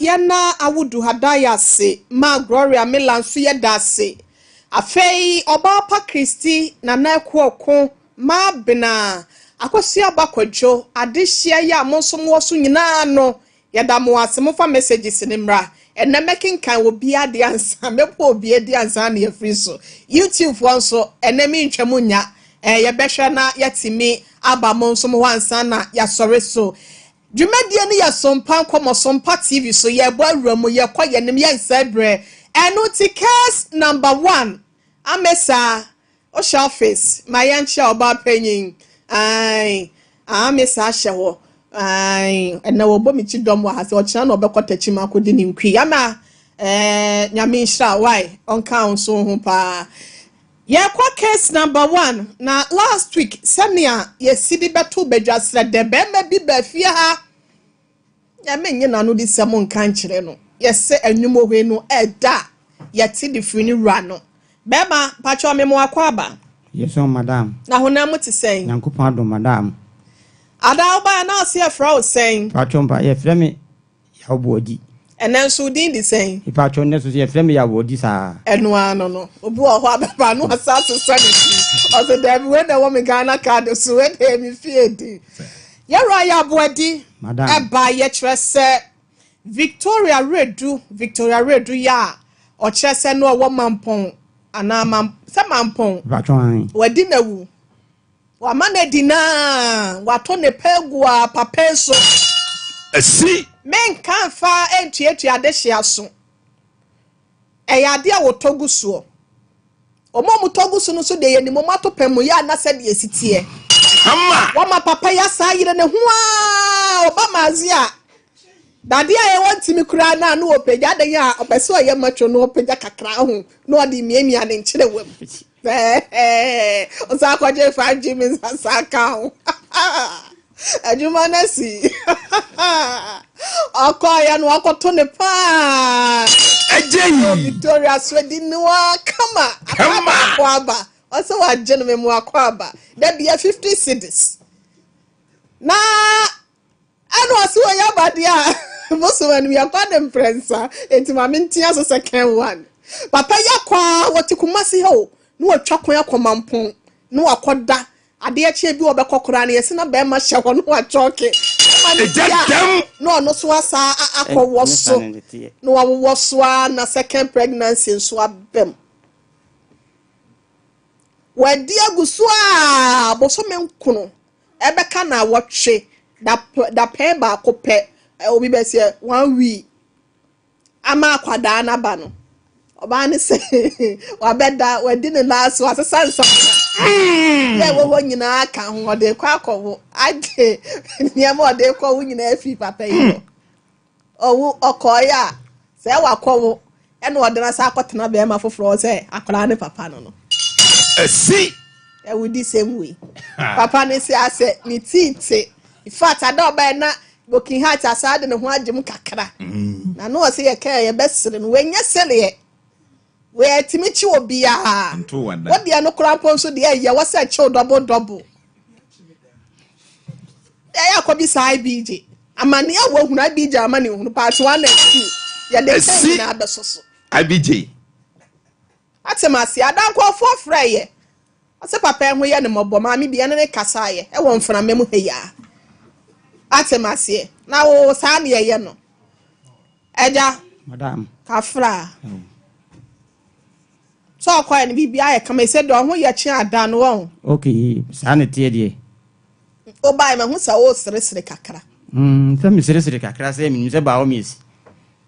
Yɛna Awudu Hadaya ase, Ma Gloria Miller nso yɛda ase. Afei Ɔbaa Pa Christy, Nana Akuoko, Ma Bena, Akosua Bakwadwo, adehyeɛ yi a mo nso mowɔ so nyinaa no, yɛda mo ase. Momfa messages no mmra. Ɛnnɛ mɛkenkan obiara deɛ ansa, mɛbɔ obiara din ansa na yɛafiri so. YouTube foɔ nso, ɛnnɛ mentwa mu nnya. Eh, yɛbɛhwɛ na yɛatumi aba mo nso mo hɔ ansa na yɛasɔre so. Dwumadie no yɛ Sompa Nkɔmmɔ, Sompa TV so, yɛrebɔ awura mu, yɛkɔ yɛnim, yɛnsɛe berɛ. Ɛno nti case number one, Amesa, wohyɛ office, ma yɛnkyea ɔbaa panyin. Ae, Amesa ahyɛ hɔ. Ae, ɛnɛ wɔbɔ me ti dɔm wɔ ha sɛ ɔkyena na ɔbɛkɔ takyim akɔdi ne nkwi. Ama, eh, Nyame nhyira, why, ɔnka wo nso ho paa. Yɛkɔ case number one na last week sɛnea yɛsi de bɛto badwa srɛ dɛ bɛrima bi ba fie ha, Nyame nye n'ano de sɛm nka nkyerɛ no. Yɛsɛ anwum ohwe no ɛda yɛte de firi ne wura no. Bɛrima, mpakyɛw me mo akɔ aba. Yes, oh, madam. Na honam mu te sɛn? Nyankopɔn adom, madam. Ada wobaeɛ na ɔse yɛfrɛ wo sɛn? Mpakyɛw mpa, yɛfrɛ me Yaw Boadi. Ɛnɛ nso wo din de sɛn? Mpakyɛw nnɛ nso so yɛfrɛ me Yaw Boadi saa. Ɛno ara no. Obi wɔ hɔ a bɛba no ɔsa asesa ne din. Ɔsɛ daabi, wei na ɛwɔ me Ghana card so, wei na ɛyɛ me fie din. Yɛwura Yaw Boadi Madam. ɛba yɛkyerɛ sɛ Victoria Redu, Victoria Redu yɛ a ɔkyerɛ sɛ no ɔwɔ Mampɔn anaa mam sɛ Mampɔn. Mpakyɛw an. Wadi n'awu. Wama no adi naa, watɔ ne pɛ agu a papa so. Asi. Menka mfa ntuatua adehyea so. Ɛyɛ adeɛ a wɔtɔ gu soɔ. Wɔn a wɔtɔ gu so no nso deɛ yɛnim wɔn ato pɛ mu yɛ ana sɛdeɛ esi teɛ. Kama. Wɔma papa yi asa ayere ne ho a ɔba maaze a dadeɛ a ɛwɔ ntumi koraa na ano ɔpagya adan a ɔpɛ sɛ ɔyɛ matwo no ɔpagya kakra ho na ɔde miamia ne nkyerɛ wam. Ɔsan akɔgye 5G mi nsa ka ho. Adwuma no asi. Ɔkɔɔyɛ no wakɔto ne paa. Agye yi. Victoria so di noa kama. Kama. Akɔ aba. Ɔsɛ wagye no memu akɔ aba. Da bia 50 cedis. Na ɛna ɔsɛ wɔyɛ abadeɛ a bosom anim yɛkɔ ne mprɛnsa. Enti maame ntia so second one. Papa yi akɔ a wɔte Kumasi ha o. Na watwa kwan akɔ Mampɔn. Na wakɔda. Adeɛ kyeɛ bi wɔbɛkɔ koraa no yɛsi na bɛrima hyɛ hɔ na wakyɔke. Bɛrima no Ɛgya di a, dɛm. na ɔno so asa akɔwɔ so. Na wawowɔ so a na second pregnancy nso abam. Wadi agu so a bosome nkono ɛbɛka na awɔtwe dapɛn baako pɛ, obi bɛsɛ 1 week ama akwadaa n'aba no. Ɔbaa ne sɛ wabɛda wadi ne nan so asesa nsa yɛ ɛwɔ hɔ nyinaa ka ho ɔde kɔ akɔwo agye nneɛma ɔde kɔ wo nyinaa fi papa yi hɔ. Ɔwo ɔkɔɔyɛ a sɛ wakɔwo ɛna ɔde n'asa akɔtena bɛrima foforɔ sɛ akwadaa ne papa no. Asi. Ɛwo di same way. Papa ne se asɛ ne tii te. In fact, ada ɔbɛyɛ na Broken Heart asa de ne ho agye mu kakra. Na no ɔsɛ yɛ kɛɛ yɛbɛsere no wɔnyɛ sereɛ. Wɔatumi kyi obiara. Nto wada. Wodeɛ no koraa mpo nso deɛ ɛyɛ wɔ sɛ kyew double double. Ɛyɛ akɔbi saa IBJ. Amane a wɔahunu IBJ ama ne hunu part 1 and 2. Yɛde kyɛn Esi. nyinaa bɛso so. IBJ. Ate ma ase ada nkurɔfoɔ frɛ yɛ. Ɔsɛ papa ɛho yɛ ne mmɔbɔ maame bi ɛne ne kasa yɛ ɛwɔ mframa mu ha yi a. Ate ma aseɛ. Na wo saa ne ɛyɛ no. Ɛgya. Madam. Kafra. Sɛ ɔkɔɛ no biribi ayɛ kama ɛsɛ deɛ ɔho yɛ kye ada no wɔn. Okay, saa ne teɛ deɛ. Wobae mahu sɛ woseresere kakra. Sɛ meseresere kakra sɛ menim sɛ by all means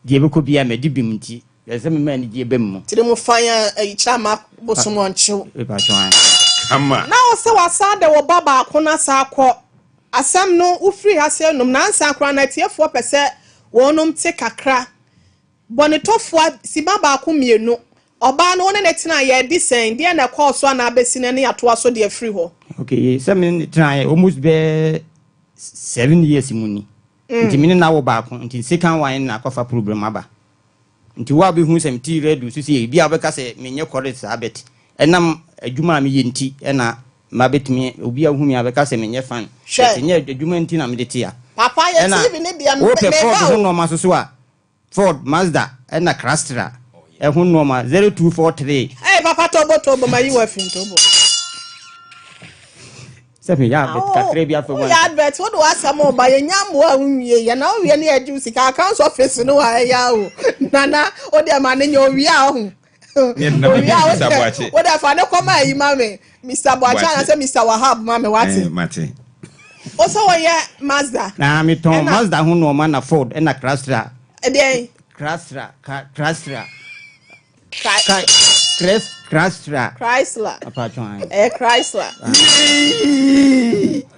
deɛ ɛbɛkɔ biara madi bem nti ɛsɛ sɛ mema anigyeɛ ba mu. Tiri mu fan a ayi kyerɛ ama bosom ɔnkyew. Mepa kyɛw. Kama. Na wo sɛ wasa de wo ba baako na sa akɔ. Asɛm no wofiri ha sɛ nom nansa koraa na atiefoɔ pɛ sɛ wɔnom te kakra. Bɔnetɔfoɔ sima baako mmienu. Ɔbaa no wo ne ne tena yɛ di sɛn deɛ na ɛkɔɔ so anaa bɛsi no ne atoa so deɛ firi hɔ. Okay, sɛ me ne tena yɛ almost bɛɛ 7 years mu ni. Nti me ne na wo baako nti second one na akɔfa problem aba. Nti wo a bɛhu sɛ mete radio so sɛ ebi a wobɛka sɛ menyɛ correct saa bet. Ɛnam adwuma a meyɛ nti ɛna ma bɛtumi obi a wohu me a bɛka sɛ menyɛ fan. Hwɛ. But nyɛ adwuma nti na mede te a. Papa yɛ Ɛna TV ne deɛ wopɛ meba fraud ho o. nneɛma so so a. Ford, Mazda ɛna Crastra ɛho nnoɔma 0243. Hey papa tobo tobo ma yi wa fi tobo. Sɛ meyɛ advert kakra bi afa mu. Woyɛ advert wode w'asɛm ɔba yɛnya mmoa a wonwie yɛ na wowie ne yɛgye wo sika accounts office no wa ɛyɛ o nana wode ma ne nyɛ owie a ɔho owie a wode fa ne kɔma ayi ma me Mr. Boakye anaasɛ Mr. Wahab ma me wate. Eh, mate. Wo sɛ wɔyɛ Mazda. Na metɔn Mazda ho nnoɔma na Ford ɛna Crastra. Ɛdeɛn? Crastra, Crastra. Chrysler. Chrysler. Ɛyɛ Chrysler.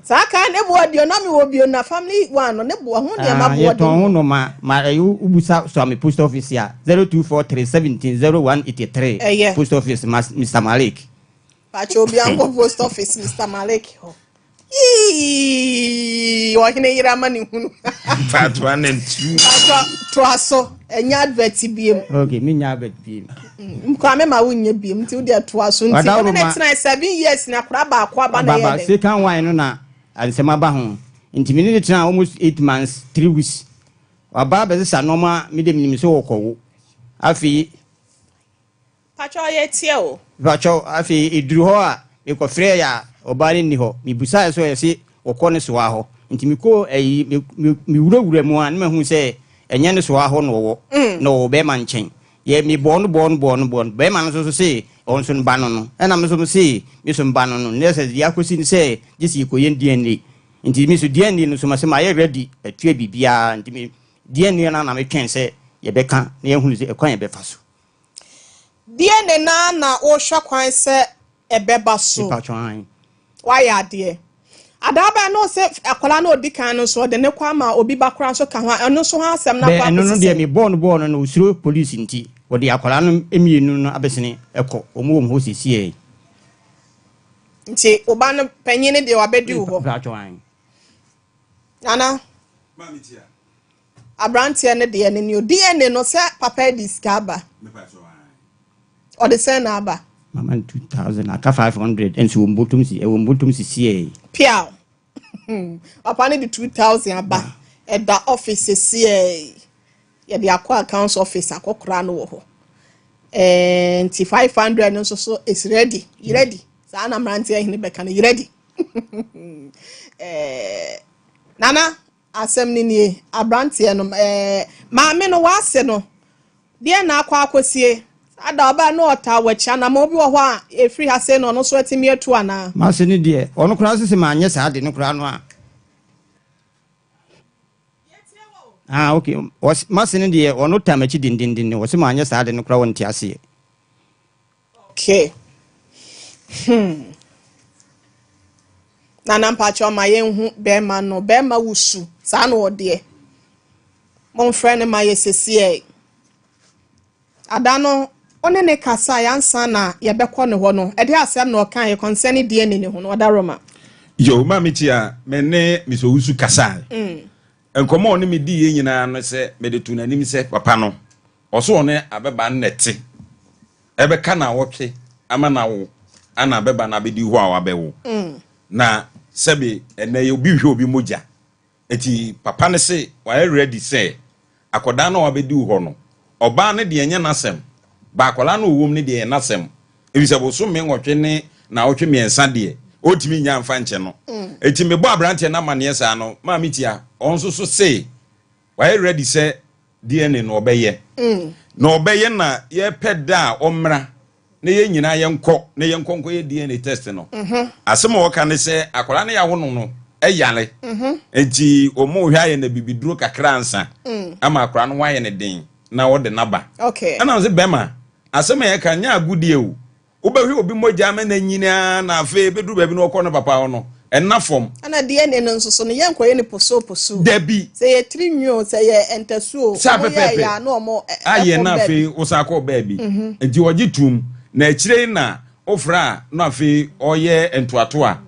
Saa kaa ne boɔ deɛ na mewɔ bio na family one no ne boɔ ho nneɛma boɔ de. Yɛtɔn ho nnoɔma ma ɛyɛ wobusa Suame post office a 0243 17 0183. Ɛyɛ. Post office Mr. Malik. Pakyɛ obia nkɔ post office Mister Malik hɔ. Yii ɔhene yere ama ne hunu. Part one and two. Pakyɛ toa so ɛnyɛ advert biem. Okay, me nya advert biem. Kwame ma wo nyɛ biem nti wo deɛ toa so nti wo ne ne tena 7 years na akora baako aba na ɛyɛ dɛ. Second one no na nsɛm aba ho nti me ne ne tena almost 8 months 3 weeks waba abɛsesa nneɛma me de menim sɛ wɔkɔwo afei. Pakyɛw yɛ tie o. Pakyɛw afei eduru hɔ a mekɔ frɛɛ a ɔbaa no nni hɔ mebusaɛ sɛ ɔse ɔkɔ ne soa hɔ nti mekɔ ayi me me wura wura mu a na mahu sɛ ɛnyɛ ne soa hɔ na ɔwɔ na ɔwɔ bɛɛma nkyɛn yɛ me bɔɔ no bɔɔ no bɔɔ no bɔɔ no bɛɛma no nso so se ɔno nso no ba no no ɛna me nso me se me so mba no no na sɛ deɛ akɔsi ne sɛ gye sɛ yɛkɔyɛ DNA nti me so DNA no so ma sɛ mayɛ ready atua biribiara nti me DNA no na metwɛn sɛ yɛbɛka na yɛahunu sɛ ɛkwan yɛbɛfa so. DNA no ara na wohwɛ kwan sɛ ɛbɛba so. Mepatwɔ ae. Wayɛ adeɛ. Adaa bɛn na ɔsɛ akwadaa no a ɔdi kan no nso ɔde ne kɔ ama obi ba koraa nso ka ho a ɛno nso ho asɛm no Bɛ akɔ ɛno no akɔsi deɛ sɛn? mebɔɔ no bɔɔ no no ɔsuro police nti wɔde akwadaa no mmienu no abɛsene kɔ wɔn wɔ me hɔ sesiei. Nti wo ba no panyin no deɛ wabɛdi wo hɔ? Mepatwɔ ae. Nana. Abranteɛ no deɛ no neo DNA no sɛ papa yi de sika aba ɔde sɛn na aba. Mama no 2000 aka 500 nso wɔ mbotom si ɛwɔ mbotom sisiɛ. Piaw papa no de 2000 aba ɛda office sesiɛ yɛde akɔ accounts office akɔkora no wɔ hɔ ɛɛ nti 500 no nso so is ready ready saa na mmeranteɛ hene bɛka no ready ɛɛ nana. Asɛm no nie, abranteɛ no, ɛɛ, maame no, w'ase no, deɛn na akɔ akɔsie? Saa da ɔbaa no ɔtaa w'akyi, anamɔn bi wɔ hɔ a ɛfiri ha sei na ɔno nso atumi atu anaa? M'ase no deɛ, ɔno koraa nso se manyɛ saa ade no koraa no a. Ah, ok, ɔse, m'ase no deɛ, ɔno taa m'akyi dendenden, ɔse manyɛ saa ade no koraa ɔnte aseɛ. Okay. Hmm. Nana mpakyɛw ma yɛnhu bɛrima no. Bɛrima wusu. Saa na ɔdeɛ. Momfrɛ no ma yɛ sesiɛ. Ada no, wo ne ne kasa ansa na yɛbɛkɔ ne hɔ no, ɛde asɛm na ɔka yɛ concerning DNA ne ho no, ɔda Roma. Yo, maame tia, me ne Mr. Owusu kasa. Nkɔmmɔ a ɔne me diiɛ nyinaa no sɛ mede to n'anim sɛ papa no, ɔso ɔne abɛba no na ɛte. Ɛbɛka naawɔtwe ama no awo ana abɛba no abɛdi hɔ a wabɛwo. Na sɛbe ɛnɛ yi obi nhwɛ obi mogya. Eti papa no se wayɛ ready sɛ akɔdaa no a wabɛdi wo hɔ no, ɔbaa no deɛ ɛnyɛ n'asɛm, but akwadaa no a ɔwɔ mu no deɛ ɛyɛ n'asɛm. Efisɛ bosome nwɔtwe ne naawɔtwe mmiɛnsa deɛ, ɔntumi nnya mfa nkyɛ no. Eti mebɔɔ aberanteɛ no amaneɛ saa no, Maame Tia, ɔno nso so se wayɛ ready sɛ DNA no ɔbɛyɛ. Na ɔbɛyɛ na yɛpɛ da a ɔmmra na yɛn nyinaa yɛnkɔ na yɛnkɔ nkɔyɛ DNA test no. Asɛm a ɔka ne sɛ akwadaa no yɛawo no no yare. Nti wɔn rehwɛ ayɛ no abibiduro kakra ansa ama akwadaa no ho ayɛ no den na wɔde no aba. Ɛna ɔse bɛma asɛm a yɛka nyɛ agodie o. Wobɛhwɛ obi mogya ama no anyini ara na afei ɛbɛduru baabi na ɔkɔ ne papa hɔ no, ɛnna fam. Ɛna DNA no nso so no, yɛnkɔyɛ no posoo posoo. Dabi. Sɛ ɛyɛ tiri nwi o, sɛ ɛyɛ ntasu o, Saa wɔyɛɛyɛ pɛpɛɛpɛ. a na wɔn Ayɛ kɔ na baabi. afei wosan kɔ baabi. Nti wɔgye tom, na akyire yi na wofrɛ a na afei ɔyɛ ntoatoa.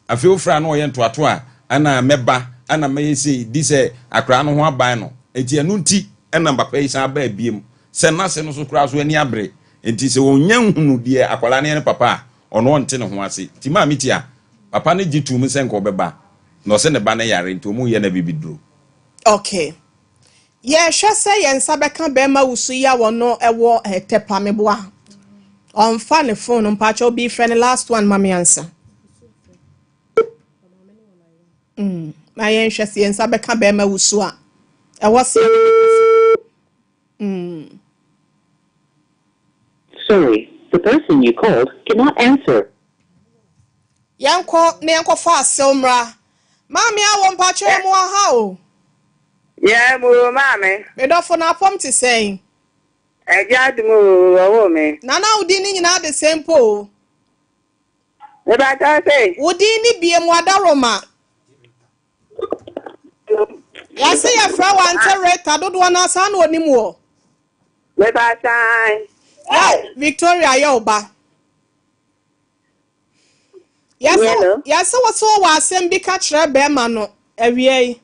Afei wofrɛ a na ɔyɛ ntoatoa a, ɛna mɛba, ɛna mɛyɛ sei, di sɛ akwadaa no ho aban no. Enti ɛno nti na papa yi san baa biom, sɛ n'ase no so koraa so ani abere. Enti sɛ ɔnnya nhunu deɛ akwadaa no yɛ ne papa a, ɔno ɔnte ne ho ase. Nti maame tia, papa no gye toom sɛ nka ɔbɛba, na ɔse ne ba no yare nti wɔreyɛ no abibiduro. Okay. Yɛhwɛ sɛ yɛn nsa bɛka bɛrima wusu yi a wɔno ɛwɔ Tɛpa meboa. Ɔmfa ne phone no mpakyɛ obi frɛ ne last one ma me ansa. Na yɛnhwɛ sɛ yɛn nsa bɛka bɛrima wusu a ɛwɔ sɛ yɛne ne kasa. Sorry, the person you called cannot answer. Yɛnkɔ na yɛnkɔfa asew mmra. Maame a wɔ mpakyɛ mu aha o. Yɛ mu o, maame. Medɔfo na apɔm te sɛn? Ɛgya adum o, ɔwɔ me. Nana wo din ne nyinaa de sɛn mpo o. Mebakyɛ sɛ. Wo din ne bie mu adaroma. Yɛse yɛfrɛ wo Auntie Rita dodoɔ no asa na onim wɔ. Mebakyɛ. Yɛ Victoria yɛ wo ba. Hello. Yɛse wo so wɔ asɛm bi ka kyerɛ bɛrima no awie yi.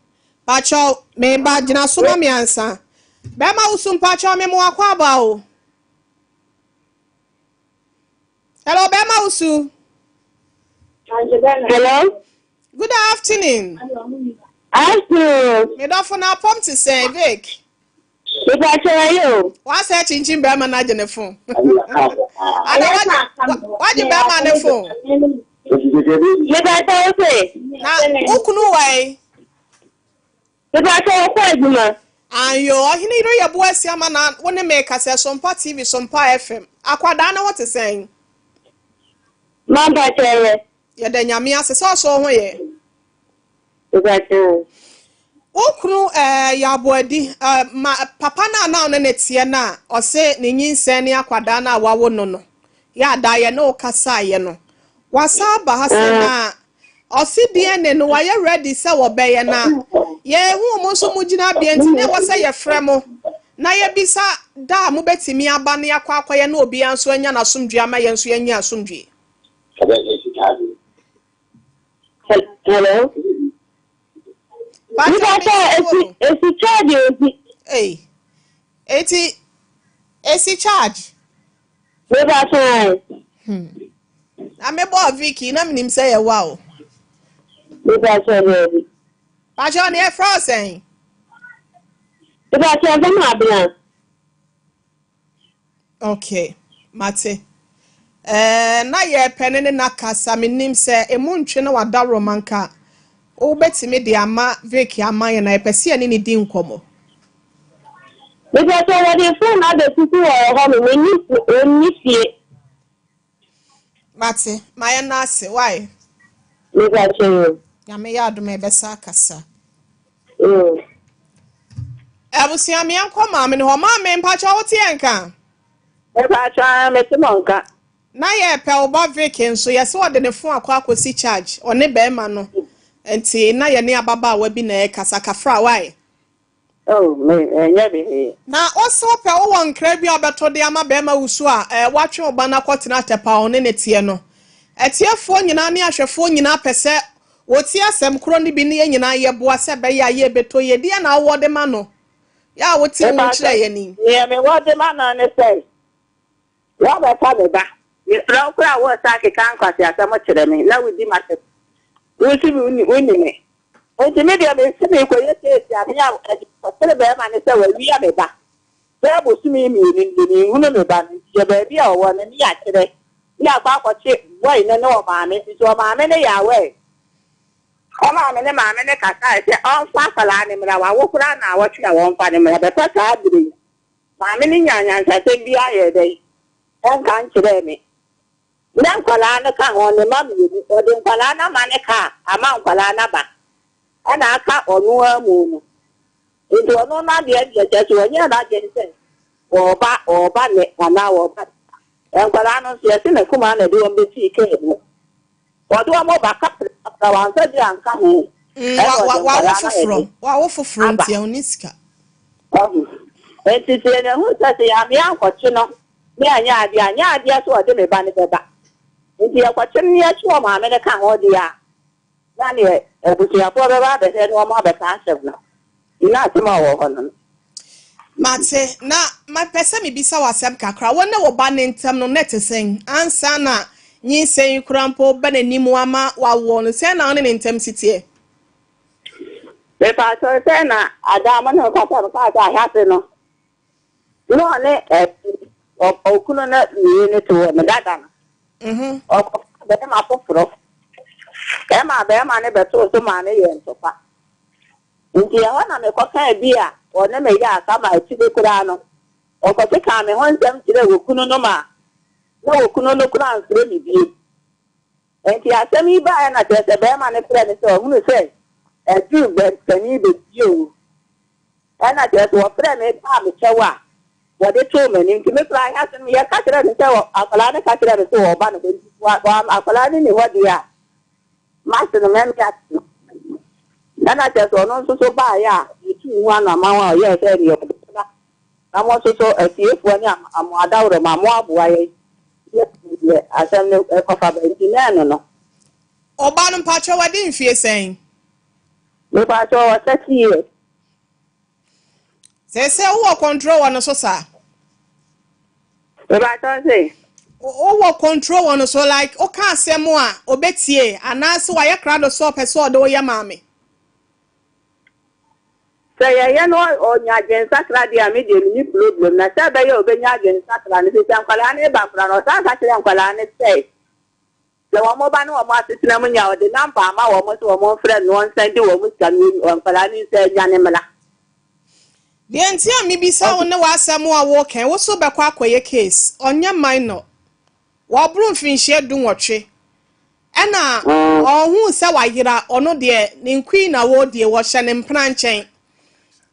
Pakyɛw, meba gyina so ma me ansa. Bɛrima wo so mpakyɛw me mo akɔ aba o. Hello, bɛrima wo so. Hello. Good afternoon. Afternoon. Medɔfo na apɔm te sɛn, Vic? Mebakyɛ ayɛ o. Wasɛ kyinkyin bɛrima no agye ne phone. Ada wagye bɛrima ne phone. Mebakyɛ wo sɛ. Na wo kunu wɔ Mebakyɛ wo kɔ adwuma. Ayo, ɔhene yere yɛ bo asi ama na wo ne me kasa Sompa TV, Sompa FM. Akwadaa ne ho te sɛn? Mampakyɛ yɛ. Yɛda Nyame ase sɛ ɔsɔ ho yɛ. Mebakyɛ. Wo kunu yɛ aboadi ma papa no a na ɔne ne teɛ no a ɔse ne nyinsɛn ne akwadaa no a wawo no no. Yɛ ada yɛ ne wo kasaeɛ no. Wasa aba ha sɛ na ɔse DNA no wayɛ ready sɛ wɔbɛyɛ na yɛhu mo nso mo gyina bea nti na ɛwɔ sɛ yɛfrɛ mo na yɛbisa da a mobɛtumi aba ne akɔ akɔyɛ na obiara nso anya n'asomdwe ama yɛn nso yɛanya asomdwe. Hello. Mebakyɛ esi charge esi. Ei, eti esi charge. Mebakyɛ. Na mebɔɔ Vicky na menim sɛ yɛwa o. Mebakyɛ daabi. Pakyɛ ne yɛfrɛ wo sɛn? Mebakyɛ ɛfɛ ma abena. Okay, mate. Na yɛpɛ ne ne na kasa menim sɛ emu ntwe na wada romanka. Wobɛtumi de ama Vicky ama yɛn na yɛpɛ sɛ yɛne ne di nkɔmmɔ. Mebakyɛ wɔde phone abɛsisi wɔ hɔ no m'ani onni fie. Mate, ma yɛn na ase, why? Mebakyɛ yɛ. Nyame yɛ adom a yɛbɛsa akasa. Abusua meɛnkɔ maame no hɔ. Maame mpakyɛ wote yɛn ka? Mebakyɛ mete mo nka. Na yɛpɛ wo ba Vicky nso yɛsɛ wɔde ne phone akɔ akɔsi charge ɔne bɛrima no. Nti na yɛne ababaawa bi na ɛkasa kafra why? Oh, me ɛnyɛ hwee. Na ɔsɛ wopɛ wowɔ nkra bi a wobɛtɔ de ama bɛrima wusu a watwe wo ba no akɔtena Tɛpa a ɔne ne teɛ no. Atiefoɔ nyinaa ne ahwɛfoɔ nyinaa pɛ sɛ wɔtie asɛm korɔ no bi ne yɛn nyinaa yɛboa sɛ ɛbɛyɛ a yɛbɛtɔ yie. Deɛ na wowɔ de ma no? Yɛ a wote mu kyerɛ yɛn ni. Nea mewɔ de ma no ne sɛ, woabɛfa me ba. Mesrɛ wo koraa a wɔresa akeka nkwaseasɛm kyerɛ me na wodi m'asɛm. Wo nso wonni me. Nti me deɛ mese merekɔyɛ keesi a me a kɔkyere bɛrima ne sɛ wawia me ba. Bɛɛ bosome mmienu nie menhunu me ba no nti yɛ baabi a ɔwɔ no ne yɛakyerɛ. Ne akɔ akɔkye boy no ne ɔmaame nti ɔmaame no yɛ aware. Ɔmaame ne maame ne kasae sɛ ɔmfa akwadaa ne mmra wawo koraa na awɔtwe a wɔmfa ne mmra bɛfa saa bere yi. Maame no nyaa nyansasɛm bi ayɛ dɛn ɛnka nkyerɛɛ me. Na nkwadaa no ka ho ne mma mmienu ɔde nkwadaa no ama ne kaa ama nkwadaa no aba ɛna aka ɔno amu no. Nti ɔno n'adeɛ deɛ kyerɛ sɛ wɔnyɛ n'adwene sɛ wɔba wɔba ne anaa wɔba. Nkwadaa no nso yɛse ne kumaa na ɛde wɔn bɛsii kaa mu. Wɔde wɔn ba kapra kapra wɔamfa bi anka ho. Ɛna ɔde Wawo nkwadaa no ayɛ foforɔ. dɛ Wawo foforɔ aba. nti ɛho sika. Ɔho. Nti sɛ yɛn ehu sɛ sɛ yɛame ankɔkye no ne anyɛ adeɛ anyɛ adeɛ so ɔde me ba no bɛba. Nti yɛkɔkye no ne yɛkye wɔ maame no ka ho deɛ a na neɛ abusuafoɔ bɛba abɛhwɛ na wɔn abɛka asɛm no. Nyina asɛm a ɔwɔ hɔ no. Mate, na mepɛ sɛ mebisa wo asɛm kakra. Wo ne wo ba ne ntam no na ɛte sɛn? Ansa na nyinsɛn yi koraa mpo ba n'anim ama wawoɔ no, sɛn na wo ne ne ntam si teɛ? Mepaakyɛw sɛ na ada mo ne me kasa no kaa sɛ ahyɛase no na ɔne okunu no mmienu no te hɔ no dada no. Ɔkɔfaa bɛrima foforɔ. Ɛma bɛrima no bɛtoo so maa no yɛɛ ntɔkwa. Nti ɛhɔ na mekɔkaa bi a ɔne me yɛɛ asa ma akyire koraa no ɔkɔkekaa me ho nsɛm kyerɛɛ okunu no ma na okunu no koraa amfrɛ me bio. Enti asɛm yi baeɛ na kyerɛ sɛ barima no frɛɛ me sɛ ɔhunu sɛ aduru bɛ panin bɛdie o. Ɛna kyerɛ sɛ wɔfrɛɛ me paa me kyɛw a wɔde too m'anim. Nti me koraa ahyɛase no yɛka kyerɛɛ no sɛ akwadaa no ka kyerɛɛ me sɛ wɔreba ne hɔ nti akwadaa no nni hɔ deɛ a mase no mɛme ate no. Ɛna kyerɛ sɛ ɔno nso so baeɛ a yɛtuu ho anammɔn a ɔyɛɛ sɛ deɛ ɔde bɛba na mo nso so atiefoɔ ne mo adaworoma moaboa yɛn na yɛahu deɛ asɛm no kɔfa ba nti na ɛno no. Ɔbaa no mpakyɛw wadi mfie sɛn? Mepakyɛw ɔwɔ 30 years. Seesei wowɔ control wɔ no so saa? Mepakyɛw se? Wowɔ control wɔ no so like woka asɛm a obetie anaase wayɛ krado sɛ ɔpɛ sɛ ɔde wo yɛ maame? Sɛ yɛyɛ na ɔnya adwensakra deɛ a, me deɛ menni problem. Na sɛ ɛbɛyɛ a ɔbɛnya adwensakra no, firi sɛ nkwadaa no reba koraa no, ɔsan ka kyerɛɛ nkwadaa no sɛ, sɛ wɔba ne wɔn asetena mu nya a, ɔde number ama wɔn sɛ wɔmfrɛ no na ɔnsan di wɔn sika no, nkwadaa no nsa anya no mmra. Deɛ nti a mebisa wo ne w'asɛm a woka yi, wo so bɛkɔ akɔyɛ case, ɔnyɛ minor, waboro mfinhyia dunwɔtwe, Ɛna ɔhuu sɛ wayera, ɔno deɛ ne nkui na wɔredie, wɔhyɛ ne mpena nkyɛn.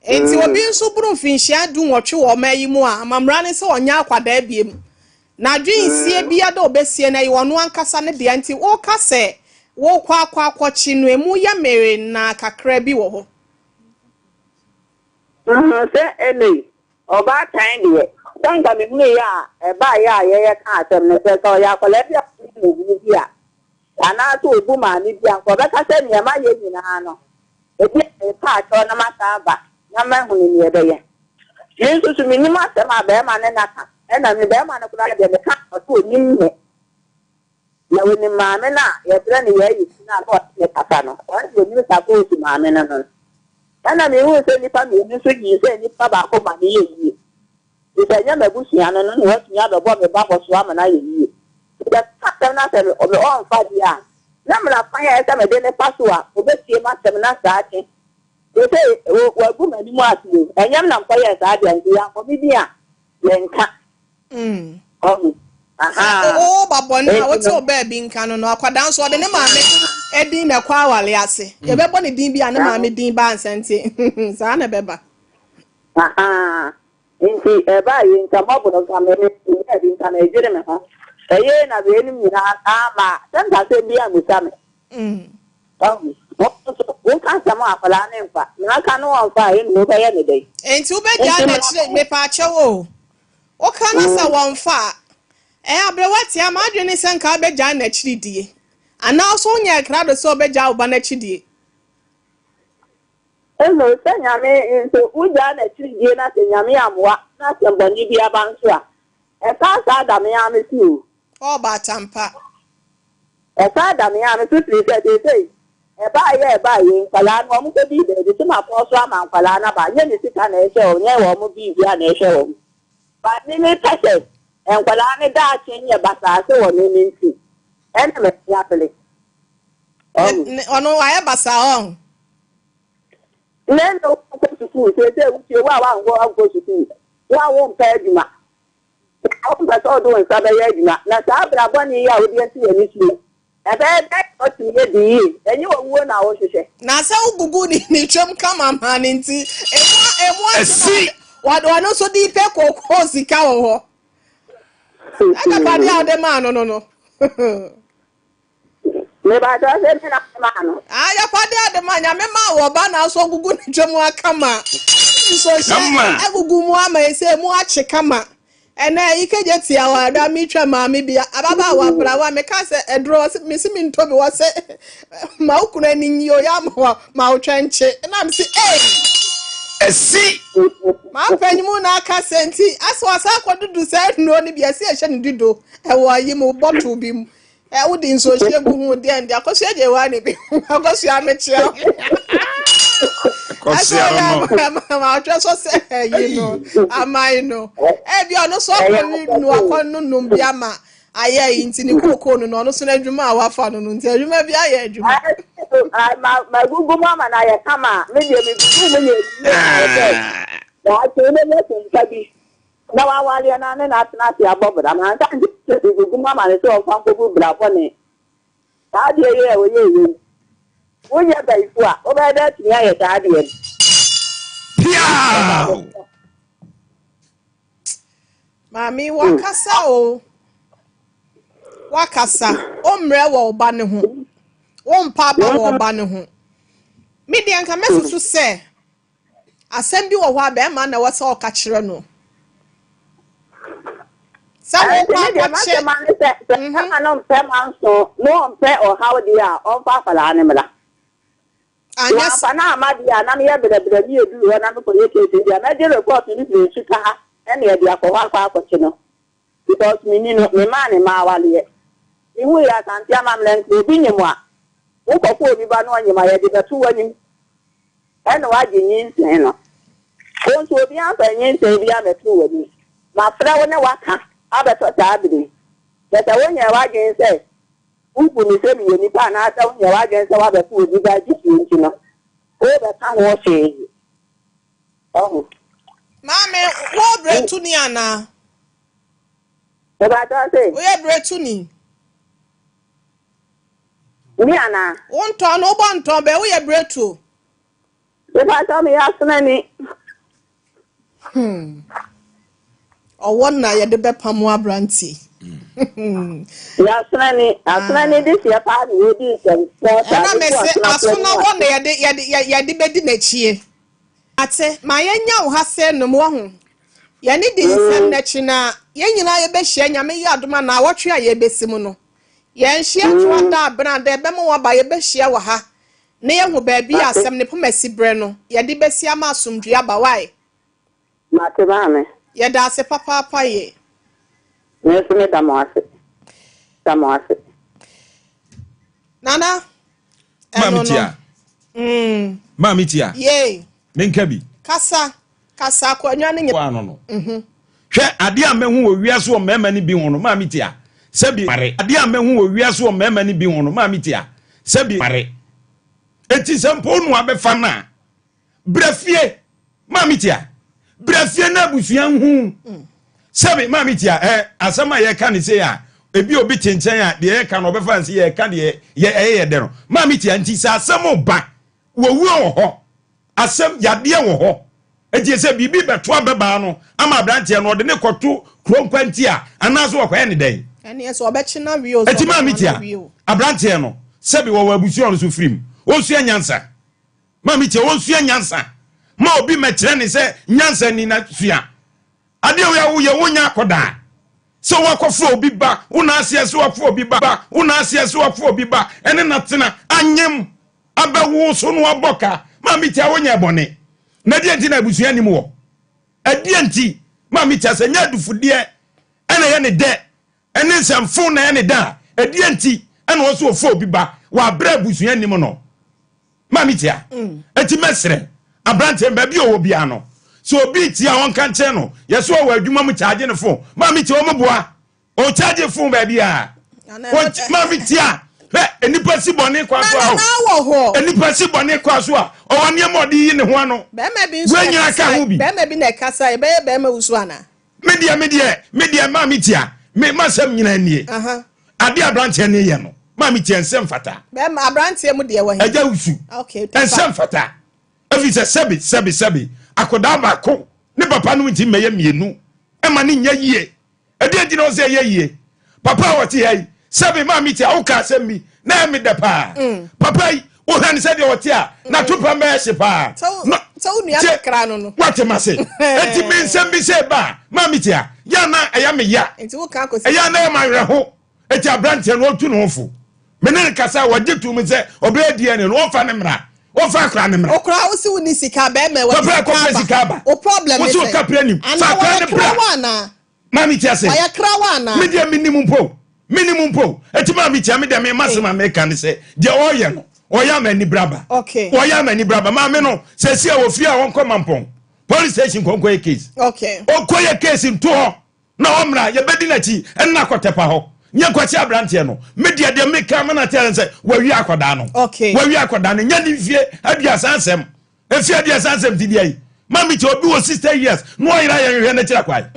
Enti obi nso boro mfinhyia dunwɔtwe wɔ ɔman yi mu a, amammara ne sɛ ɔnyɛ akwadaa biem. N'adwensie biara dɛ ɔbɛsie no, ɛyɛ ɔno ankasa ne dea. Nti woka sɛ wokɔ akɔ akɔkye no, emu yɛ mere naa kakra bi wɔ hɔ. Mehunuu sɛ ɛnnɛ yi, ɔbaatan deɛ, sɛ anka mehunuiɛ a ɛbaeɛ a yɛyɛ kaa asɛm no sɛ, sɛ ɔyɛ akwadaa bi a ɔnim ohunu bi a, anaasɛ ɔbu maame bi a, anka ɔbɛka sɛ deɛ mayɛ nyinaa no, ebia merepa akyɛw na masan aba na mahunu deɛ ɛbɛyɛ. Me nso so mennim asɛm a barima ne no aka, ɛna me barima no koraa deɛ meka a, ɔse ɔnim me. Na onim maame no a yɛfrɛ no Yaa Yisi no a na ɔne me kasa no. Ɔno deɛ onim Sakoosi maame no no. Ɛna mehuu sɛ nnipa mmienu nso yii sɛ nnipa baako ma no yɛ yie. Nti sɛ ɛnyɛ m'abusua no no na wɔatumi abɛbɔ me ba bɔso ama no ayɛ yie. Nti bɛka asɛm no sɛ ɔmfa deɛ a, na mmara kwan a ɛsɛ sɛ mede no fa so a ɔbɛtie m'asɛm na saa kye. Seesei wagu m'anim ase o, ɛnyɛ me na mekɔyɛɛ saa deɛ nti yɛammɔ me din a yɛnka. Ɔho. Sɛ wo ba bɔne a wote wo baabi nka no no, akwadaa nso ɔde ne maame din na ɛkɔ awale ase. Yɛbɛbɔ ne din bi a ne maame din ba ansa nti saa na ɛbɛba. Nti ɛbaa yi nka mɔbono nka me me baabi nka medwene me ho. Ɛyɛ na weinom nyinaa ama sɛ nka asɛm bi ammisa me. Ɔho. Wo nso woka asɛm a akwadaa no mfa. Na aka no ɔmfa a ɛnna wobɛyɛ ne dɛn? Nti wobɛgyaa n'akyire mepaakyɛw o. Woka na sɛ wɔmfa a, ɛɛ aberewa tia, m'adwene ne sɛ nka wobɛgyae n'akyiri die. Anaa wo nso wonyɛɛ krado sɛ wobɛgyae wo ba no akyi die? Mmom sɛ Nyame nso wogyaa n'akyiri die na sɛ Nyame ammoa na asɛm bɔne bi aba nso a, ɛsan saa da me ara me so o. Ɔɔbaatan pa. Ɛsan da me ara me so firi sɛ seesei ɛbaeɛ a ɛbaeɛ yi nkwadaa no wɔn kɔdii baabi so mapɔn so ama nkwadaa no aba, nyɛ me sika na ɛhwɛ wɔn, nyɛ wɔn biribiara na ɛhwɛ wɔn. But me me pɛ sɛ nkwadaa no daakye nyɛ basaa sɛ wɔn ani nti ɛna m'ani abere. Ɔho. Ɔno wayɛ basaa ɔho. Nnɛ na wonkɔ sukuu seesei wotie wo a wankɔ ankɔ sukuu wo a wompɛ adwuma na wompɛ sɛ wode wo nsa bɛyɛ adwuma na saa bra bɔne yi a wode asi w'ani so yi ɛbɛyɛ dɛn na woatumi adi yie ɛnyɛ owuo na wohwehwɛ. Na sɛ wogugu ne ne twam kama maa no nti emu emu ase na wɔde ɔno nso de pɛ kookoo sika wɔ hɔ. Agyapadeɛ a wode maa no no no. Mebakyɛ sɛ me na me maa no. Agyapadeɛ a de ma nyame maa wɔ ba na nso ogugu ne twam akama. Nsohyɛ agugu mu ama ɛsɛ emu akye kama. Ɛnɛ yi kegye tia wɔ ada metwa maame bi ababaawa abrawa meka sɛ ɛduro ɔse mesi me ntɔ bi wɔ sɛ ma wo kunu ani nyi oyɛ ama wa ma wo twɛnkye na mesi ei ɛsi maa panyimu na aka sɛ nti asɛ ɔsa akɔdudu sɛ nnuro no bi ɛsi ɛhyɛ ne dido ɛwɔ ayi mu bɔtol bi mu ɛ wode nsuohyɛ gu ho deɛ nde akɔsua gye wa ne bi akɔsua mekyea. Kɔsia no no. Ɔtwɛ so sɛ ɛyi no aman no. Ebi ɔno so ɔkɔ nu akɔ no nom bi ama ayɛ yi nti ne kookoo no no ɔno so n'adwuma a wafa no no nti adwuma bi ayɛ adwuma. Ma ma gugu mu ama no ayɛ kama a me deɛ me gugu mu yɛ yie ma wo sɛ daakye wobɛnya sika bi na wawareɛ no ne no atena ase abɔ bra manka nkyerɛ sɛ me gugu mu ama no sɛ ɔmfa nkɔgu bra bɔne. Saa adeɛ yi a wɔyɛ yei, wonyɛ bayifo a, wobɛyɛ dɛ atumi ayɛ saa adeɛ no. Piaw! Maame, wakasa o. Wakasa. Wommrɛ wɔ wo ba no ho. Wompa aba wɔ wo ba no ho. Me deɛ nka mɛsusu sɛ Asɛm bi wɔ hɔ a bɛrima na ɛwɔ sɛ ɔka kyerɛ no. Sɛ Ɛnti wokɔ me deɛ akɔkyɛ. m'asɛm ara ne sɛ, sɛ bɛrima no mpɛ manso na ɔmpɛ ɔhaw deɛ a, ɔmfa akwadaa no mmra. Sɛ Anyɛ wamfa no amma deɛ a, na meyɛ brɛbrɛ ne ɛduru hɔ na mekɔyɛ case no deɛ a, mɛgye report no firi nsuka ha ne ɛde akɔ hɔ akɔ akɔkye no. Because menni no, memaa ne mma awareɛ. Mehui Asante amammerɛ nti, obi nyem a, wokɔfa obi ba na ɔnyem a, yɛde bɛto w'anim. Ɛna woagye nyinsɛn no. Wo nso obi amfa nyinsɛn bi ammɛto w'anim. Mafrɛ wo ne woaka abɛtɔ saa bere yi. Kyerɛ sɛ wonyɛɛ w'adwene sɛ wubu me sɛ meyɛ nipa anaasɛ wonyɛɛ w'adwene sɛ woabɛto obi ba agye fie nti no, worebɛka ho hwee. Ɔho. Maame, wo brɛtuni anaa? Mepakyɛw se. Woyɛ brɛtuni? Me anaa? Wo ntɔn no wobɔ ntɔn bɛn woyɛ bretuo. Mepakyɛw meyɛ asenani. Hmm. Ɔwɔ na yɛde bɛpam aberanteɛ. Yɛ asenani asenani de seɛ paa na yɛdi nsɛmfo saa Ɛna mese aso na wɔ na yɛde yɛde yɛde bɛdi n'akyie. Ate ma yɛnya wo ha sɛ nom wɔ ho. Yɛne di nsɛm n'akyi na yɛn nyinaa yɛbɛhyia nyame yɛ adom a na awɔtwe a yɛbɛsi mu no. Yɛnhyia toa da a bena da ɛbɛma waba yɛbɛhyia wɔ ha na yɛahu baabi a asɛm no poma si berɛ no yɛde bɛsi ama asomdwoeɛ aba wai. Mate maame. Yɛda ase papaapa ye. Me nso me da mo ase. Da mo ase. Nana. Maame tia. Mm. Maame tia. Yay. Menka bi. Kasa. Kasa akonnwa no nyɛ. Ano no. Mhm. Hwɛ adeɛ a mɛhu wɔ wiase wɔ mmarima no bi ho no maame tia. Sɛbi ware. Adeɛ a mɛhu wɔ wiase wɔ mmarima no bi ho no maame tia. Sɛbi ware. Eti sɛ mpo no abɛfa no a brɛ fie maame tia. Brɛ fie na abusua nhu. Sɛbi maame tia ɛ asɛm a yɛka ne sei a ebi obi te nkyɛn a deɛ yɛka no ɔbɛfa nse yɛka deɛ yɛ ɛyɛ yɛ dɛ no maame tia nti sɛ asɛm ba Wɔwuo wɔ hɔ, asɛm, yadeɛ wɔ hɔ. Enti sɛ biribi bɛto ababaa no ama aberanteɛ no, ɔde no kɔto kuro nkwanti a, anaasɛ wɔkɔyɛ ne dɛn? Ɛneɛ sɛ ɔbɛkye no awie o, sɛ Enti maame ɔbɛnoa no tia, awie o. aberanteɛ no, sɛbi wɔwɔ abusua a ɔno nso firi mu, ɔnsua nyansa. Maame tia, ɔnsua nyansa. Ma obi mmɛkyerɛ ne sɛ nyansa ni na sua. Adeɛ wei a woyɛ wonyɛ akɔdaa sɛ woakɔfa obi ba wo na aseɛ sɛ woafa obi ba wo na aseɛ sɛ woafa obi ba ɛne na tena anyem abɛwo so no abɔ ka maame tia wonyɛ bɔne na deɛ nti na abusua nim wɔ ɛdeɛ nti maame tia sɛ nyɛ adufudeɛ ɛna ɛyɛ ne dɛ ɛne nsɛmfo na ɛyɛ ne dɛ a ɛdeɛ nti ɛna ɔso ɔfa obi ba wɔ abrɛ abusua nim no Maame tia. Eti mɛsrɛ aberanteɛ no baabi a ɔwɔ biara no sɛ obi tia ɔnka nkyerɛ no yɛsɛ ɔwɔ adwuma mu kyaagye ne fon. Maame tia ɔmo boa ɔkyaagye fon baabi a maame tia hwɛ nipa si bɔne kwa so a o nipa si bɔne kwa so a ɔwɔ nneɛma ɔde yi ne ho ano. Bɛrima bi nso ɛkasa ho bi. Bɛrima bi na ɛkasa ɛbɛyɛ bɛrima wusu ana. Me deɛ me deɛ me deɛ maame tia me masɛm nyinaa nie. Adeɛ aberanteɛ no yɛ no maame tia nsɛ mfata. Bɛrima aberanteɛ mu deɛ wɔ he. Agya wusu. Okay, nsɛ mfata. Efi sɛ sɛbi sɛbi sɛbi akwadaa baako ne papa no nti mmɛyɛ mmienu ɛma ne nyɛ yie. Ɛdeɛ nti na ɔsɛ ɛyɛ yie. Papa a ɔte ha yi sɛbi maame tia woka asɛm bi na ɛyɛ me dɛ paa. Mm. Papa yi wohwɛ no sɛdeɛ ɔte a mm. n'ato pam bɛyɛ hye paa. Sɛ wo nua kakra no no. Wate ma se. Eti me nsɛm bi sɛ ba a maame tia yɛ na ɛyɛ me ya. Ɛyɛ na ɛyɛ ma awerɛho. Eti aberanteɛ no ɔtu ne ho fo. Me ne no kasa a wɔgye to mu sɛ ɔbɛyɛ DNA no ɔmfa ne mmra. Ɔmfa akora ne mmra. Okora wo si wo ni sika bɛrima wɔ sika aba. sika aba. O problem ne sɛ. Wo si wo kapra nim. Fa akora ne bra. Maame ti ase. Ɔyɛ krawa anaa? Me deɛ menim mpo. Menim mpo. Eti maame tia me deɛ me ma sɛm a meka ne sɛ deɛ ɔyɛ no. Ɔyɛ ama ani braba. Ɔyɛ ama ani braba. Maame no sɛsi a wɔfie a, wɔnkɔ Mampɔn police station nkɔnkɔ yɛ case. Ɔnkɔ yɛ case nto hɔ na ɔmmra, yɛbɛdi n'akyi ɛnna akɔtɛpa hɔ nyɛ nkwakye aberanteɛ no. Me deɛ meka ma no ateɛ sɛ wawie akɔdaa no. Wawie akɔdaa no, nyɛ ne mfie 30 asɛm, mfie 30 asɛm ti deɛ yi. Maame kyɛ obi wɔ 60 years na ɔyera, yɛn hwehwɛ n'akyiri akwae.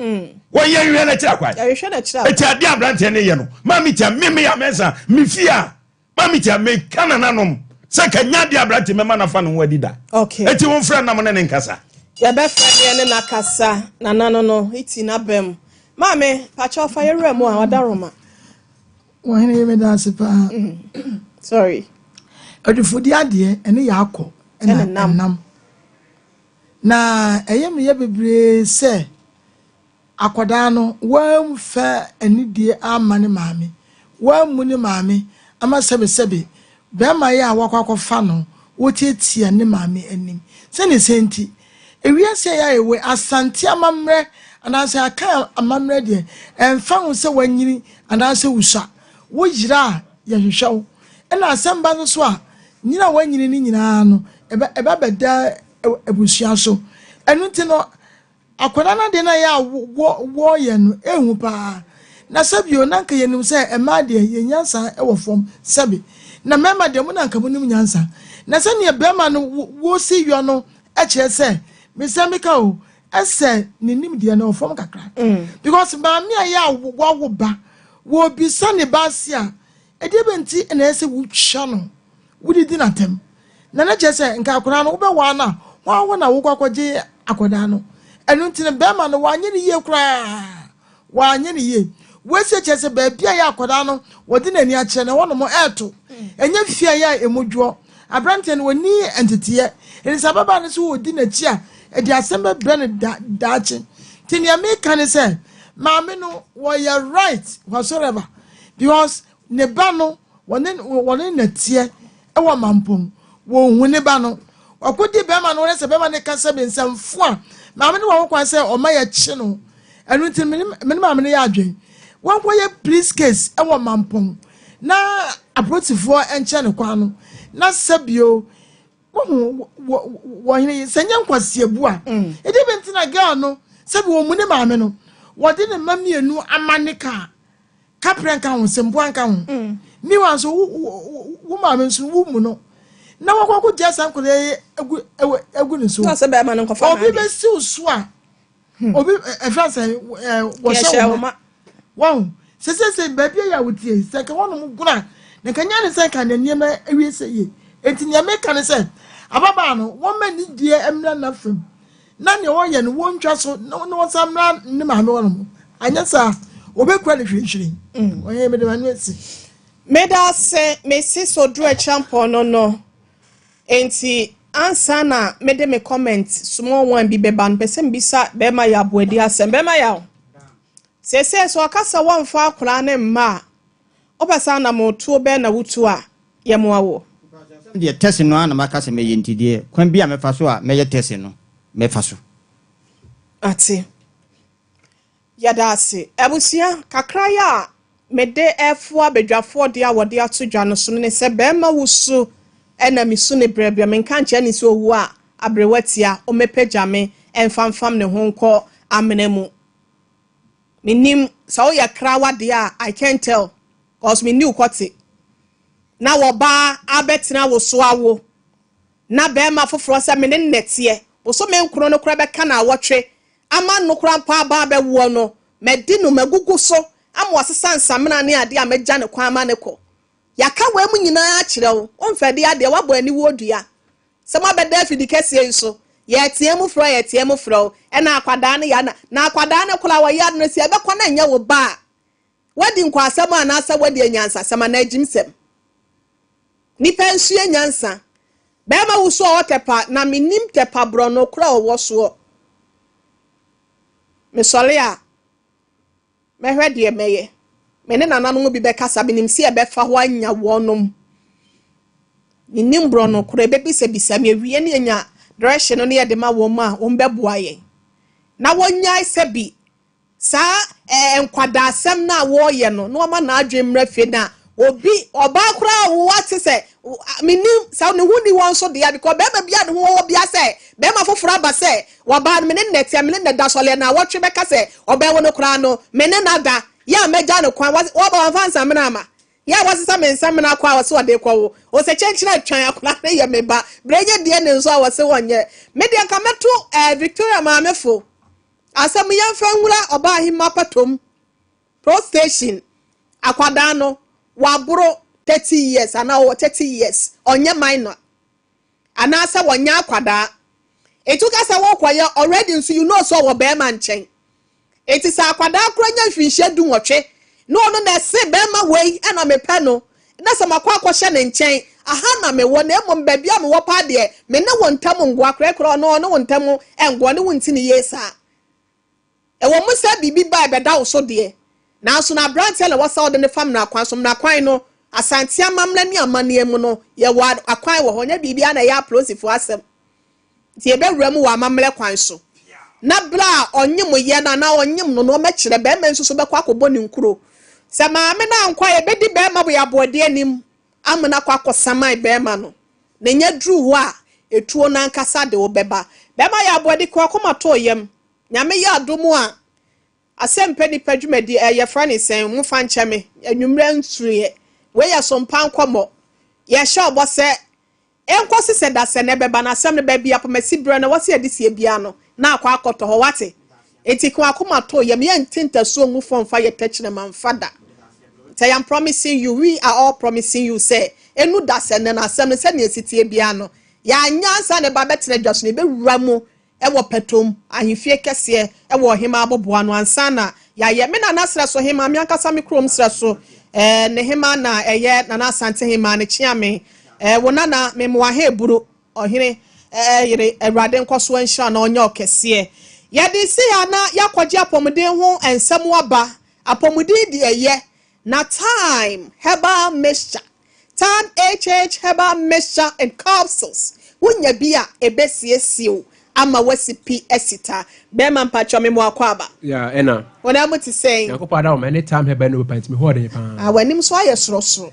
Wɔyɛ hwehwɛ n'akyiri akwae. Yɛhwehwɛ n'akyiri. Eti adeɛ aberanteɛ no yɛ no, maame kyɛ mímí yɛ amɛnsa mi fie a, maame kyɛ mi ka nananom sɛ ka nya adeɛ aberanteɛ mɛma nafa ne ho adi da. Eti wɔn fira nam ne ne nkasa. Yɛbɛfrɛ ne n'akasa nana no iti n'abam. Maame pakyɛ, ɔfa yɛwura mu a ɔda roma. Wɔhene yi, meda ase paa. Sorry. Adufudi adeɛ ɛne yɛ akɔ ɛna ɛne nam. Ɛnam na ɛyɛ meyɛ bebree sɛ akwadaa no wɔamfa anidie ama ne maame, wɔammu ne maame ama sɛbesɛbe bɛrima yi a wakɔ akɔfa no, wɔtiatia ne maame anim sɛne sɛ nti ewiase a yɛayɛ wɔ Asante amammerɛ anaasɛ aka amammerɛ deɛ, ɛmfa ho sɛ wanyini anaasɛ wusua, woyera a yɛhwehwɛ wo. Ɛna asɛm ba no so a, nyina a wanyini no nyinaa no ɛbɛ bɛda abusua so. Ɛno nti no, akwadaa no adeɛ no a yɛ a wɔyɛ no ehu paa. Na sɛbio na nka yɛnim sɛ mmaa deɛ, yɛn nyansa wɔ fam sɛbi, na mmarima deɛ, mo na nka mo nim nyansa. Na sɛnea bɛrima no wɔsi yɔ no, ɛkyerɛ sɛ mesɛ meka o, ɛsɛ ne nim deɛ no wɔ fam kakra, because maame a yɛ a wawo ba, wɔbisa ne ba ase a, ɛdeɛ bɛ nti na ɛsɛ wotwa no, wodidi n'atɛm na ne kyerɛ sɛ nka akwadaa no wobɛwaa no a, wɔn ahɔ na wokɔ akɔgye akwadaa no. Ɛno nti no, bɛrima no wanyɛ ne yie koraa, wanyɛ ne yie. Wɔasi kyerɛ sɛ baabi a yɛ akwadaa no wɔde n'ani akyerɛ no, ɛhɔ nom ɛɛto ɛnyɛ fie a yɛ a emu dwoɔ. Aberanteɛ no wɔni nteteɛ ɛnti sɛ ababaa no so wɔdi n'akyi a, ɛde asɛm bɛbrɛ no da daakye. Nti nea meka ne sɛ maame no wɔyɛ right whatsoever, because ne ba no wɔne nɛteɛ ɛwɔ Mampɔn, wɔnhu ne ba no, ɔkɔdi bɛrima no wɔne sɛ bɛrima no kasa bi nsɛmfo a, maame no wɔ ho kwan sɛ ɔma yɛkye no. Ɛno nti me ne maame no yɛ adwen, wɔnkɔyɛ police case ɛwɔ Mampɔn na apolisifoɔ nkyɛn ne kwan no. Na sɛbio wohu wɔhene sɛ nyɛ nkwasiabu a ɛdi bi nti na girl no sɛbi wɔn mu ne maame no wɔde ne mma mmienu ama ne kaa kaprɛ nka ho, sɛmpoa nka ho. Meanwhile nso wo maame nso wo mu no na wɔkɔ akɔ gya saa nkwadaa yi egu ne so. Na sɛ bɛrima no nkɔfa obi n'ade. Bɛsi so a, obi ɛfɛ sɛ wɔhyɛ Yɛhyɛ wo wo ma ma. Wɔn sɛsɛsɛ baabi a yɛ a wotie sɛ nka wɔnom gona na nka nya ne sɛ nka ne nneɛma awie sɛ yie. Eti nea meka ne sɛ ababaa no wɔma ne die mmra n'afam na nea wɔyɛ no wɔntwa so na wɔsan mmra ne maame wɔnom, anyɛ saa wɔbɛkura ne hwirihwiri. Ɔyɛ mede ma no asi. Meda ase. Mesi so duru Akyirampɔn no, nti ansa na mede me comment small one bi bɛba no, pɛ sɛ mbisa bɛrima yɛ aboadi asɛm. Bɛrima yɛ o, seesei sɛ ɔka sɛ wɔmfa akwaraa ne mma a, wopɛ sɛ anamotuo bɛɛ na wotu a yɛmmoa wo? Deɛ test no a na maka sɛ mɛyɛ, nti deɛ kwan bi a mɛfa so a mɛyɛ test no, mɛfa so. Ate, yɛda ase. Abusua, kakra yi a mede ɛfoa badwafoɔ deɛ a wɔde ato dwa no so no ne sɛ bɛrima wusu ɛna misu ne brɛbrɛ. Menka nkyerɛ ne sɛ owu a, aberewa tia ɔmɛpagya me ɛmfamfam ne ho nkɔ amena mu. Menim sɛ woyɛ krawa deɛ a, I can't tell, cause menni wo kɔte na wɔbaa abɛtena wo so awo na bɛrima foforɔ sɛ me ne nnɛteɛ bosome 9 no kora bɛka na awɔtwe ama no kora mpa aba abɛwoɔ no, mɛdi no magugu so ama wasesa nsamena ne adeɛ a mɛgya ne kwan ama ne kɔ. Yɛaka wei mu nyinaa kyerɛ wo, womfɛ de adeɛ woabɔ aniwuo dua sɛ moabɛda afidi kɛseɛ yi so. Yɛteɛ mu frɛ, yɛteɛ mu frɛ wo. Ɛna akwadaa no yɛ na akwadaa no koraa wɔyɛ ade no si ɛbɛkɔ na ɛnyɛ wo ba a wadi nkwaasɛm anaasɛ wadi anyansasɛm anaa agyimsɛm. Nipa nsua nyansa. Bɛrima wo so a ɔwɔ Tɛpa na menim Tɛpa borɔ no kora a ɔwɔ soɔ. Mesɔre a, mɛhwɛ deɛ mɛyɛ. Me ne nananom bi bɛkasa. Menim sɛ yɛbɛfa hɔ anya wɔnom. Menim borɔ no kora ɛbɛbisabisa me awie ne anya direction no ne yɛde ma wɔn a wɔn bɛboa yɛn na wɔnyae sɛ bi saa nkwadasɛm no a wɔreyɛ no na wɔma n'adwene mmra fie na Obi, ɔbaa koraa a woate sɛ, mennim sɛ ne ho nni hɔ nso deɛ, because bɛrima bi a ne ho wɔ hɔ bia sɛ bɛrima foforɔ aba sɛ wɔbaa no me ne no na ɛteɛ, me ne no na ɛda sɔleɛ naawɔtwe bɛka sɛ ɔbɛwo no koraa no, me ne no ada, yɛ a mɛgya no kwan, wɔba wamfa nsamena ama, yɛ a wɔsesa me nsamena kɔ a ɔse ɔde rekɔwo, ɔsɛ kyenkyen atwan akwadaa no yɛ me ba, berɛ nyɛ deɛ ne nso a wɔse wɔnyɛ, me deɛ nka mɛto eh, Victoria maame fo, asɛm yɛmfa nwura ɔbaa ahemma patom. Prostation, akwadaa no waboro 30 years anaa ɔwɔ 30 years, ɔnyɛ minor anaasɛ wɔnyɛ akwadaa. Eti woka sɛ wokɔyɛ already nso you know sɛ ɔwɔ bɛrima nkyɛn. Eti sɛ akwadaa koraa nya mfinhyia 18 na ɔno na ɛse bɛrima wei ɛna mepɛ no na sɛ makɔ akɔhyɛ ne nkyɛn, aha na mewɔ na mmom baabi a mewɔ paa deɛ me ne wo ntam ngoa korakora ɔno ɔne wo ntam ngoa ne wo nti ne yie saa. Ɛwɔ mu sɛ biribi ba a ɛbɛda wo so deɛ, nanso na aberanteɛ na ɛwɔ sɛ wode no fa mmara kwan so. Mmara kwan no, Asante amammerɛ ne amanneɛ mu no, yɛwɔ akwan wɔ hɔ. Ɛnyɛ biribiara na ɛyɛ apolisifoɔ asɛm. Nti yɛbɛwura mu wɔ amammerɛ kwan so. Na berɛ a ɔnyem yɛ no anaa ɔnyem no no, ɔmɛkyerɛ, barima nso so bɛkɔ akɔbɔ ne nkuro. Sɛ maame no ankɔ a, yɛbɛdi barima wɔ aboɔden anim ama no akɔ akɔsaman barima no. Na ɛnya duru hɔ a, etuo no ankasa de wo bɛba. Barima yɛ aboɔden, kɔ akoma too yam. Nyame yɛ adom a, Asɛmpɛ Nipa dwumadi eh, yɛfrɛ ne sɛn? Momfa nkyɛ me, anwummerɛ nsuruiɛ. Wei yɛ sompa nkɔmmɔ. Yɛhyɛ ɔbɔ sɛ, ɛnkɔsi sɛ dasani bɛba no, asɛm no baabi apomasi berɛ no, ɛwɔ sɛ yɛde sie biara no, na akɔ akɔtɔ hɔ. Wate? Enti ka w'akoma to yam, yɛnte ntasuo ngu fam mfa yɛ tɛkyerɛma mfa da. Nti I am promising you, we are all promising you sɛ, ɛnu dasani no, asɛm no sɛnea ɛsi teɛ biara no, yɛanyɛ ansa na ɛba abɛtena dwa so no, yɛbɛwura mu wɔ Pɛtom ahemfie kɛseɛ wɔ ɔhemaa aboboano ansa na yɛayɛ me nana serɛ so hemaa, me ankasa me kurom serɛ so eh, ne hemaa na ɛyɛ Nana Asante hemaa ne kyeame eh, wo nana me mmoa he buru ɔhene eh, yere Awurade nkɔ so nhyira na ɔnyɛ ɔkɛseɛ. Yɛde si ha na yɛakɔgye apɔmuden ho nsɛm aba. Apɔmuden deɛ ɛyɛ na Thyme Herbal Mixture Thyme HH Herbal Mixture and Capsules, Wonya bi a, ɛbɛsiesie wo ama woasi pi asi ta. Bɛɛma mpakyɛw me mo akwaaba. Yeah, ɛna. Wo nan mu te sɛn? Nyankopɔn ada wo ma ɛne Thyme Herbal no paa nti me ho ɔden paa. Ah, w'anim nso ayɛ sorosoro.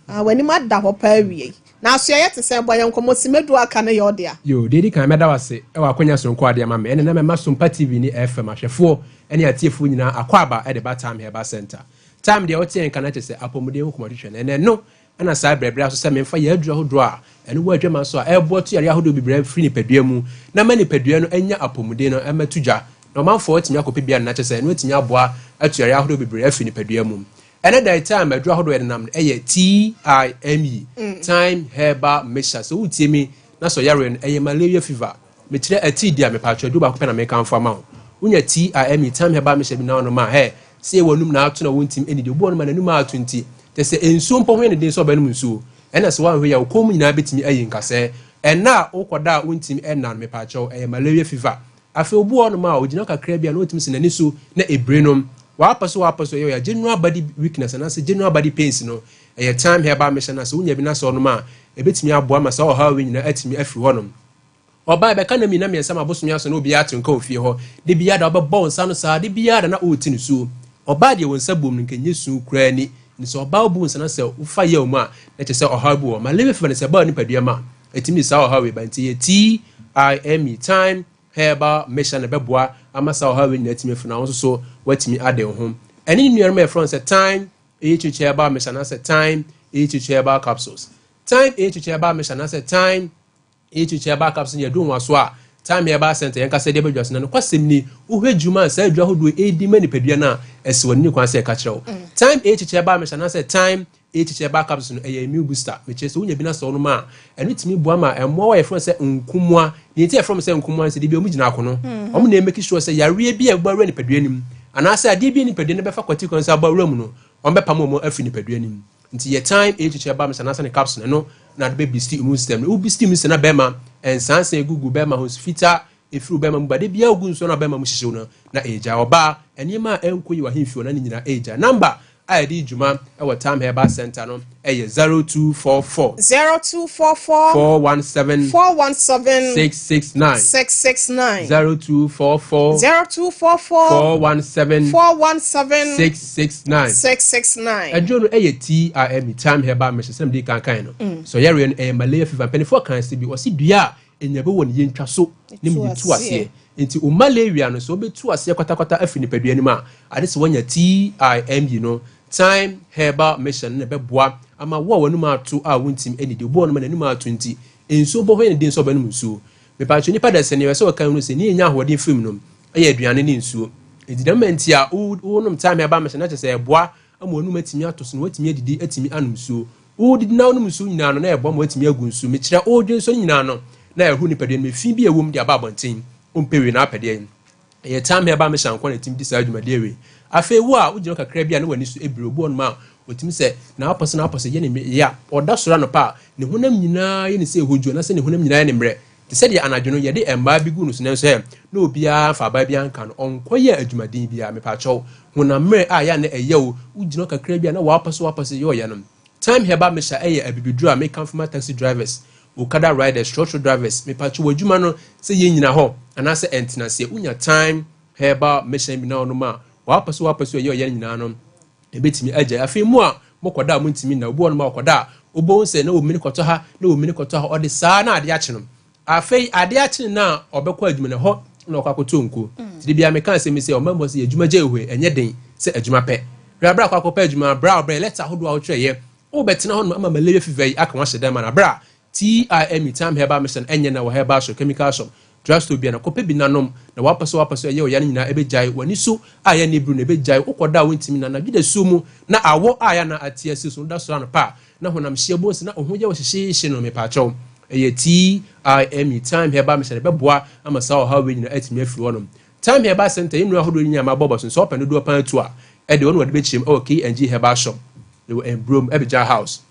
Ah, w'anim ada hɔ paa awiei. Na asoɛeɛ te sɛn? Bɔ yɛn nkɔmmɔ, simma du a aka no yɛ wo dea. Yoo, deɛ edi kan mɛda wo ase wɔ akwanya soronko a wode ama me ɛne na mɛma Sompa TV ne FM ahwɛfoɔ ne atiefoɔ nyinaa akwaaba de ba Thyme Herbal Center. Time deɛ wote yɛn nka no kyerɛ sɛ apɔmuden ho kɔmatwetwe no. Ɛnɛ no na saa brɛbrɛ aso sɛ memfa yɛn aduru ahodoɔ a ɛno wɔ adwaman so a ɛreboa tu yareɛ ahodoɔ bebree afiri nipadua mu na ama nipadua no anya apɔmuden no mmɛto dwa na ɔmanfoɔ atumi akɔpɛ bi anom na kyerɛ sɛ ɛno atumi aboa atu yareɛ ahodoɔ bebree afiri nipadua mu. Ɛnɛ da yi time aduru ahodoɔ yɛde nam no ɛyɛ TIME, Thyme Herbal Mixture. Sɛ woretie me na sɛ ɔyareɛ no ɛyɛ malaria fever Mekyerɛ atii di a, mepatwɔ aduro baako pɛ na mekamfo ama wo. Wonya tii a ɛmi tam herbal mixture bi na wonom a, hɛ, sɛ w'anum na ato na wontim nnidi. Obi wɔ hɔ nom a n'anum ato nti, kyerɛ sɛ nsuo mpo ho yɛ no den sɛ ɔbɛnom nsuo. Ɛna sɛ woanhwɛ yie a, wo kɔn mu nyinaa bɛtumi ayi nkasɛɛ. Ɛnna a wokɔda a wontim nna no, mepatwɔ, ɛyɛ malaria fever. Afei obi wɔ hɔ nom a, ogyina hɔ kakra bi a na otumi sɛ n'ani so na ebire no. W'apɛ so w'apɛ so ɛyɛ ɔya, general body weakness anaasɛ general body pains no, ɛyɛ thyme herbal mixture no a sɛ wonya bi na sɛ wonom a, ɛbɛtumi aboa ma saa ɔhaw wei nyinaa atumi afiri hɔnom. Ɔbaa bɛka nna mmienu na mmiɛnsa ma abosome aso na obiara te nka wɔ fie hɔ. Da biara da ɔbɛbɔ wo nsa ano saa, da biara da na ɔrete nisuo. Ɔbaa deɛ wo nsa buom no nka ɛnyɛ su koraa ni. Nti sɛ ɔbaa wobu wo nsa na sɛ wofa yaw mu a, na kyerɛ sɛ ɔhaw bi wɔ hɔ. Malaria fever no sɛ ɛba wo nipadua mu a, ɛtumi de saa ɔhaw wei ba. Nti ɛyɛ TIME, Thyme Herbal Mixture na ɛbɛboa ama saa ɔhaw wei nyinaa atumi afiri na wo nso so woatumi ade wo ho. Ɛne ne nuanom a yɛfrɛ wɔn sɛ Thyme HH Herbal Mixture anaasɛ Thyme HH Herbal Capsules. Thyme HH Herbal Mixture anaasɛ Thyme HH Herbal Capsules yɛ aduru nwanwaso a Thyme Herbal Center yɛn ankasa de aba dwa so. Na nokwasɛm ni, wohwɛ dwuma a saa aduru ahodoɔ yi redi ma nipadua no a, ɛsɛ w'ani ne kwan sɛ ɛka kyerɛ wo. Thyme HH Herbal Mixture anaasɛ Thyme HH Herbal Capsules no, ɛyɛ immune booster. Mekyerɛ sɛ wonya bi na sɛ wonom a, ɛno tumi boa ma mmoawa a yɛfrɛ wɔn sɛ nkomoa. Nea enti a yɛfrɛ wɔn sɛ nkomoa ne sɛ, da bi a wɔgyina akono. Wɔn na ɛmake sure sɛ yareɛ bi a ɛbɛbɔ awura nipadua no mu anaasɛ adeɛ bi a nipadua no bɛfa kwati kwan so abɔ awura mu no, wɔbɛpam wɔn afiri nipadua no mu. Nti yɛ time HH herbal mixture anaasɛ ne capsule no, ɛno na ade bɛ boost immune system no. Wo boost immune system na bɛrima nsansan egugu bɛrima ho nsu fitaa efiri wo bɛrima mu ba. Da biara wogu nsuo na bɛrima mu hyehyew no na ɛregyae. Ɔbaa, nneɛma a ɛnkɔ yie wɔ ahemfie hɔ na ne nyinaa ɛregyae. Number a yɛde di dwuma wɔ Time Herbal Center no yɛ 0244. 0244. 417. 417. 669. 669. 0244. 0244. 417. 417. 669. 669. Aduro no yɛ TIME, Time Herbal Mixture, sɛ mede kankan no. So yɛreɛ no ɛyɛ malaria fever. Mpanimfoɔ kan sɛ bi wɔsi dua a enya bi wɔ ne yɛntwa so ne mu de tu aseɛ. Nti o malaria no sɛ wobɛtu aseɛ kwatakwata afiri nipadua no mu a, ade sɛ wɔanya TIME no, Time Herbal Mixture no, na ɛbɛboa ama wo a w'anum ato a wontimi anidi. Obi wɔ no ma n'anum ato nti nsuo bɔ hɔ yɛ ne den sɛ ɔbɛnom nsuo. Mepatwo nipa da sɛ nea ɛsɛ wɔka no sɛ ne yɛnya ahoɔden firi mu no ɛyɛ aduane ne nsuo. Nti dɛm nti a wonom Time Herbal Mixture na kyerɛ sɛ ɛboa ama w'anum atumi ato so na watumi adidi, atumi anom nsuo. Wodidi na wonom nsuo nyinaa no na ɛboa ma watumi agu nsuo. Mekyerɛ wodwe nsuo no nyinaa no na ɛho nipadua no efi bi a ɛwɔ mu de aba abɔnten. Wompɛ wei na apɛdeɛ ɛyɛ Time Herbal Mixture nko na ɛtumi di saa dwumadeɛ wei. Afei wo a wogyina kakra bi a na w'ani so ebire, obi wɔ nom a otumi sɛ n'apɔsɛ yɛ ne ya, ɔda soro anɔpa a ne honam nyinaa yɛ ne sɛ ɛhodwo anaasɛ ne honam nyinaa yɛ ne mmerɛ te sɛ deɛ anadwo no yɛde mmaa bi gu no so, nanso ɛ na obiara fa abaa bi anka no, ɔnkɔ yɛ adwumaden biara. Mepaakyɛw, honam mmerɛ a yɛ a na ɛyɛ wo, wogyina kakra bi a na wapɔ so wapɔ so yɛ ɔyɛ no, Time Herbal Mixture ɛyɛ abibiduro a mekamfo ma taxi drivers, okada riders, trotro drivers. Mepaakyɛw, wɔ adwuma no sɛ yɛn nyina hɔ anaasɛ ɛntena wonya Time Herbal Mixture bi na ɔnom a wapɔ so ɛyɛ ɔyɛ nyinaa no ebetumi agya. Afei mu a mokɔda a montumi na obi wɔ nom a ɔkɔda a wobɛhu sɛ na wɔmini kɔtɔ ha na wɔmini kɔtɔ ha, ɔde saa na adeɛ akye no. Afei adeɛ akye no na ɔbɛkɔ adwuma no hɔ na ɔkɔ akɔtɔ nko. Nti de bia meka asɛm sɛ ɔma mmɔ sɛ adwuma gye ehwe, ɛnyɛ den sɛ adwuma pɛ hwɛ abira akɔ akɔpɛ adwuma abira ɔbrɛ lɛta ahodoɔ a wotwerɛyɛ wobɛtena hɔ nom ama malaria fever yi aka wahyɛ dɛm na abira TIME, Time Herbal Mixture, ɛnyɛ na wɔ herbal shop, chemical shop, drugstore bia na kɔpɛ bi nanom na wapɛ so wapɛ so ɛyɛ ɔya no nyinaa ɛbɛgyae. W'ani so a yɛ ne buru na ɛbɛgyae. Wokɔda a wontumi na anadwo da suo mu na awɔ a yɛ na ate asi so da soro anɔpa a na honam hyia bo na ɔho yɛ wɔ hyehyeehye no. Mepaakyɛw, ɛyɛ TIME, Time Herbal Mixture, ɛbɛboa ama saa ɔhaw wei nyinaa atumi afiri hɔnom. Time Herbal Center, yɛn nnuro ahodoɔ nyinaa ma bɔbɔ so nso ɔpɛ dodoɔ pan tu a ɛde wɔn wɔde bɛkyerɛ mu ɛwɔ KNG Herbal Shop ɛwɔ Mbrom Ebigya House,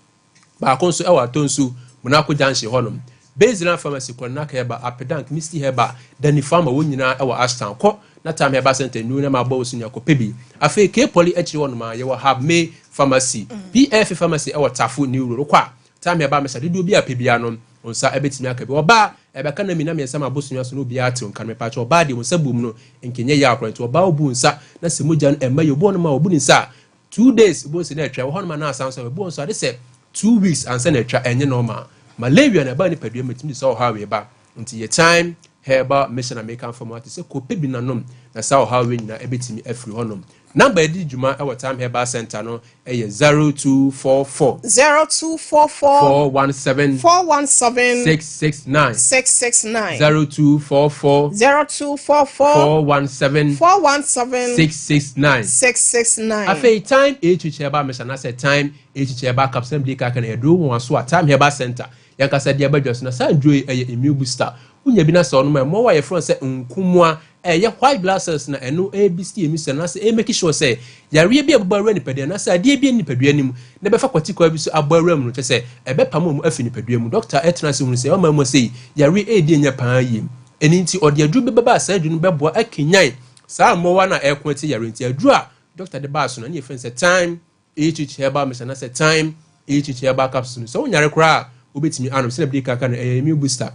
baako nso ɛwɔ Atonsu Monaco Junction hɔnom, Baseline Pharmacy, Kɔnak Herbal, Apedank, Misty Herbal, Dani Pharma, wɔn nyinaa ɛwɔ Ashtown. Kɔ na Time Herbal Center nnuro na ma bɔ so nya kɔpɛ bi. Afei K Poly akyiri hɔnom a yɛwɔ Hab May Pharmacy, PF Pharmacy ɛwɔ Tafo New Road. Kɔ a Time Herbal Mixture dodoɔ bi a pɛ bia no nsa ɛbɛtumi aka bi. Ɔbaa ɛbɛka na mi na mmiɛnsa ma abosomia so na obiara te nka no. Mepaakyɛ, ɔbaa deɛ wɔn nsa bom no nkɛnyɛ yɛ akora, nti ɔbaa obu nsa na sɛ mogya no ɛmma yɛ. Obu wɔn ma obu ne nsa a 2 days obu nsa na atwa wɔ hɔnom a asan so ebu nso ade sɛ 2 weeks ansa na atwa. Ɛnyɛ normal. Malaria na ɛbaa nipadua mu etumi de sɛ ɔhaw wei ba, nti yɛ Time Herbal Mixture na meka fam ate sɛ kɔpɛ bi nanom na saa ɔhaw wei nyinaa ɛbɛtumi afiri hɔnom. Number yɛde dwuma ɛwɔ Time Herbal Center no ɛyɛ 0244. 0244. 417. 417. 669. 669. 0244. 0244. 417. 417. 669. 669. Afei Time HH Herbal Mixture anaasɛ Time HH Herbal Capsule de kaka na yɛduro wɔn aso a Time Herbal Center yankasa de abadwa so na saa nduro yi ɛyɛ immune booster. Wonya bi na sɛ ɔnom a mmoawa a yɛfrɛ no sɛ nkumoa, ɛyɛ white blood cells na ɛno ɛbisi emi sɛ anaasɛ ɛmake sure sɛ yareɛ bi a ɛbɛbɔ awura nipadua anaasɛ adeɛ bi a nipadua no mu na ɛbɛfa kwati kwa bi so abɔ awura mu no, kyɛ sɛ ɛbɛpam wɔn afi nipadua mu. Doctor ɛtena ase hunu sɛ ɔma mu sɛ yi yareɛ ɛredi anya paa yie, ɛno nti ɔde aduro bi bɛba a saa aduro no bɛboa akenyan saa mmoawa no a ɛko ati yare. Nti aduro a doctor de baa so no ne yɛfrɛ no sɛ Time HH Herbal Mixture anaasɛ Time HH Herbal Capsule no. Sɛ wonyare koraa a wobɛtumi anom. Sɛnea bɛde kaka no ɛyɛ immune booster.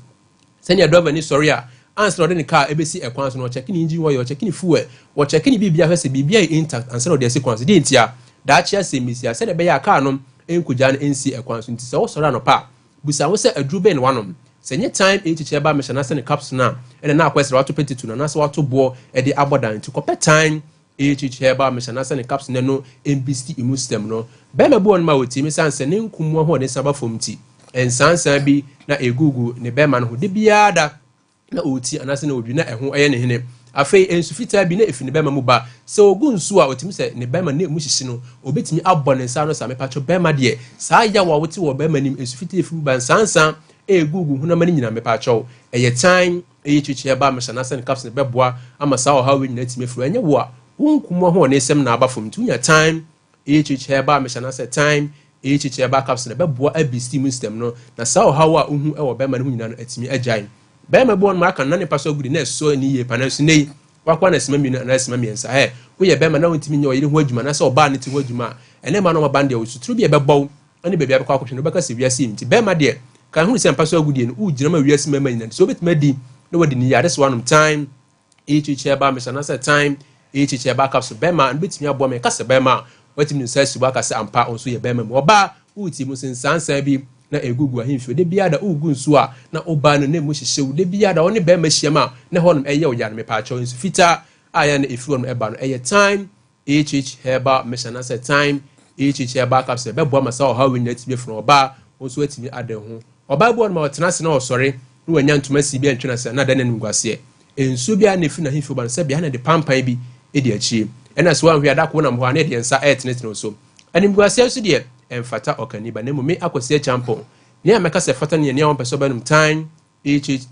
Sɛnea driver ni sɔre a ansa na ɔde ne car ɛbɛsi ɛkwan so no, ɔkyɛke ne engine oil, ɔkyɛke ne fuel, wɔkyɛke ne biribi ahwɛ sɛ biribi ayɛ intact ansa na ɔde asi kwan so. Deɛ nti a daakye asɛm mesi a sɛdeɛ ɛbɛyɛ a car no nkogya no nsi ɛkwan so. Nti sɛ wosɔre anɔpa a, busa wo sɛ aduro bɛn na wanom. Sɛ nye Time HH Herbal Mixture anaasɛ ne capsule no a ɛna na akɔ sɛ wato pɛtitu no anaasɛ wato boɔ ɛde abɔ dan. Nti kɔpɛ Time HH Herbal Mixture anaasɛ ne capsule no mbisi immune system no. Bɛrima bi wɔ no ma wɔtie mi san sɛ ne nkumu ahoɔden san ba fam, nti nsansan bi na egugu ne bɛrima no ho de biara da na ɔreti anaasɛ na ɔdwi na ɛho ɛyɛ ne hene. Afei nsu fitaa bi na efi ne bɛrima mu ba. Sɛ ogu nsu a otumi sɛ ne bɛrima ne mu hyehye no, obetumi abɔ ne nsa no sa. Mepatwɛ, bɛrima deɛ saa yaw a wote wɔ bɛrima nim, nsu fitaa efi mu ba, nsansan egugu honam no nyinaa, mepatwɛw, ɛyɛ Time HH Herbal Mixture anaasɛ ne capsule bɛboa ama saa ɔhaw yi nyinaa tumi afiri. Ɛnyɛ wo a wo nkum ahoɔden sɛm na aba fam, nti wonya Time HH Herbal Mixture anaasɛ Time HH Herbal Capsule bɛboa abisi immune system no na saa ɔhaw a wohu wɔ bɛrima no ho nyinaa no atumi agyae. Bɛrima bi wɔ no aka na nipa so agudi na ɛsɔ ani yie pa, nanso ne yi W'akoa na sima mmienu anaa sima mmiɛnsa. Hɛ, woyɛ bɛrima na wontumi nyɛ ɔyere ho adwuma anaasɛ ɔbaa no ti ho adwuma a, ɛnnɛ mmaa no a wɔaba no deɛ, suturo bi a ɛbɛbɔ wo ne baabi a wobɛkɔ akɔhwɛ no, wobɛka sɛ wiase yi nti. Bɛrima deɛ, ka hunu sɛ mpa so agodie no, wogyina ma wiase mmarima nyinaa nti, sɛ wobɛtumi adi na woadi no yie a, ade sɛ woanom thyme, HH herbal mixture anaasɛ thyme HH herbal capsule. Bɛrima no bɛtumi aboa ma yɛka sɛ bɛrima a, watumi de nsa asi bo aka sɛ ampa wo nso yɛ bɛrima mu. Ɔbaa, woretie mu sɛ nsaansaa bi na ɛgugu ahemfie. Da biara da wogu nsuo a, na wobaa no na ɛmu hyehye wo. Da biara da wo ne bɛrima hyiam a, na ɛhɔnom ɛyɛ wo ya no. Mepaakyɛw, nsu fitaa a ɛyɛ a na ɛfiri hɔnom ɛba no, ɛyɛ thyme HH herbal mixture anaasɛ thyme HH herbal capsule. Ɛbɛboa ma saa ɔhaw wei nyinaa atumi afiri hɔ. Ɔbaa, wo nso woatumi ada ho. Ɔbaa bi wɔ hɔnom a ɔtena ase na ɔsɔre na wanya ntoma sii bi antwe no ase a, na ada no animguaseɛ. Nsuo biara na ɛfiri n'ahemfie ba no, sɛbea na ɛde pampan bi di akyire. Ɛna sɛ woanhwɛ a, da koro wonam hɔ a, na ɛde yɛn nsa retenetene wo so. Animguaseɛ nso deɛ, ɛmfata ɔkanni ba, na mmom me Akwasi Acheampong, nea mɛka sɛ ɛfata no yɛ nea wɔmpɛ sɛ ɔbɛnom Thyme HH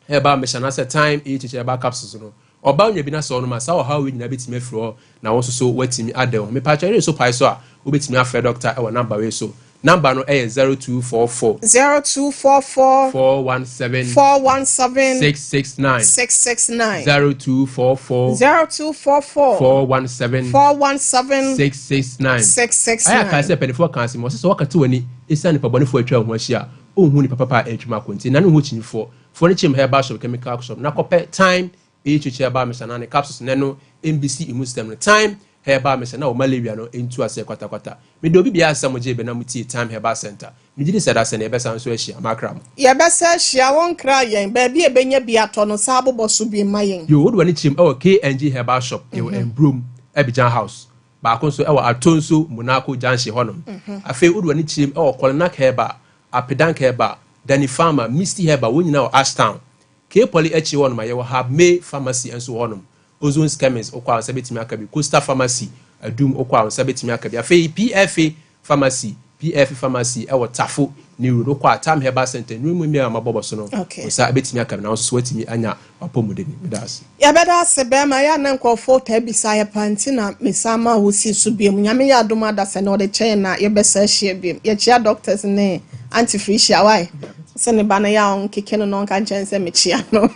Herbal Mixture anaasɛ Thyme HH Herbal Capsules no. Ɔbaa onya bi na sɛ ɔnom a, saa ɔhaw wei nyinaa bɛtumi afiri hɔ na wo nso so woatumi ada wo ho. Mepaakyɛw yere so pae so a, wobɛtumi afrɛ dɔkta wɔ number wei so. Number no yɛ 0244. 0244. 417. 417. 669. 669. 0244. 0244. 417. 417. 669. 669. Ayɛ akae sɛ mpanimfoɔ ka asɛm, wɔse sɛ wɔkate w'ani esiane nipa bɔnefoɔ a atwa wo ho ahyia a, wonhu nipa papa a ɛretwam akɔ nti, nane wo ho kyinyifoɔ. Foɔ no kyim herbal shop, chemical shop, na kɔpɛ thyme HH herbal mixture anaa ne capsules na ɛno mbc emu stem no. Thyme herbal mixture na wɔ malaria no ntu aseɛ kwatakwata. Meda obi biara ase sɛ mo gyee bɛ na mo tie Thyme Herbal Center. Me gyidi sɛ dasani yɛbɛsan nso ahyia. Makra mo. Yɛbɛsan ahyia, wo nkra yɛn, baabi a yɛbɛnya bi atɔ no, san bobɔ so bi ma yɛn. Yoo, wode w'ani kyerɛm ɛwɔ KNG Herbal Shop, yɛwɔ Mbrom, Abidjan House. Baako nso ɛwɔ Atonso, Monaco Junction hɔnom. Afei wode w'ani kyerɛm ɛwɔ Kolinak Herbal, Apedank Herbal, Danny Pharma, Misty Herbal, wɔn nyinaa wɔ Ashtown. K Poly akyi hɔnom a, yɛwɔ Hab May Pharmacy nso wɔ hɔnom. Ozone's Chemist, wokɔ a wo nsa bɛtumi aka bi. Coastal Pharmacy, Adum, wokɔ a wo nsa bɛtumi aka bi. Afei PFA Pharmacy, PFA Pharmacy wɔ Tafo, New Road, wokɔ a Tam Herbal Centre, nnuro mu mmienu a mabɔbɔ so no, wo nsa bɛtumi aka bi na wo nso so woatumi anya w'apɔmuden. Meda ase. Yɛbɛda ase bɛɛma, ɛyɛ a na nkurɔfoɔ taa bisa yɛ paa nti na mesan maa wo sii so biom. Nyame yɛ adom adasɛ na ɔde kyɛ yɛn na yɛbɛsan ahyia biom. Yɛkyea doctors ne Auntie Felicia wai? Sɛ ne ba no yɛ a ɔnkeke no na ɔnka nkyɛn sɛ mekyea no.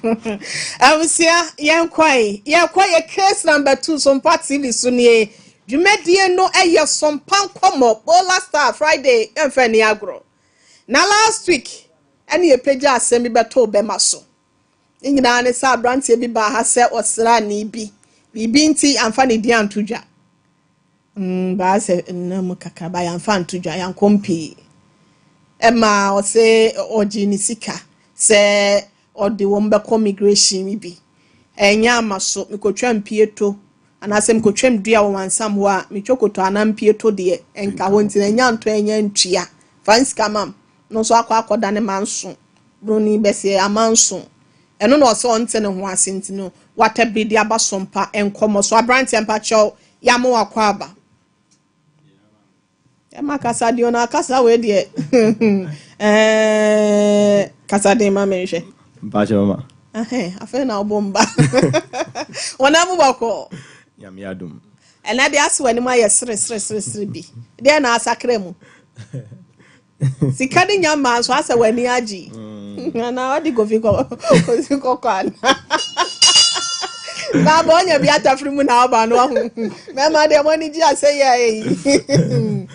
Abusua yɛnkɔe, yɛkɔ yɛ case number 2 Sompa TV so nie. Dwumadie no ɛyɛ Sompa Nkɔmmɔ, Bola Star Friday yɛmfa nni agorɔ. Na last week ɛne yɛpagya asɛm bi bɛtoo bɛma so. Ne nyinaa ne sɛ aberanteɛ bi baa ha sɛ ɔsraani bi. Biribi nti yɛamfa ne din anto dwa. Baa sɛ nna mu kakra ba yɛamfa anto dwa, yɛankɔm pii. Ɛma ɔse ɔgye ne sika sɛ ɔde wɔn bɛkɔ migration bi. Ɛnyɛ ama so, mekɔtwa mpieto anaasɛ mekɔtwam dua wɔ wansam hɔ a, metwa koto anaa mpieto deɛ ɛnka hɔ nti na ɛnya ntɔ ɛnya ntua. Fa nsika mam no nso akɔ akɔda ne manso. Broni bɛseɛ amanso. Ɛno na ɔsɛ ɔnte ne ho ase nti no watabiri de aba so mpa nkɔmmɔ so. Aberanteɛ mpakyɛw yɛama wakɔ aba. Ɛma kasa deɛ ɔno akasa wei deɛ ɛɛ kasa den ma menhwɛ. Mpakyɛw ma. Ahɛn afei na ɔbɔ mba. Wɔn amu bɔkɔ. Nyame adom. Ɛnɛ deɛ ase w'anim ayɛ sere sere sere sere bi. Deɛ na asakra mu. Sika ne nya mmaa nso asɛ w'ani agye. Anaa ɔde kofi kɔ kofi kɔkɔ ana. Na abɔ ɔnya bi atafiri mu na ɔba no ahu. Mɛma deɛ mo ani gye asɛ yɛ eyi.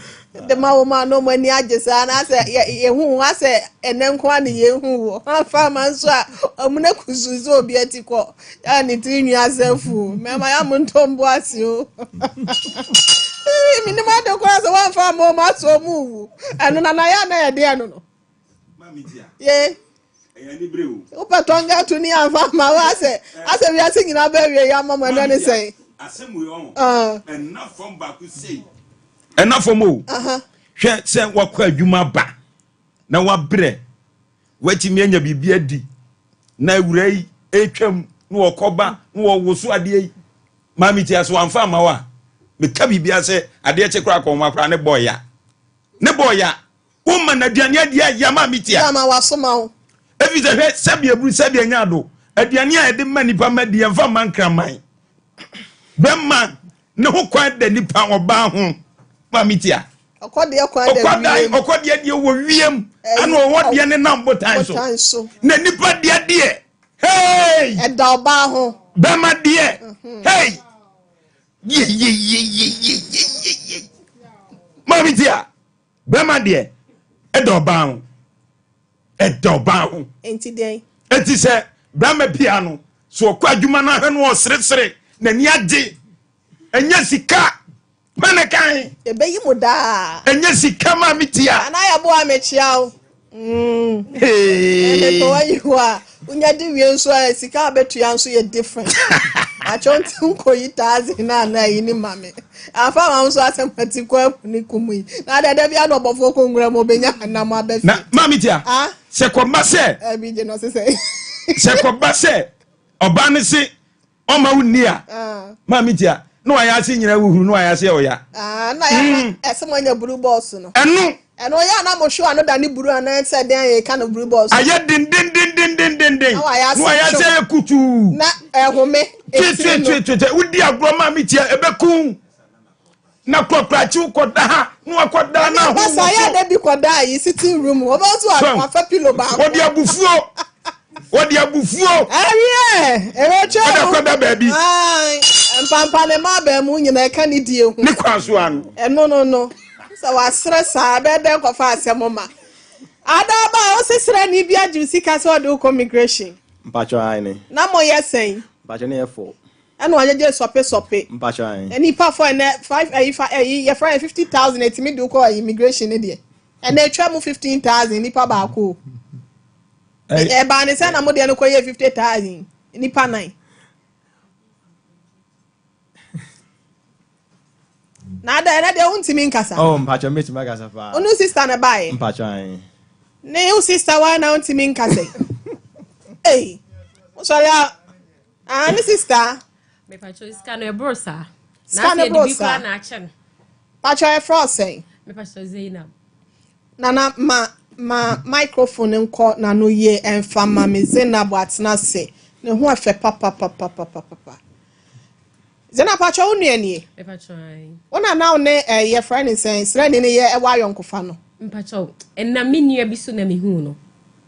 De ma wɔn a na wɔn ani agye saa na asɛ yɛ yɛhu asɛ ɛnɛ nko ara na yɛhu wɔ. Afa ama nso a ɔmo na kusu sɛ obi ati kɔ. Yɛ ne tiri nwi asɛ fu. Mɛma yɛ mo ntɔ mbo ase o. Menim ade koraa sɛ wɔamfa ama wɔn aso wɔn wu. Ɛno na na yɛ na yɛde ɛno no. Ye. Wopɛ tɔnga to ni amfa ama wo asɛ asɛ wiase nyinaa bɛ wie yɛ ama mo ɛno ne sɛn. Asɛm wei ɔho. Ɛna fam baako sei. Ɛna fam o. Hwɛ sɛ wakɔ adwuma ba na wabrɛ watumi anya biribi adi na awura yi ɛtwam na wɔkɔba na wɔwoso adeɛ yi maame ti ase wamfa ama wo a meka biribi ase adeɛ kye koraa kɔnma koraa ne bɔɔ ya ne bɔɔ ya woma no aduane adi a ya maame ti a ama wasoma wo efi sɛ hwɛ sɛbi aburu sɛbi anya ado aduane a yɛde ma nipa ma di yɛmfa ma nkraman bɛma ne ho kwan da nipa ɔbaa ho maame ti a Ɔkɔdeɛ kwan da wiem. Ɔkɔdeɛ deɛ wɔ wiem. Ɛna ɔwɔ deɛ ne nam botan so. Na nipa deɛ deɛ. Hey! Ɛda ɔbaa ho. Bɛma deɛ hey yeyeyeyeyeyeye maame ti a bɛma deɛ ɛda ɔbaa ho ɛda ɔbaa ho. Nti dɛn? Eti sɛ bɛrima bia no so ɔkɔ adwuma no ahwɛ no ɔseresere n'ani agye ɛnyɛ sika Mene kan. Yɛbɛyi mo daa. Ɛnyɛ sika ma me tia. Anaa yɛboa mekyia wo. Mepɛ wayi hɔ a wonya di wie nso a sika a bɛtua nso yɛ different. Akyɛw nti nkɔyi taase na anaa yi ne ma me. Afa ma nso asɛm ati kɔ amu ne kum yi. Na dada bi ano ɔbɔfoɔ kɔ nwura mu ɔbɛnya anam abɛfi. Na maame tia. Sɛ kɔba sɛ. Ɛbi gye no sesɛ. Sɛ kɔba sɛ ɔbaa ne se ɔma wo nni a maame tia na wayɛ ase nyinaa wuhuru na wayɛ ase ɔya. Na yɛ ɛsɛ mo anya buru bɔɔso no. Ɛno. Ɛno ɔyɛ a na mo hwe ano da ne buru anaa sɛ den ayɛ ka no buru bɔɔso. Ayɛ dendendendendenden. Na wayɛ ase na wayɛ ase ayɛ kutuu. Na ɛhome. Etiri no. Twetwetwe wodi agorɔ maame tia ɛbɛku. Na kɔkrakye kɔda ha na wakɔda na ho woso. Ɛna yɛ bi kɔda ayi sitting room wɔbɛ nso wafa pillow baako. Wɔde abufuo wɔde abufuo. Ɛwiɛ ɛwɛ twɛ mu. Ɔde akɔda baabi. Mpampa ne mma abɛn mu nyinaa ɛka ne die ho. Ne kwan so ano. Ɛno no no sɛ wasrɛ saa bɛɛ dɛn kɔfa asɛm ma. Adaba a ɔsesrɛ ni bi agye sika sɛ ɔde wokɔ migration. Mpatsɔ ayɛ Na mo yɛ sɛn. Mpatsɔ ne yɛ fɔ. Ɛna ɔgyegye sɔpe sɔpe. Mpatsɔ ayi. Nipa fɔ ɛnɛ five ɛyi fa ɛyi yɛfrɛ yɛ 50,000 etimi de kɔ immigration ne deɛ ɛnɛ etwa mu 15,000 nipa baako. Ɛbaa ne sɛ na mo deɛ no kɔ yɛ 50,000 nipa nan. Na ada ɛnɛ deɛ wontumi nkasa. Oh mpatsɔ mbɛtumi akasa paa. Onu sista na baayɛ. Mpatsɔ ayi. Ne wo sista wa na wontumi nkasa. Ei, wosɔre a. Ah, ne sista. Mepacho sika no ɛboro saa. Sika no ɛboro saa. Na akyɛ no. Pacho ɛfrɛ ɔsɛn. Mepacho Zainab. Nana ma ma microphone nkɔ n'ano yie ɛnfa ma me Zainab atena ase. Ne ho ɛfɛ papapapapapa. Zainab pacho wo nua nie. Mepacho ayi. Wo na na wo ne ɛyɛ frɛ ne sɛn srɛni ne yɛ ɛwɔ ayɔnkofa no. Mpacho ɛnam me nua bi so na mehu no.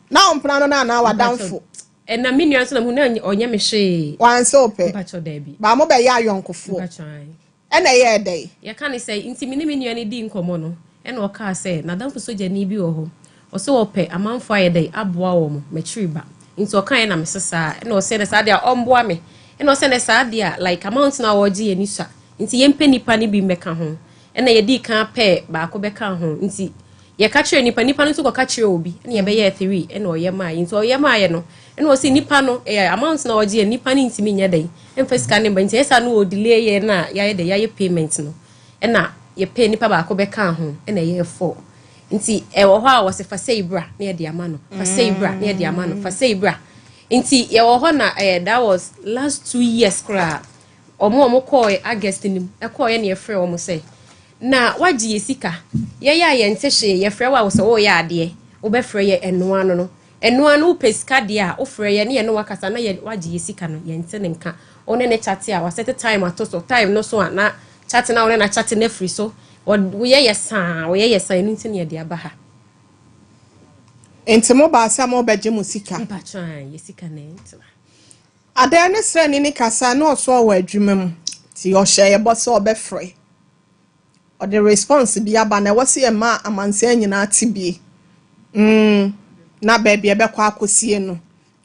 Na wo mpena no na anaa w'adamfo. Ɛnam me nua nso na mehu na ɔnyɛ me hwee. Wansɛ wo pɛ. Mpakyɛw daabi. Baa mo bɛyɛ ayɔnkofoɔ. Mpakyɛw ae. Ɛna ɛyɛɛ dɛn? Yɛka ne sɛ, nti me ne me nua no dii nkɔmmɔ no, ɛna ɔkaa sɛ n'adamfo sogyani bi wɔ hɔ, ɔse ɔpɛ amanfoɔ ayɛ dɛn aboa wɔn, m'akyiri ba. Nti ɔkaeɛ na mese saa, ɛna ɔse ɛnɛ saa deɛ a ɔmboa me. Ɛna ɔse ɛnɛ saa deɛ a like amount no a ɔregye yɛ ani sua, nti yɛmpɛ nnipa no bi mmɛka ho. Ɛna yɛdii kan pɛɛ baako bɛkaa ho, nti Yɛka kyerɛɛ nipa, nipa no nso kɔka kyerɛɛ obi, ɛna yɛbɛyɛɛ three, ɛna ɔyɛ maa yɛ. Nti ɔyɛ maa yɛ no, ɛna ɔse nipa no, ɛyɛ amount na ɔgye yɛ, nipa no ntumi nyɛ dɛn, ɛmfa sika no mba, nti ɛyɛ saa no wɔ delay yɛ na yɛayɛ dɛn, yɛayɛ payment no, ɛna yɛpɛɛ nipa baako bɛkaa ho, ɛna ɛyɛɛ four. Nti ɛwɔ hɔ a wɔse fa sei bra na yɛde ama no, fa sei bra na yɛde ama no, fa sei bra. Nti yɛwɔ hɔ na ɛyɛ that was last 2 years koraa, wɔn a wɔkɔɔ August no mu, ɛkɔɔyɛ na yɛfrɛ wɔn sɛ, Na wagye yɛ sika. Yɛyɛ a yɛnte hwee, yɛfrɛ wo a wosɛ woreyɛ adeɛ, wobɛfrɛ yɛ ɛnoa no no. Ɛnoa no wopɛ sika deɛ a, wofrɛ yɛ ne yɛne wo akasa na yɛ wagye yɛ sika no, yɛnte ne nka. Wo ne no kyate a, wasɛte time ato so, time no so a na kyate no a wo ne no akyate no afiri so. Wɔ woyɛ yɛ saa, woyɛ yɛ saa, ɛno nti na yɛde aba ha. Nti mobaa sɛ mobɛgye mo sika? Mpakyɛ ae, yɛ sika na ɛntena. Adair ne sraani no kasae na ɔso ɔwɔ adwuma mu nti ɔhyɛɛ yɛ bɔ sɛ ɔbɛfrɛ. Ɔde response bi aba na ɛwɔ sɛ yɛma amansan nyinaa te bie. Mm, na baabi a ɛbɛkɔ akɔsie no,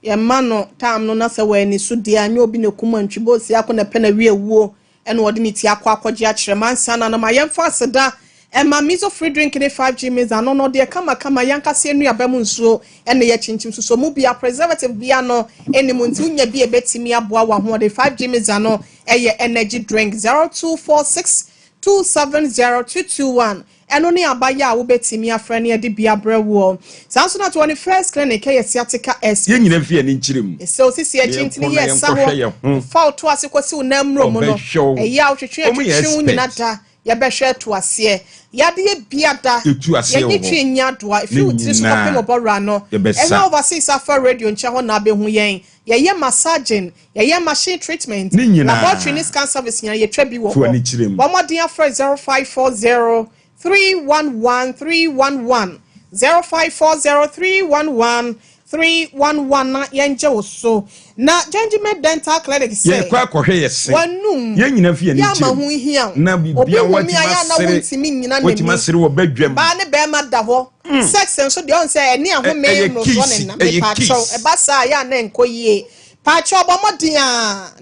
yɛma no time no na sɛ wɔ ani so deɛ anyɛ obi na ɛkum antwi bɔ osi ako na ɛpɛ na wie awuo ɛna ɔde ne ti akɔ akɔgye akyerɛ ma ansa na no ma yɛmfa aseda ɛma miso free drink ne 5G maize ano no deɛ kamakama yɛankasa nnuaba mu nsuo ɛna yɛ kyinkyim soso mu bia preservative bia no ɛnim nti wonya bi a ɛbɛtumi aboa w'ahoɔden. 5G maize ano ɛyɛ energy drink. 0246 270221 ɛno ne abayɛ a wobɛtumi afrɛ ne ɛde bi abrɛ woɔ. Saa nso na 21st Clinic ɛyɛ sciatica expert. Yɛn nyinaa fi ani nkyerɛ mu. Sɛ osisi akyi ntini yɛ ɛsa Yɛnkɔ na yɛnkɔhwɛ hɔ yɛn ho. Fa wo to ase kɔsi wo nan mmuro mu no. Ɔbɛhwɛ wo. Ɛyɛ a wotwetwe Wɔn yɛ atwetwe wo nyina expert. da yɛbɛhwɛ to aseɛ yadeɛ bia da. Etu aseɛ yɛnye wɔ hɔ. twe nyi adoa ɛfiri Ne wo tiri so kɔpem nyinaa ɔbɔwura no. Yɛbɛsa. Ɛhwɛ overseas afa radio nkyɛn hɔ na abɛhu yɛn. Yɛyɛ massaging, yɛyɛ machine treatment, Ne nyinaa. laboratory ne scan service nyinaa yɛtwa bi wɔ Fo hɔ. ani kyerɛ mu. Bɔ mmɔden afrɛ 0540 311 311, 0540 311. 311 na yɛngye wo so. Na Gengime Dental Clinic sɛ. Yɛkɔ akɔhwɛ yɛ se. W'anum. Yɛn nyinaa fi yɛn ani Yɛ ama kyerɛ ho mu. hia wo. Na Obi biribiara hu me woatumi a yɛ a na asere. wontumi nnyina Woatumi n'anim. asere wɔ badwam. Baa ne bɛrima da hɔ. Sex nso deɛ ɔn sɛ ɛne ahome Ɛyɛ mmorosoɔ kiss, ne nam. ɛyɛ Mepaakyɛw kiss. ɛba saa a yɛ a na ɛnkɔ yie. Paakyɛw bɔ mmɔden a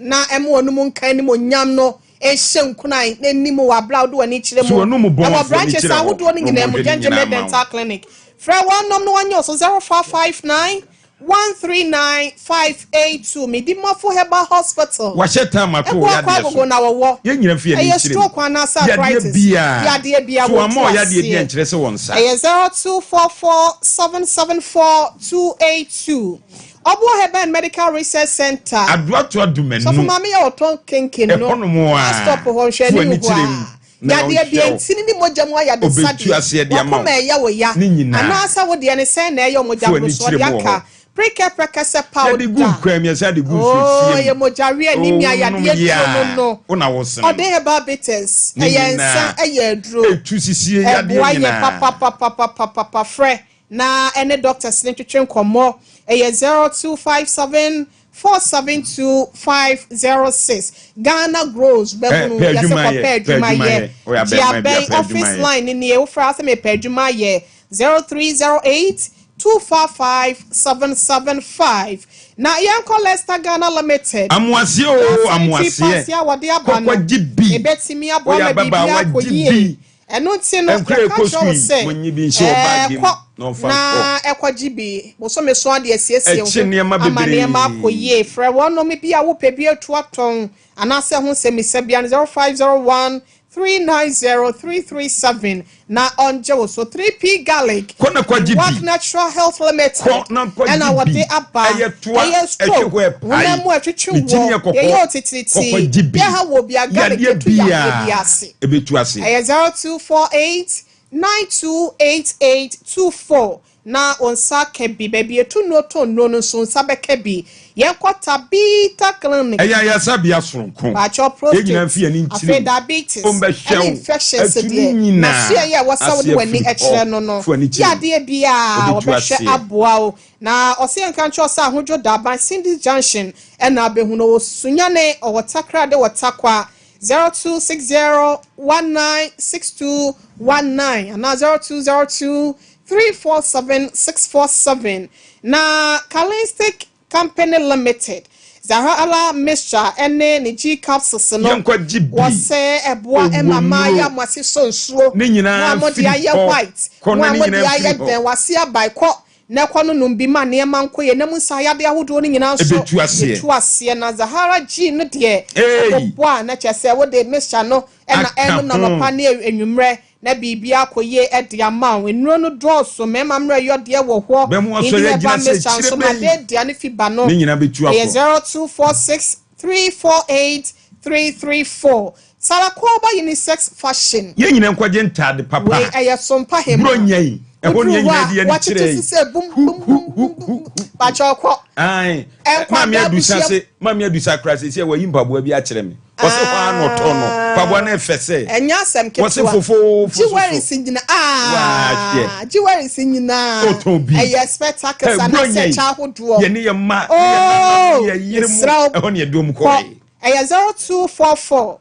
na ɛma w'anum nka animuonyam no nhyɛ nkuran na anim wɔ abere a wode w'ani kyerɛ So mu. w'anum bɔn Ɛwɔ afo ani branches kyerɛ hɔ ahodoɔ no na nyinaa wɔn mu hwɛ ne Gengime nyinaa ma wo. Dental Clinic. Frɛ wɔn nom na wɔnyɛ wo so 0559 139 582 Medimafo Herbal Hospital. Wahyɛ time ato Ɛkɔ wo akɔ yadeɛ agogo so. na wɔwɔ. Yɛn nyinaa fi yɛn ani Ɛyɛ kyerɛ mu. stroke anaasɛ Yadeɛ arthritis. biara. Yadeɛ biara So wɔtu wɔama wo yadeɛ bi aseɛ. ankyerɛ sɛ wɔn nsa. Ɛyɛ 0244 774 282. Ɔboɔ Herbal and Medical Research Center. Adoato Adumanu. Sɔfo maame yɛ ɔtɔn kenken no. Ɛhɔnom a. Bus stop hɔ nhwɛ Fo ne ani hu kyerɛ mu a. na Yadeɛ bia ɔnhwɛ wo. ntini ne mogya mu ayɛ Ɔbɛtu adesadeɛ. aseɛ de ama wo. Wakoma ɛyɛ wo ya. Ne nyinaa. Anaasɛ wo deɛ ne sɛn na ɛyɛ mogya Fo ani borosoɔ kyerɛ de mu wɔ aka. hɔ. Prekɛ prɛkɛsɛ powder. Yɛde gu nkwan mu, yɛsan de gu Oh, nsuo ɛyɛ fie mu. mogyawe anemia Oh, wonom yadeɛ yie duro a, no no. wo na wosene. Ɔde herbal bitters. Ne Ɛyɛ nyinaa. nsa, ɛyɛ aduro. Ɛtu sisie yadeɛ Ɛboa yɛ nyinaa. papapapapapapa. Frɛ na ɛne doctors ne twetwe nkɔmmɔ. Ɛyɛ 0257 472 506. Ghana Grows bɛhunu Pɛ yɛsɛ adwuma kɔpɛ yɛ, pɛ adwuma adwuma yɛ. yɛ. Ɔyɛ Gye abɛɛma bi a, abɛn pɛ adwuma office yɛ. line ne nie wofrɛ sɛ mepɛ adwuma yɛ 0308 245 775. Na yɛnkɔ Leicester Ghana Limited. Amoaseɛ o, Sanitary amoaseɛ. pads a wɔde aba no Kɔkɔ gye bi. ebɛtumi aboa Woyɛ ma biribi ababaawa akɔ gye yie. bi. Ɛno nti no Nkura yɛka ɛkɔ kyerɛ wo sukuu yi, sɛ monyi bi nhyɛ wɔ baage mu kɔ na ɔmfa na nkɔ. ɛkɔgye bi bosome so adeɛ asiesie wo Ɛkye ho nneɛma ama bebree. nneɛma akɔ yie. Frɛ wɔnom bi a wopɛ bi atu atɔn anaasɛ ho nsɛmmisa bia no 0501 390 337 na ɔngye wo so. 3P Garlic Kɔ na kɔgye Work bi. Natural Health Limited Kɔ na kɔgye ɛna bi. wɔde aba. Ɛyɛ toa, Ɛyɛ ɛtwe stroke hɔ ɛpae. honam mu ɛtwetwe Ne tiri wɔ yɛ kɔkɔɔ. yɛyɛ otitiriti Kɔkɔgye bi. yɛha wɔ bia garlic Yadeɛ etu yadeɛ biara bi ase. ɛbɛtu ase. Ɛyɛ 0248 928824 na wo nsa ka bi. Baabi etu nnuro tɔ nnuro no nso nsa bɛka bi. Yɛnkɔ Tabita Clinic. Ɛyɛ ayaresabea soronko. Baakyɛw Yɛn prostate nyinaa fi yɛn ani afei nkyerɛ mu. diabetes Ɔmbɛhwɛ ɛne wo. infections Atu ne deɛ nyinaa na soɛ yɛ ɛwɔ sɛ wode ase w'ani afiri kyerɛ hɔ. no Fo ani yɛ kyerɛ mu. adeɛ biara Ɔbɛtu wɔbɛhwɛ aseɛ. aboa wo. Na ɔsɛ yɛnka nkyerɛ wo sɛ Ahodwo Daban Cindy's Junction ɛna abɛhu no wɔ Sunyane ɔwɔ Takrade wɔ Takwa 0260 196219 anaa 0202 347 647. Na Kalinstic Company Limited Zahala mixture ɛne ne G capsules no Yɛnkɔgye bi. wɔsɛ ɛboa ɛma Owó mmaa nnuro. yɛ amoase sɔ nsuo. Ne nyinaa mo a mode firi ayɛ hɔ. white Kɔ mo na a ne mode nyinaa ayɛ firi hɔ. dɛn wase abae kɔ na ɛkɔ no nom bi ma nneɛma nkɔ yɛ na mu nsa ayadeɛ ahodoɔ no nyinaa nso Ɛbɛtu aseɛ. ɛtu aseɛ. Na Zahara G no deɛ Hey! ɔbɔ a na kyerɛ sɛ wode mixture no ɛna Aka ɛno ho. nanɔpa ne anwummerɛ na biribi akɔ yie ɛde ama wo. Nnuro no dɔɔso mmarima mmerɛ yɔdeɛ wɔ hɔ. Bɛmo asɔre Ndi agyina ɛba sɛ mixture kyerɛ nso ma bɛyi. de aduane fi ba no Ne nyinaa bɛtu ɛyɛ akɔ. 0246 348 334. Sarakoba Unisex Fashion. Yɛn nyinaa nkɔgye ntaade papa. Wei ɛyɛ sompa hema. Buro nyɛ yi. Ɛhɔ ne woduru yɛn hɔ nyinaa de a yɛn ani wɔatete kyerɛ yi. sisɛ bum bum bum bum bum bakyɛ ɔkɔ. Ae. Ɛnkɔ Maame ada Adusa abusua- se Maame Adusa kora sɛ sɛ wayi mpaboa bi akyerɛ me. Wɔse hɔ ara na ɔtɔ no. Mpaboa no ɛfɛ sɛ. Ɛnyɛ asɛm ketewa. Wɔse fofoofo so so. Jewelries nyinaa Wahwɛ. jewelries nyinaa Ɔtɔn bi. ɛyɛ spectacles Ɛ, anaasɛ Buronya yi, ɛkyɛ ahodoɔ. Yɛne yɛ mma, ne yɛ Oh, nananom, ne yɛ yere mu. mesrɛ wo. Ɛhɔ ne yɛde wɔn Kɔ kɔe. ɛyɛ 0244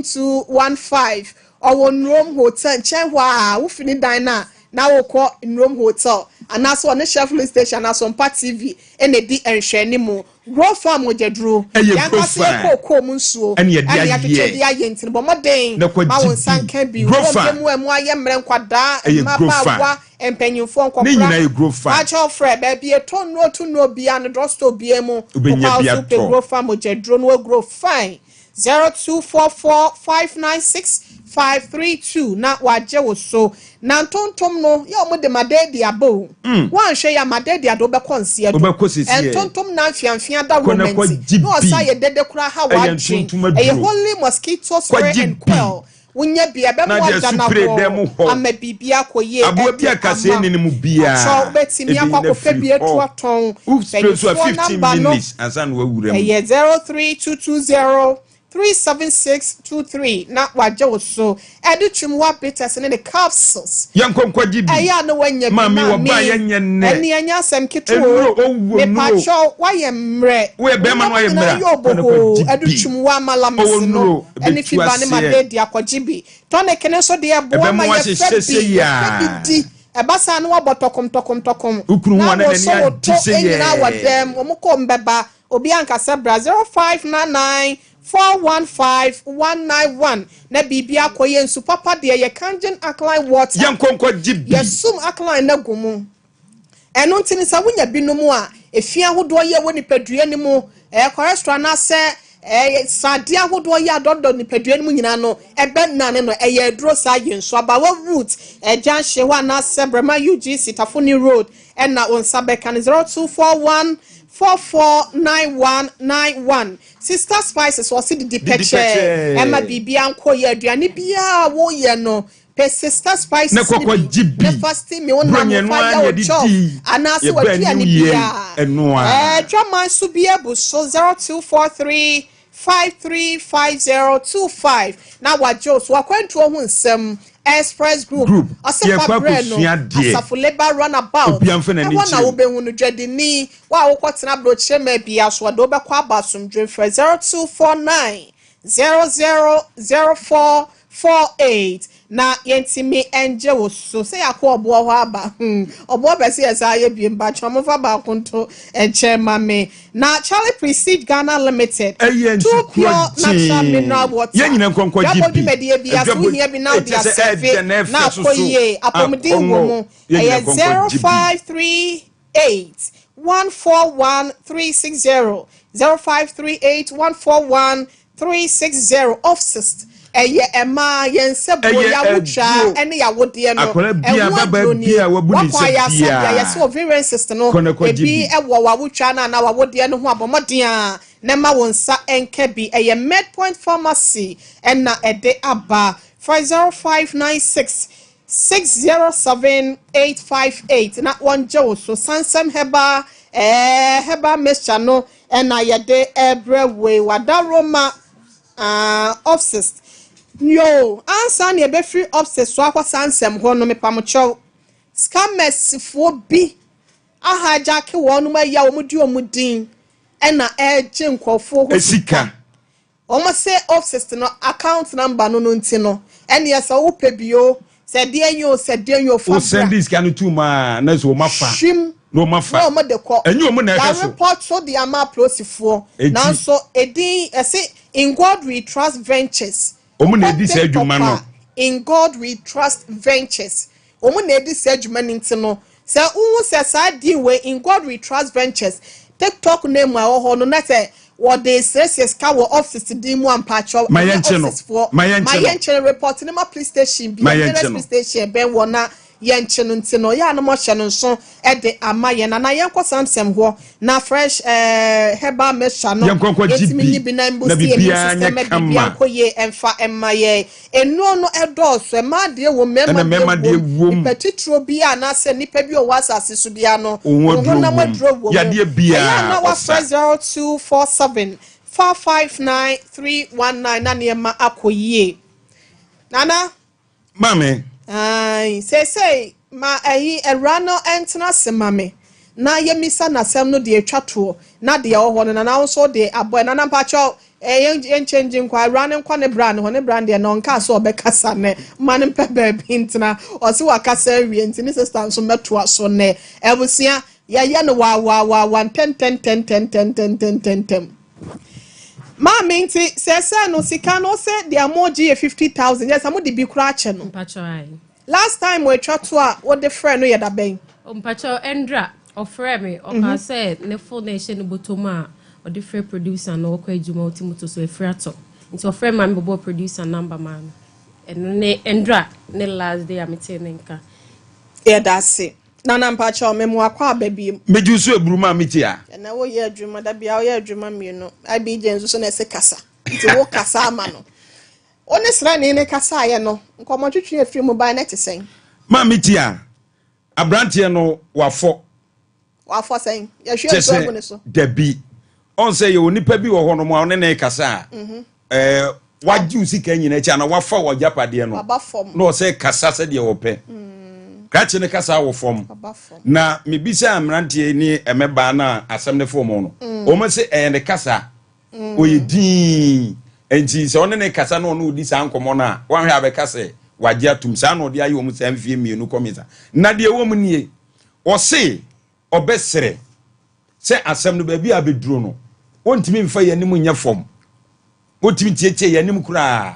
797215. Ɔwɔ Nnurom Hotel nkyɛn hɔ a wofi ne dan no a na wokɔ Nnurom Hotel anaasɛ ɔne Shell filling station anaasɛ Mpa TV ɛna ɛdi nhwɛni mu. Grow Farm mogyaduro. Ɛyɛ yɛn Grow ankasa Farm. yɛ kookoo mu nsuo Ɛne yɛde ɛne yɛatwetwe ayɛ. de ayɛ nti no bɔ mmɔden Na kɔgye ma wo nsa bi. nka bi. Grow Wɔ Farm. mu ɛmu ayɛ mmerɛ nkwadaa Ɛyɛ Grow Farm. mmabaawa mpanyinfoɔ nkɔkora. Ne nyinaa yɛ Grow Farm. Akyɛw frɛ baabi etɔ nnuro to nnuro bia no drugstore bia mu. Wobɛnya Wokɔ bi a wopɛ atɔ. Grow Farm mogyaduro no wɔ Grow Fine 0244596532 na wagye wo so. Na ntontom no yɛ ɔmo de madadi aba o. Wɔanhwɛ yɛ a madadi ade wobɛkɔ nseɛ do. Wobɛkɔ sesie. Ntontom na mfiamfia da Kɔ na romɛnti kɔgye na ɔsa bi. yɛ dede koraa ha Ɛyɛ wadwen. ntontom Ɛyɛ aduro. holy mosquito spray Kɔgye and bi. coil wonya bi ɛbɛmo Na deɛ ada supre dɛm na hɔ hɔ. ama biribi akɔ yie Aboa ɛde bi a kasɛɛ ama ne ne mu biara, Akyɛw wobɛtumi akɔ ɛbɛyi no akɔpɛ afiri bi atu hɔ. atɔn. Wo spray so a Mpanyinfoɔ 15 number no minutes ansa na wawura mu. ɛyɛ 03220 37623 na wagye wo so. Ɛde twum wa bitters ne ne capsules. Yɛnkɔ nkɔgye bi. Ɛyɛ a na wanya bi Maame maame. wɔba yɛnyɛ nnɛ. Ɛne ɛnyɛ asɛm ketewa o. Nnuro owuo nnuro. Mepakyɛw wayɛ mmerɛ. Woyɛ bɛrima na wayɛ Wonam mmerɛ nyinaa yɛ a, kɔ na obohoo. kɔgye Ɛde bi. twum wa Ɔwɔ malamese no nnuro ɛne ɛbɛtu fiba ne aseɛ. madedi akɔgye bi. Tonic no nso deɛ ɛboa Ɛbɛma ma yɛfɛ woahyehyɛ bi sɛ yɛfɛ bi yia. di. Ɛba saa na wabɔ tɔkom tɔkom tɔkom. Wo kunu ho Na a na n'ani wɔsɔ wo agye to sɛ nyinaa wɔ yɛɛ. dɛm. Wɔn kɔ mbɛba. Obi ankasa bra 0599 415 191 na biribi akɔ yɛ nsu papa deɛ yɛ Kangen alkaline water. Yɛnkɔ nkɔgye bi. Yɛsum alkaline no agu mu. Ɛno nti no sɛ wonya binom a, efi ahodoɔ yɛ wɔ nipadua no mu, ɛyɛ cholesterol anaasɛ ɛyɛ sradeɛ ahodoɔ yɛ adɔdɔ nipadua no mu nyinaa no, ɛbɛnane no. Ɛyɛ aduro saa yɛ nsu. Abawa Route, Ɛgya Nhyeho anaasɛ Brɛma UGC Tafoni Road ɛna wo nsa bɛka no 0241 449191. Sister Spices wɔse didi Didi pɛkyɛɛ pɛkyɛɛ. ɛma biribiara nkɔ yie. Aduane biara a woyɛ no, pɛ Sister Spices Ne no kɔkɔ bi gye bi. na fa steam wo nam Bronya fa ɛno ara yɛ na wo yɛde chop di. anaasɛ Yɛbaa w'aduane New Year yi, biara. ɛno ara. Adwaman so bi abu so 0243 535025 na wagye wo so wakwantuo ho nsɛm Express Group Group, ɔse fa yɛkɔ brɛ no akɔsua adeɛ. Asafo Labour Runabout Obiara mfa n'ani ɛhɔ na nkyerɛ mu. wobɛhu no dwadini wo a wokɔtena aburokyire ma bia so ɔde wobɛkɔ aba asomdwe frɛ 0249 000448 na yɛntumi ngye wo so sɛ yɛakɔ ɔboɔ hɔ aba ɔboɔ bɛ sɛ yɛsa ayɛ bie mpakyɛ ɔmofa baako nto nkyɛn ma me na Charlie Prestige Ghana Limited Ɛyɛ Too nsukuo Pure Natural gyee. Mineral Water Yɛn nyinaa nkɔ nkɔgye dwabɔ bi. dwumadie bi ase Adwabɔ wohia bi na wode ɛkyɛ sɛ asɛfe ɛdɛ na na ɛfɛ akɔ soso yie apɔmuden wɔ akɔnnɔ. mu Yɛn nyinaa ɛyɛ nkɔ nkɔgye bi. 0538 141 360 0538 141 360 office ɛyɛ ɛmaa yɛn nsa buo Ɛyɛ yawotwa aduro. ɛne yawodeɛ no Akwadaa biara, ɛho ababaa aduro nie biara a wabu ne wakɔ nsa ayasabea biara. yɛsɛ ovarian cyst no Kɔ na kɔgye ebi bi. ɛwɔ wawotwa no anaa wawodeɛ no ho abɔmmɔden a na ɛma wo nsa nka bi ɛyɛ Medpoint Pharmacy ɛna ɛde aba 50596 607 858 na wɔngye wo so Sansam Herbal herbal mixture no ɛna yɛde ɛbrɛ wei wadaroma office yo ansa na yɛbɛfiri office so akɔ Sansam hɔ no mepamokyɛw scammers bi ahijack wɔn ayi a wɔn di wɔn din ɛna ɛregye nkurɔfoɔ ho Esika. Wɔn sɛ office no account number no nti no ɛne sɛ wopɛ bio sɛ deɛ yi o sɛ deɛ yi o fa O bra send sika no tu ma na sɛ wɔn afa. Hwim. Na wɔn afa. Na wɔn de kɔ. Ɛnyɛ wɔn na ɛhwɛ so. Yà report so de ama apolisifoɔ. Eti. Nanso edin ɛsɛ In God We Trust Ventures. Wɔn na edi saa adwuma no. In God We Trust Ventures wɔn na edi saa adwuma no nti no sɛ wohu sɛ saa din wei In God We Trust Ventures TikTok name a ɛwɔ hɔ no na sɛ wɔde siesie sika wɔ office din mu ampakyɛw Ma ɛnyɛ yɛnkye no. office foɔ Ma yɛnkye ma no. yɛnkye no report ne ma police station bi Ma yɛnkye nearest no. police station bɛn wɔ na yɛnkye no nti no yɛ a no mɔhyɛ no nso ɛde ama yɛn na yɛnkɔ Samsam hɔ na fresh herbal mixture no Yɛnkɔ nkɔgye yɛntumi bi. nyi bi na mbu Na si immune biribiara system nyɛ ma biribiara kama. nkɔ yie ɛmfa ɛma yɛn nnuro no ɛdɔɔso mmaa deɛ wɔ mmarima Ɛna mmarima deɛ deɛ wɔ wɔ mu. nipa titiro bi a anaasɛ nipa bi a ɔwɔ asase so biara no Ohun aduro honam wɔ mu. aduro wɔ mu Yadeɛ biara ɛyɛ a na wafrɛ ɔsa. 0247 459 319 na nneɛma akɔ yie nana. Maame. Ayi seesei ma ɛyi awura no ɛntena ase ma me na yɛmisa n'asɛm no deɛ atwa toɔ na deɛ ɛwɔ hɔ no nana nso de abɔ nana mpakyɛw ɛyɛ yɛnkyɛngye nkɔ awura no nkɔ ne bra ne hɔ ne bra deɛ na ɔnka so ɔbɛkasa nɛ ma no mpɛ baabi ntena ɔsi wakasa awie nti ne sister nso mɛtoa so nɛ abusua yɛyɛ no waawaawa ntɛntɛntɛntɛntɛntɛntɛntɛm maame nti sɛsɛ no sika no sɛ deɛ mo gye yɛ 50,000 yɛ sɛ mo de bi kora akyɛ no. Mpakyɛw ayi. Last time wɔatwa to a wode frɛ no yɛ da bɛn? Mpakyɛw ɛndra ɔfrɛ me ɔka sɛ ne phone na ɛhyɛ ne bɔtɔ mu a ɔde frɛ producer no ɔkɔ adwuma ɔte moto so efiri atɔ nti ɔfrɛ ma me bɔbɔ producer number ma no ɛno ne ɛndra ne last day a metee ne nka. Yɛda ase nana mpakyɛw memo akɔ aba bi mu. Megye so eburu maa mi ti a. Ɛnɛ woyɛ adwuma da bia woyɛ adwuma mmienu ibj nso so na ɛsɛ kasa nti wo kasa ama no wo ne srɛne ne kasaeɛ no nkɔmmɔtwetwe afiri mu ban ne te sɛn? Maa mi ti a aberanteɛ no wafɔ. Wafɔ sɛn? Yɛhwɛ Kyɛ nsu agu ne sɛ so. Dabi ɔn sɛ yɛwɔ nipa bi wɔ hɔ nom a ɔne ne kasa a. ɛɛ wagye wo sika nyina akyi anaa wafa w'agyapadeɛ no na ɔsɛ kasa sɛdeɛ wɔpɛ. Krakye no kasa wɔ fam. Na mebisaa mmeranteɛ ne mmɛbaa no a asɛm no fɔm no, wɔn se ɛyɛ ne kasa. Ɔyɛ dinn. Nti sɛ ɔne ne kasa na ɔne ɔdi saa nkɔmmɔ no a, wanhwɛ a bɛka sɛ wagye atom. Saa na ɔde ayɛ wɔn saa mfie mmienu kɔ mmiɛnsa. Na deɛ ɛwɔ mu nie, ɔse ɔbɛsrɛ sɛ asɛm no baabi a abɛduro no, wɔntumi mfa yɛn anim nyɛ fam. Wɔntumi ntietie yɛn anim koraa.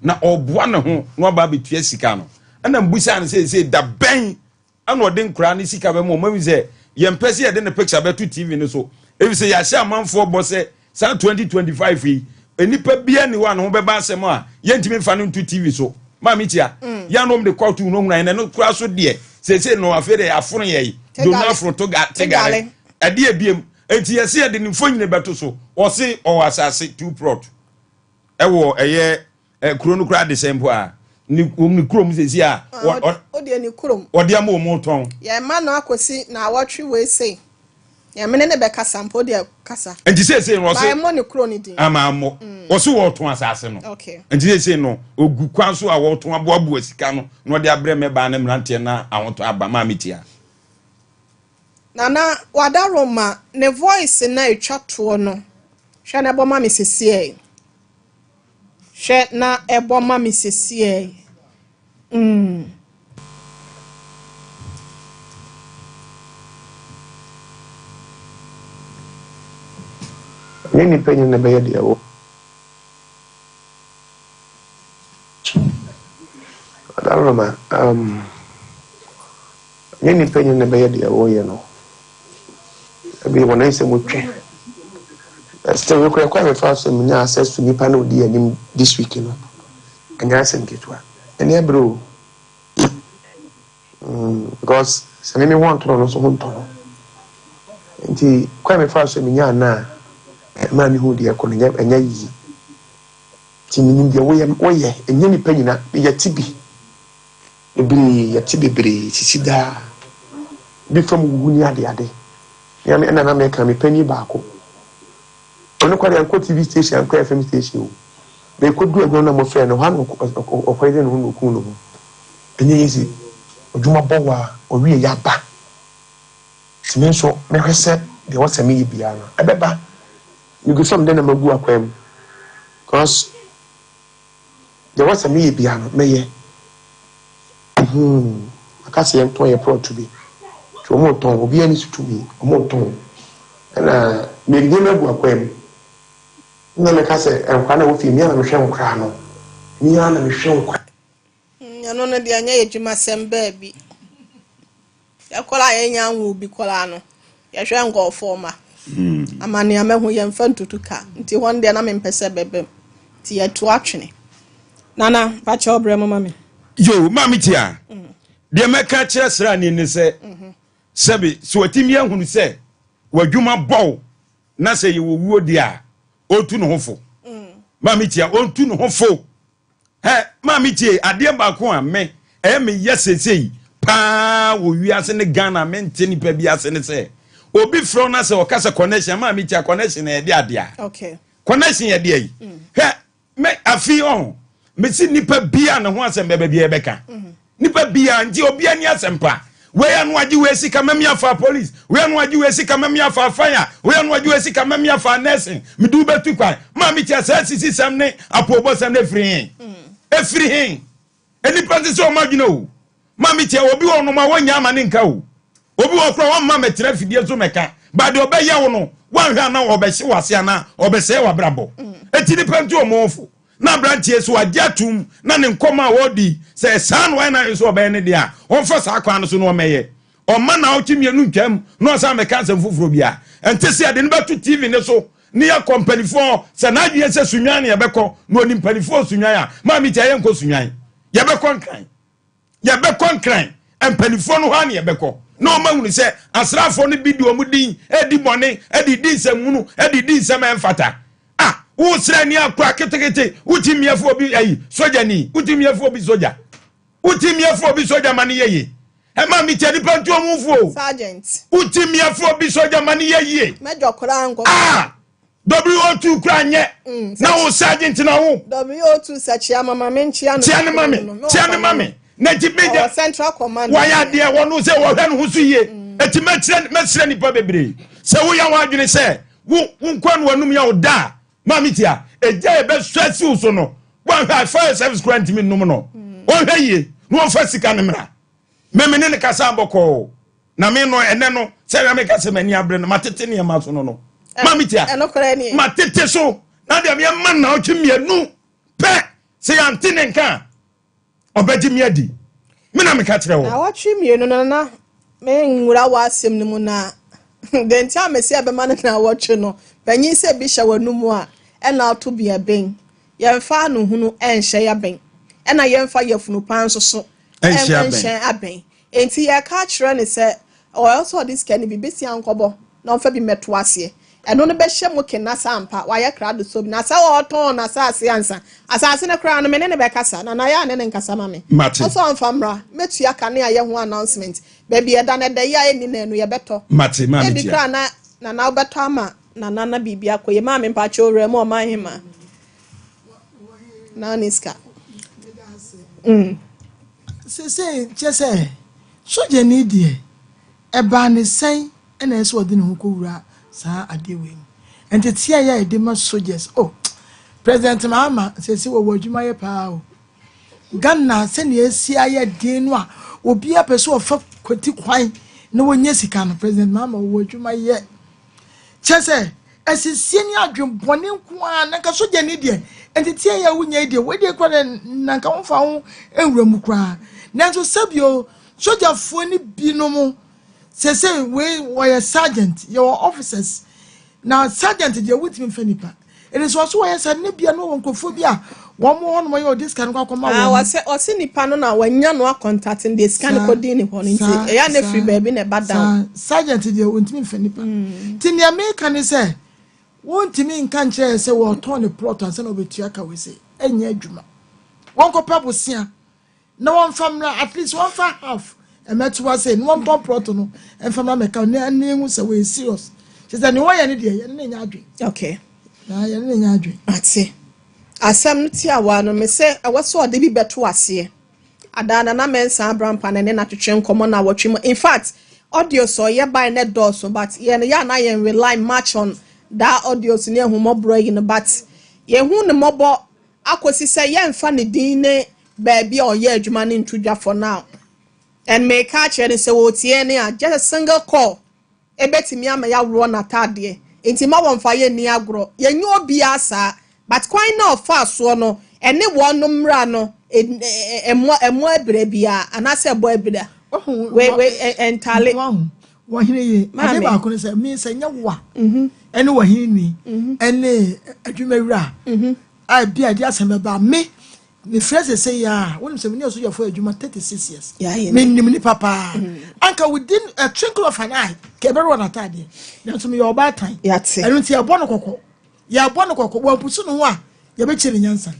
Na ɔreboa ne ho na waba abɛtua sika no. Ɛna mbusaa no sɛ, sɛ da bɛn ɛna ɔde nkoraa ne sika bɛma wɔn? Ɛfiri sɛ yɛmpɛ sɛ yɛde ne picture bɛto TV no so. Ɛfiri sɛ yɛahyɛ amanfoɔ bɔ sɛ saa 2025 yi, nnipa biara nni hɔ a ne ho bɛba asɛm a yɛntumi mfa no nto TV so. Maame Tia, mm. yɛn anom de kɔɔto hunahuna yɛn ɛno koraa so deɛ seesei no afei deɛ afono yɛ yi dono aforo tegare ɛdeɛ ebiem eti yɛsi yɛde ne mfonyin bɛto so ɔse ɔwɔ asase two plot ɛwɔ ɛyɛ ɛ kuro no koraa de sɛn mpo a ne wɔn ne kurom sɛsi a ah, ɔdeɛ ne kurom ɔde ama wɔn tɔn. Yɛn mma no akɔsi na awɔtwe wei sei yɛn mene ne bɛkasa mpo deɛ kasa. Nti seesei no ɔse ɛmmɔ ne kuro no din. Ama ammɔ mm. ɔse wɔtɔn asase no. Okay. Nti seesei no ogu kwan so a wɔtɔn aboaboa sika no na ɔde abrɛ mmɛbaa ne mmeranteɛ na ahotɔ aba maame tia. Nana Wadaroma ne voice na etwa toɔ no hwɛ na ɛbɔ ma me sesiei. Hwɛ na ɛbɔ ma me sesiei. Mm. Ɛnyɛ nnipa nyina na ɛbɛyɛ deɛ wo. Adaworoma, um, ɛnyɛ nnipa nyina na ɛbɛyɛ deɛ woyɛ no. Ebi wɔn nsɛm twe. Still, wekura kwan mefa so menya access to nipa na odi anim this week no. Ɛnyɛ asɛm ketewa. Ɛne abere o. Mm, because sɛ me me ho antɔ no no nso ho ntɔ no. Nti kwan mefa so menya ana a ɛmaa mehu deɛ ɛkɔ no ɛnyɛ yiyi. Nti menim deɛ woyɛ woyɛ ɛnyɛ nipa nyina yɛte bi bebree yɛte bebree sisi daa bi fam wuwu ne ade ade. Nea ɛna na meka me panyin baako. Ɔno koraa deɛ ankɔ TV station ankɔ FM station o. Mekɔduru adwuma no na wɔfrɛɛ no, hɔ ara na ɔkɔyere ne ho na ɔkuu ne ho. Ɛnyɛ easy. Adwuma bɔ wo a, ɔwie yɛ aba. Nti me nso mɛhwɛ sɛ deɛ ɛwɔ sɛ meyɛ biara no, ɛbɛba. Megu so a mede nam agu akwan mu because Deɛ ɛwɔ sɛ meyɛ biara no, mɛyɛ. Mhmm, aka sɛ yɛntɔn yɛ plot bi. Nti wɔretɔn, obiara nni so tumi, wɔretɔn. Ɛna mede nneɛma agu akwan mu. Ɛna meka sɛ, nkwadaa no a ɛwɔ fie, me ara na mehwɛ nkwadaa no. Me ara na mehwɛ nkwadaa. Ɛno no deɛ ɛnyɛ yɛ adwumasɛm baabi. Yɛ kɔla a yɛnya nwoo bi kɔla no, yɛhwɛ nkurɔfoɔ ma. Ama nea mahu yɛmfa ntutu ka. Nti hɔ no deɛ na mempɛ sɛ bɛbam. Nti yɛto atwene. Nana, pakyɛ ɔbrɛ mo ma me. Yo, maame tia. Deɛ mɛka kyerɛ sraani ne sɛ, sɛbe sɛ watumi ahunu sɛ w'adwuma bɔw na sɛ yɛwɔ wuo deɛ a, ɔntu ne ho fo. Maame tia, ɔntu ne ho fo. Hɛ, maame tie, adeɛ baako a me, ɛyɛ me yɛ seesei paa wɔ wiase ne Ghana me nte nipa bi ase ne sɛ, obi frɛ wo na sɛ ɔka sɛ connection, maame tie, connection na yɛde adeɛ a. Okay. Connection yɛ deɛ yi. Mm. Hwɛ, me afi ɔho, me si nipa bia ne ho asɛm bɛbɛ bia ɛbɛka. Mm. Nipa biaa nti obia ni asɛm pa. Wei ano agye wei sika mɛmi afa police. Wei ano agye wei sika mɛmi afa fire. Wei ano agye wei sika mɛmi afa nursing. Mede wo bɛtu kwan. Maame tia saa sisi sɛm ne apoobɔ sɛm no efiri he? Efiri he? Nnipa nte sɛ wɔn adwene o. Maame tia obi wɔ nom a wɔnnya ama ne nka o. Obi wɔ koraa wɔmma mɛtena afidie so mɛka. Ba deɛ ɔbɛyɛ wo no woanhwɛ a na ɔbɛhye w'ase anaa ɔbɛsɛe w'abrabɔ. Eti nipa nti wɔn fo. Na aberanteɛ yi, sɛ wagye atom na ne nkɔmmɔ a ɔredi, sɛ saa na wayɛ n'adwene sɛ ɔbɛyɛ ne deɛ a, ɔmfa saa kwan no so na ɔmmɛyɛ. Ɔmma nnawɔtwe mmienu ntwam na ɔsan mmɛka asɛm foforɔ biara. Ɛnte sɛ yɛde no bɛto TV no so na yɛakɔ mpanimfoɔ hɔ. Sɛ n'adwene yɛ sɛ Sunnwan na yɛbɛkɔ na ɔnim mpanimfoɔ wɔ Sunnwan a, maame tia yɛnkɔ Sunnwan. Yɛbɛkɔ Nkran. Yɛbɛkɔ Nkran. Mpanimfoɔ no hɔ ara na yɛbɛkɔ na wɔn ahunu sɛ asraafoɔ no bi de wɔn din redi bɔne, de redi nsɛmhunu, de redi nsɛm a ɛmfata. Ah, wo srani akora ketekete, wotumi miafo obi ayi sogyani, wotumi miafo obi sogya, wotumi miafo obi sogya ma no yɛ yie. Ɛma mi kyɛ nipa ntu ɔmo fo. Sergeant. Wotumi miafo obi sogya ma no yɛ yie. Mɛdɔ koraa nkɔ. Ah! WO2 kura nyɛ mm, na wo sergeant na wo. WO2 sɛ kyia mama me nkyia no. Kyia ne ma me kyia ne ma me na ti mi deɛ central command. Wɔyɛ adeɛ wɔn sɛ wɔhwɛ ne ho so yie mm. eti mɛkyerɛ mɛsrɛ nipa bebree sɛ woyɛ wɔn adwene sɛ wo wo nkɔ no wɔnum yɛ wo da maame tia egya yɛ bɛ sɔ asi wo so no wɔn hwɛ fire service kura ntumi nnum no mm. wɔn hwɛ yie na wɔn fa sika ne mra mɛmi ne ne kasa bɔkɔɔ. Na me no ɛnɛ no sɛ na meka sɛ m'ani abere no matete nneɛma so no no ma me tia matete so na deɛ meyɛma nnaɔtwe mmienu pɛ sɛ yɛante ne nka a ɔbɛgye me adi me na meka kyerɛ wɔ nawɔtwe mmienu no na menwura w'asɛm no mu na deɛ nti a mesi ɛbɛma no nawɔtwe no panyin sɛ bi hyɛ w'anum a ɛna ato bi ɛbɛn yɛmfa ano hunu ɛnhyɛ yɛbɛn ɛna yɛmfa yɛfunu pan nso so ɛnhyɛ abɛn Enti yɛreka akyerɛ no sɛ ɔwɔ sɛ ɔde sika no bi besia nkɔbɔ na ɔmfa bi mmɛto aseɛ. Ɛno no bɛhyɛ mu kena sɛ ampa wayɛ krado sɛ obi. Na sɛ ɔretɔn n'asase ansa. Asase no koraa no, me ne no bɛkasa. Nana yɛ a ne no nkasa ma me. Mate. Ɔsɛ ɔmfa mmra. Mɛtua ka ne ayɛ ho announcement. Baabi a ɛda no, ɛda yi a ɛnni nnanu, yɛbɛtɔ. Mate, Maame Ebi Tia. koraa na Nana wobɛtɔ ama Nana na biribi akɔ yie. Maame mpakyɛw wura mu ɔman hemaa. Na ɔne sika. Mm. Seesei, kyerɛ sɛ, sogyani deɛ, ɛbaa ne sɛn na ɛsɛ sɛ ɔde ne ho kɔwura saa adeɛ wei mu? Nteteɛ a yɛde ma soldiers, oh, President Mahama, seesei wɔwɔ adwuma yɛ paa o. Ghana sɛnea ɛsi ayɛ den no a, obiara pɛ sɛ ɔfa kwati kwan na wɔnya sika no, President Mahama wɔwɔ adwuma yɛ. Kyerɛ sɛ, asisie ne adwemmɔne nko ara, na nka sogyani deɛ, nteteɛ yi a wonya yi deɛ, wei deɛ koraa deɛ, na nka womfa wo ho nwura mu koraa. Nanso sɛbio, sogyafoɔ no binom, seesei wei wɔyɛ sergeant, yɛwɔ officers, na sergeant deɛ wontumi mfa nipa. Ɛde sɛ ɔso wɔyɛ sɛ ne bia no wɔ nkurɔfoɔ bi a wɔn wɔ hɔ nom yɛ ɔde sika no kɔ akɔma Ah, wɔn. wɔsɛ ɔse nipa no na wanya no akɔntate no deɛ sika no kɔdii ne hɔ no nti ɛyɛ a na firi baabi na ɛba down. Saa sergeant deɛ ɔntumi mfa nipa. Nti nea meka ne sɛ wontumi nka nkyerɛ yɛ sɛ wɔtɔn ne plot ansa na wɔbɛtua ka wei sɛ ɛnyɛ adwuma. Wɔnkɔpɛ bosea Na wɔmfa mmra at least wɔmfa half mmɛto hɔ sei na wɔntɔn plot no mfa mmra mmɛka na ɛne ehu sɛ wɔyɛ serious kyerɛ sɛ nea wɔyɛ no deɛ yɛne no nyɛ adwen. Okay. Na yɛne no nyɛ adwen. Ate. Asɛm no tiawa no me sɛ ɛwɔ sɛ ɔde bi bɛto aseɛ. Adaa Nana Mensah Abrampah na ɛne no atwetwe nkɔmmɔ naawɔtwe mu. In fact, audios a ɔyɛ bae no dɔɔso but yɛn yɛ a na yɛn rely much on that audios ne ahummɔborɔ yi no but yɛhu ne mmɔbɔ akosi sɛ yɛmfa ne din ne baabi a ɔyɛ adwuma no nto dwa for now. And meka akyerɛ no sɛ ɔretie ne a, just a single call ɛbɛtumi ama yɛaworɔ n'ataadeɛ. Nti mma wɔmfa yɛn nni agorɔ. Yɛnyɛ obiara saa. But kwan no a ɔfaa soɔ no, ɛne wɔn mmara no mmɔ ɛmmɔ abira biara anaasɛ ɛbɔ abira. Wei wei ɛntale. Wahu, wɔhene ye. Ade Maame. baako ne sɛ, me sɛ nyɛ wo a, ɛne wɔhene ni, ɛne adwumawura a ebi a ɛde asɛm bɛba a, me mefrɛ sese yi a, wonim sɛ mene ɔsogyafo adwuma 36 years. Menim nipa paa. Mm. Anka within a twinkle of an eye, ka ɛbɛrɛ wɔ n'ataadeɛ. Nanso meyɛ ɔbaatan. Ɛno nti yɛbɔ no kɔkɔ. Yɛbɔ no kɔkɔ. Wɔampusu ne ho a, yɛbɛkyerɛ ne nyansa.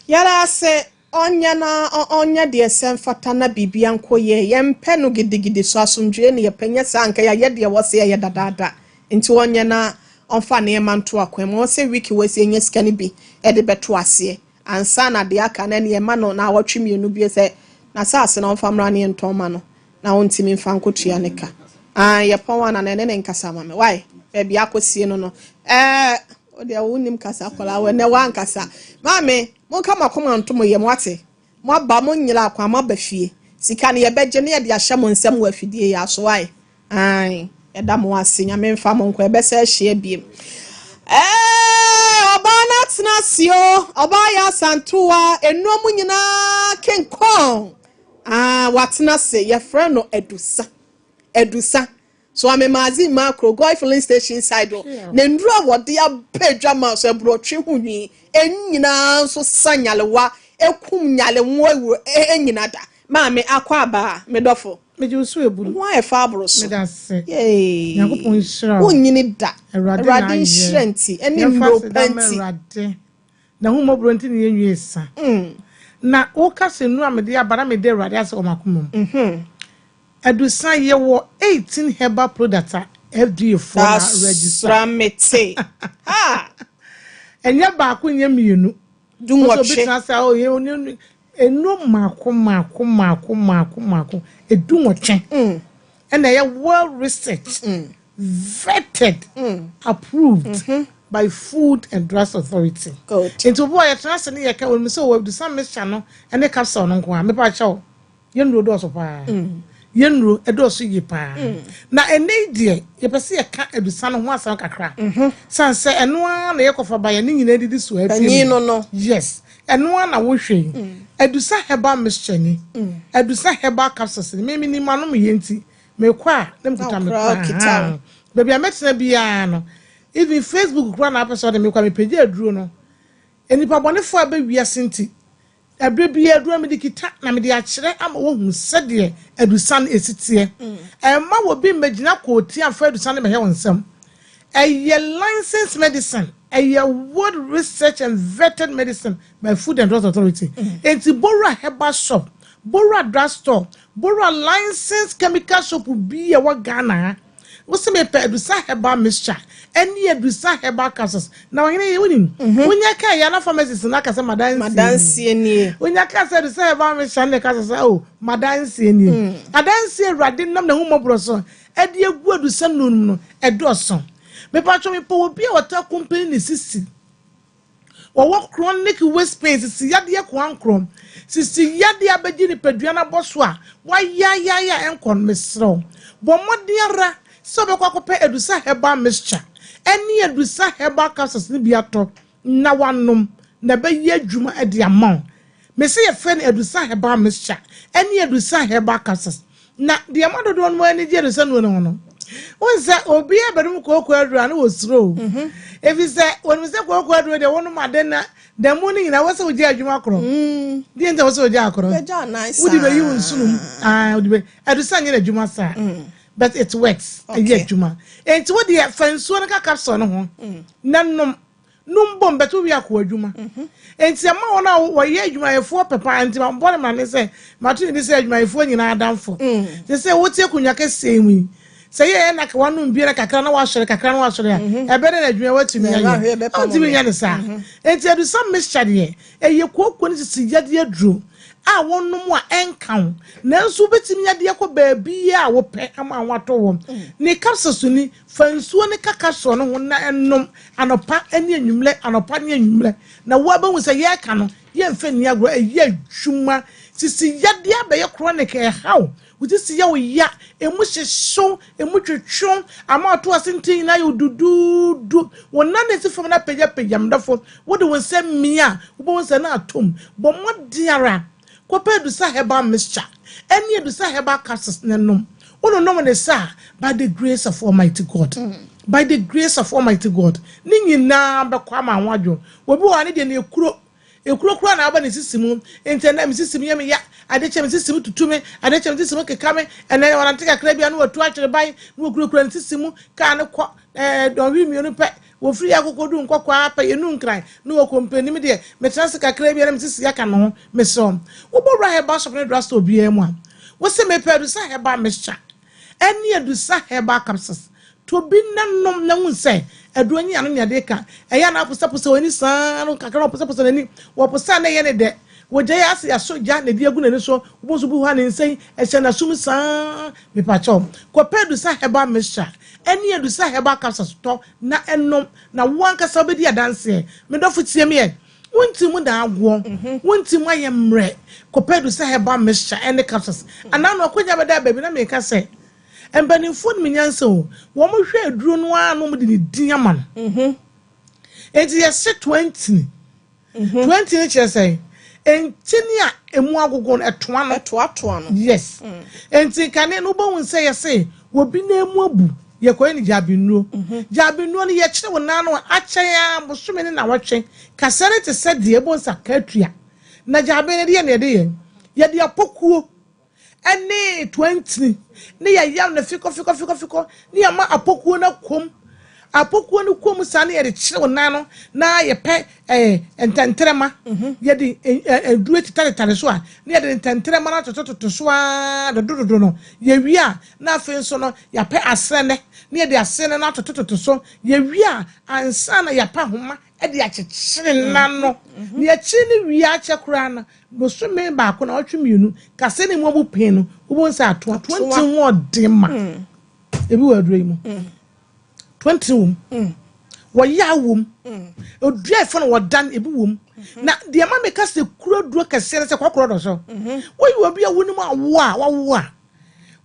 Yɛda ase Ɔnyɛ na ɔnyɛ deɛ ɛsɛ mfata na biribia nkɔ yie. Yɛmpɛ no gidigidi so asomdwoeɛ na yɛpɛ nyɛ saa anka yɛayɛ deɛ ɛwɔ sɛ yɛyɛ dadaada. Nti ɔnyɛ na ɔmfa nneɛma nto akwan mu. Ɔwɔ sɛ week wei sɛ yɛnya sika no bi de bɛto aseɛ ansa na deɛ aka no ɛne yɛma no naawɔtwe mmienu bio sɛ n'asaase no ɔmfa mmra na yɛntɔn ma no na ɔntumi mfa nkɔtua ne ka. Ae yɛpɔn a na ɛne ne nkasa ma me wai baabi akɔsie no no ɛɛ wodeɛ wonnim kasa akwadaa wɔ ɛnɛ woankasa maame Monka mo akoma nto mo yam, woate? Moaba, monyera kwan, moaba fie. Sika no, yɛbɛgye na yɛde ahyɛ mo nsam wɔ afidie yi aso, ae? Ae, yɛda mo ase. Nyame mfa mo nkɔ, yɛbɛsan ahyia biem. Ɛɛ, ɔbaa no atena ase o, ɔbaa yɛ asantoa, nnuro mu nyinaa kenkɔn. Ah, watena ase, yɛfrɛ no Adusa. Adusa. So Amemaadze mmaa kuro Goy filling station side hɔ na nnuro a wɔde aba adwaman so aburɔtwe ho nwi nyinaa nso sa nyalewa ekum nyalewa wuro nyina da. Maame akɔ aba a me dɔfo. Megye wo so ebunu. Wo ho ayɛ fɛ aboro so. Meda ase. Yay. Nyankopɔn nhyira wo. Wonyini da. Awurade na Awurade ayɛ. nhyira nti ɛne Yɛmfa nnuro aseda pa mma nti. Awurade. N'ahummɔborɔ nti na yɛnwie sa. Na woka sɛ nnuro a mede aba na meda Awurade ase wɔ m'akoma mu. Adusa, yɛwɔ 18 herbal products a FDA foɔ na register. Asra mete. Ha! Ɛnyɛ baako nyɛ mmienu. Dunwɔtwe. Obi tena sɛ oh yɛ oni nnuro mmaako mmaako mmaako mmaako mmaako edunwɔtwe. Ɛna ɛyɛ well researched, vetted, approved by Food and Drugs Authority. Good. Nti obi wɔ yɛtena ase ne yɛka wɔn sɛ wɔ adusa mixture no ɛne capsule no nko a mepa kyɛw yɛn nnuro dɔɔso paa. Yɛn nnuro ɛdɔɔso yie paa. Na ɛnɛ yi deɛ yɛpɛ sɛ yɛka adusa no ho asɛm kakra. San sɛ ɛno ara na yɛkɔfa ba yɛn ne nyinaa didi so afie Panyin no no. Yes, ɛno ara na wohwɛ yi. Adusa herbal mixture ni. Adusa herbal capsules ni. Mímí ni ma nom yɛ nti mekɔ a na mekuta me Na wokura kora. kita wo. Baabi a mɛtena biara no, even Facebook kora na apɛ sɛ ɔde mekɔ a mepagya aduro no. Nnipa bɔnefoɔ a bɛ wiase nti, ɛberɛ biara aduro no mede kita na mede akyerɛ ama wɔhu sɛdeɛ adusa no esi teɛ. Ɛmma wɔ bi mmɛgyina kɔɔti amfa adusa no bɛhwɛ wɔn nsam. Ɛyɛ licensed medicine. Ɛyɛ world research and vetted medicine by Food and Drugs Authority. Enti Bora herbal shop, Bora drug store, Bora licensed chemical shop bi a ɛwɔ Ghana ha. Wosi mepɛ adusa herbal mixture ɛne adusa herbal capsules. Na ɔhene yi wonim. Wonya kaa yɛ na pharmacist na kasa madansie. Madansie nie. Wonya kaa sɛ adusa herbal mixture ne kasa sɛ oh madansie nie. Adansie Awurade nam n'ahummɔborɔ so ɛde egu adusa num no ɛdɔɔso. Mepatwa mepɛ obi a ɔta company ne sisi. Wɔwɔ chronic waist pain, sisi yadeɛ koankorɔ, sisi yadeɛ abɛgye nipadua no abɔ so a wayayaya ɛnkɔ no, mesrɛw bɔ mmɔden ara sɛ wobɛkɔ akɔpɛ adusa herbal mixture ɛne adusa herbal capsules no bi atɔ na wanom na ɛbɛyɛ adwuma de ama wo. Mese yɛfrɛ no adusa herbal mixture ɛne adusa herbal capsules. Na deɛ ma dodoɔ no ani gye adusa no ho no, wọn sɛ obi abɛnum kooko aduro a ne wɔ suro o, efi sɛ wɔnim sɛ kooko aduro deɛ wɔnom ade na dɛm no nyinaa wɔsɛ wogye adwuma korɔ deɛ nti wɔsɛ wogye akorɔ Bɛgya anan saa. Wode bɛyi wo nsunum. Ah, wode bɛ adusa nyɛ n'adwuma saa, but it works. Ɛyɛ adwuma enti wode fa nsuo no ka capsule no ho na nom nom bom bɛto wi akɔ adwuma. Enti ɛma wɔn a wɔyɛ adwumayɛfoɔ pɛ paa nti bɔ ne ma ne sɛ mato ne de sɛ adwumayɛfoɔ nyinaa adamfo te sɛ wote akonnwa kɛseɛ mu yi sɛ yɛyɛ na wanom bie na kakra na wasɔre kakra na wasɔre a ɛbɛ ne na adwuma watumi Na ayɛ ɛhwɛ bɛpam ɔntumi ɔmo. nyɛ ne saa. Enti adusa mixture deɛ ɛyɛ kooko ne sisi yadeɛ aduro a wɔnom a ɛnka wo, nanso wobɛtumi adeɛ kɔ baabi a wopɛ ama ho atɔ wɔm. Ne capsules ni, fa nsuo ne ka capsule no ho na ɛnom anɔpa ne anwummerɛ, anɔpa ne anwummerɛ, na woabɛhu sɛ yɛreka no yɛmfa nni agorɔ. Ɛyɛ adwuma. Sisi yadeɛ abɛyɛ chronic ɛhaw wo sisi yɛ wo ya, emu hyehyew, emu twetwew ama ɔto ase nti nyinaa yɛ wo duduudu, wɔn nan na esi fam na pagyapagya mdɔfo wode wo nsa mmea a wobɛhu sɛ na atom. Bɔ mmɔden ara kɔpɛ adusa herbal mixture ɛne adusa herbal capsules ne nom. Wononom ne sa by the grace of Almighty God, by the grace of Almighty God, ne nyinaa bɛkɔ ama ho adwo. Obi wɔ hɔ a ne deɛ ne ekuro ekuro kura na aba ne sisi mu nti ɛnna mi sisi mu yɛ mi ya, ade kyɛ mi sisi mu tutu mi, ade kyɛ mi sisi mu keka mi. Ɛnna wɔnante kakra bi a na wɔatu atwere ban na wɔkurakura ne sisi mu kaa ne kɔ 2 dɔnhwere 2 pɛ wɔfiri yɛ akoko du nkɔkɔ apɛ yɛnu nkran na wɔkɔ mpanim deɛ metena se kakra bi a na mi sisi aka ne ho. Mesrɛ wobɔwura herbal shop ne drugstore biara mu a wɔsɛ mepɛ adusa herbal mixture ɛne adusa herbal capsules tobi nanom na hu sɛ aduro nyi ano ne ade ka ɛyɛ ana aposaposa w'ani saa no kakra na ɔposaposa n'ani wɔposa na ɛyɛ ne dɛ wɔgya yɛ ase aso gya na edi agu n'ani so. Wɔn nso bi hɔ a ne nsa yi ɛhyɛ n'asom saa. Mipakyɛw kɔpɛ adusa herbal mixture ɛne adusa herbal capsules tɔ na ɛnom na wo ankasa wobɛdi adanseɛ. Medɔfo tie mi yɛ wonti mu na agoɔ wonti mu ayɛ mmerɛ. Kɔpɛ adusa herbal mixture ɛne capsules anaa no akɔnya bɛda baabi na meka sɛ mpanimfoɔ no nyansa o, wɔn hwɛ aduro no ara na wɔn de ne din ama no. Eti yɛsɛ 20 20 ne kyerɛ sɛ ntini a emu agogo no ɛtoa no. Ɛtoatoa no. Yes, nti kane no wobɛhu sɛ yɛsɛ obi na emu abu yɛkɔyɛ no gyaabinuro. Gyaabinuro no yɛkyerɛ wo nan no akyɛn a bosome ne na wɔtwe kasa no te sɛ deɛ ɛbɔ nsa katua na gyabe no deɛ na yɛde yɛn yɛde apɔkuo ɛne 20 ne yɛyam no fikɔ fikɔ fikɔ fikɔ ne yɛma apɔkuo no akom. Apokuo no kɔ mu saa na yɛde kyere wo nan no na yɛpɛ ɛɛ ntɛntrɛma. Yɛde aduro tetaretare so a na yɛde ntɛntrɛma no atotototo so ara dodododo no. Yɛwie a na afei nso no yɛapɛ asrɛnɛ na yɛde asrɛnɛ no atotototo so. Yɛwie a ansa na yɛapɛ ahoma de akyekyere nan no. Na yɛkyere no wie akyɛ koraa no, bosome baako naawɔtwe mmienu, kase ne mu abu pee no, wobɛhu sɛ atoa. 20 ho ɔden ma. Ebi wɔ aduro yi mu. 20 wɔ mu. Wɔyaw wɔ mu. Odua ɛfɛ no wɔdan ebi wɔ mu. Na deɛ ma meka sɛ kuro duro kɛseɛ no sɛ kɔkorɔ dɔ so. Woyi obi a wonim awo a wawo a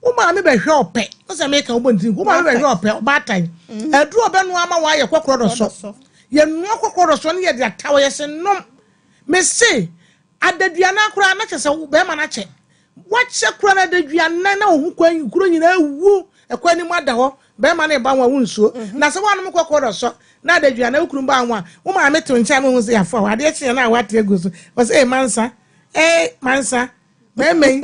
wo maame bɛhwɛ ɔpɛ wo sɛ meka wobɔ ntiri wo maame bɛhwɛ ɔpɛ ɔbaatan aduro ɔbɛnoa ama woayɛ kɔkorɔ dɔ so. Yɛnoa kɔkorɔ dɔ so ne yɛde ataw yɛse nom. Mese Adaduanan koraa na kyerɛ sɛ wo bɛrima no akyɛ. Wakyɛ koraa na adaduanan na ohu kwan kuro nyinaa awu ɛkwan no mu ada hɔ. Bɛrima no reba ho a wonsuo. Mhm. Na sɛ woanom kɔkɔɔ dɔ sɔ na adaduanan wo kunu ba ho a, wo maame to nkyɛn na ohu sɛ yɛafa wo. Adeɛ kyeɛ na wate agu so. Wɔ sɛ ee mansa, ee mansa, bɛrima yi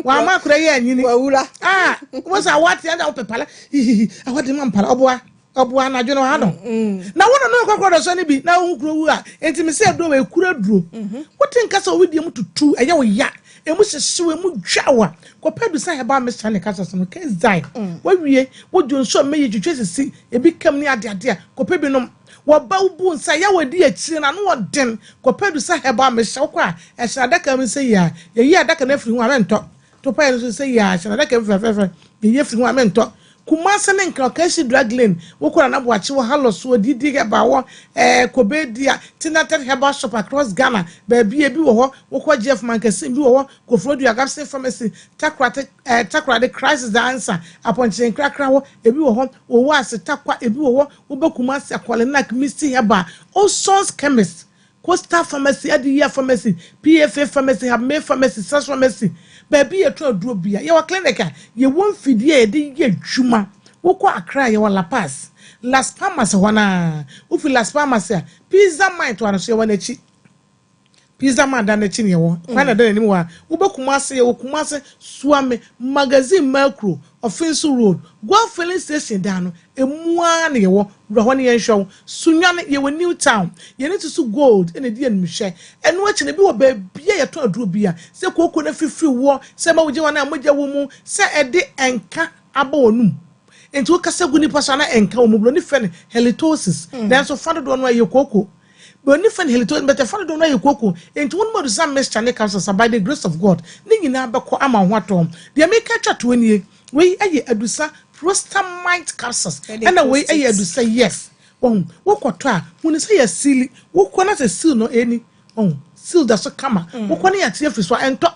wama akora yi anyini. Wawura. Ah, wo sɛ awɔ ate na wopɛ pala hihihi awɔ de ma mpala ɔboa. Ɔboa anadwo no ɔha no. Na wo na no kɔkɔrɔ dɔsɔ no bi na wohu kuro wu a, enti me sɛ aduro wɔ ekura aduro. Wote nka sɛ owi deɛ mu tutu, ɛyɛ wo ya, emu hyehyew, emu dwa wo a, kɔpɛ adusa herbal mixture ne capsules no, Kesdai. Wawie, wodwo nsuo mmeyi, twitwa sisi, ebi kam ne ade ade a, kɔpɛ bi nom. Wɔba wo bu nsa, yaw a edi akyire no, ano ɔden, kɔpɛ adusa herbal mixture, wokɔ a, ɛhyɛ adaka mu sɛ yie a, yɛyi adaka no afiri ho a, mɛntɔ. Topae no nso sɛ yie a, hyɛ no adaka mu fɛfɛɛfɛ, yɛyi afiri ho a, mentɔ. Kumase ne Nkran, Kanshi Drug Lane, wokɔ Nana Boakye wɔ Halos wɔ Didi Herbal wɔ eh, Kobe Dia, Tinated Herbal Shop across Ghana, baabi a ebi wɔ hɔ, wokɔ GF Mankasim bi wɔ hɔ, Koforidua Gapson Pharmacy, Takorate, eh, Takoradi Christ is the Answer, Apɔnkyere Nkrakra hɔ, ebi wɔ hɔ, Owoase, Tarkwa, ebi wɔ hɔ, woba Kumasi, Akwalenak, Misty Herbal, Osons Chemist, Coastal Pharmacy, Adiyia Pharmacy, PFA Pharmacy, Habmay Pharmacy, Sas Pharmacy, baabi a yɛtɔn aduro bia. Yɛwɔ clinic a yɛwɔ mfidie a yɛde yɛ adwuma. Wokɔ Accra a yɛwɔ La Paz, Las Palmas hɔ no ara. Wofi Las Palmas a, Pizza Man toa no so yɛwɔ n'akyi. Pizza Man dan n'akyi na yɛwɔ. Kwan na ɛda n'anim hɔ a. Wobɛ Kumasi, yɛwɔ Kumasi, Suame, Magazine Mercuro, Offinso Road, Goil Filling Station dan no, Emu ara na yɛwɔ, wura hɔ na yɛnhwɛ wo. Sunyani, yɛwɔ New Town. Yɛn ani susu gold na ɛdi animhwɛ. Ɛno akyi no, ebi wɔ baabi a yɛtɔn aduro bi a, sɛ kooko no afifiri woɔ, sɛ ɛma wogye wɔn a mogya wɔ mu, sɛ ɛde nka aba wɔn mu. Enti wokasa gu nnipa so a na ɛnka wɔn mu. Buroni frɛ no halitosis. Nanso fa dodoɔ no ara ɛyɛ kooko. Buroni frɛ no halitosis, but ɛfa dodoɔ no ara yɛ kooko. Enti wonom adusa mixture ne capsules a, by the grace of God, ne nyinaa bɛkɔ ama wo ho atɔ wo. Deɛ meka atwa toɔ nie. Wei yɛ adusa prostamite capsules ɛna wei yɛ adusa yes wahu wokɔtɔ a hunu sɛ yɛ seali wokɔ na sɛ seal no ɛni wahu seal da so kama wokɔ ne yɛate afiri so a ɛntɔ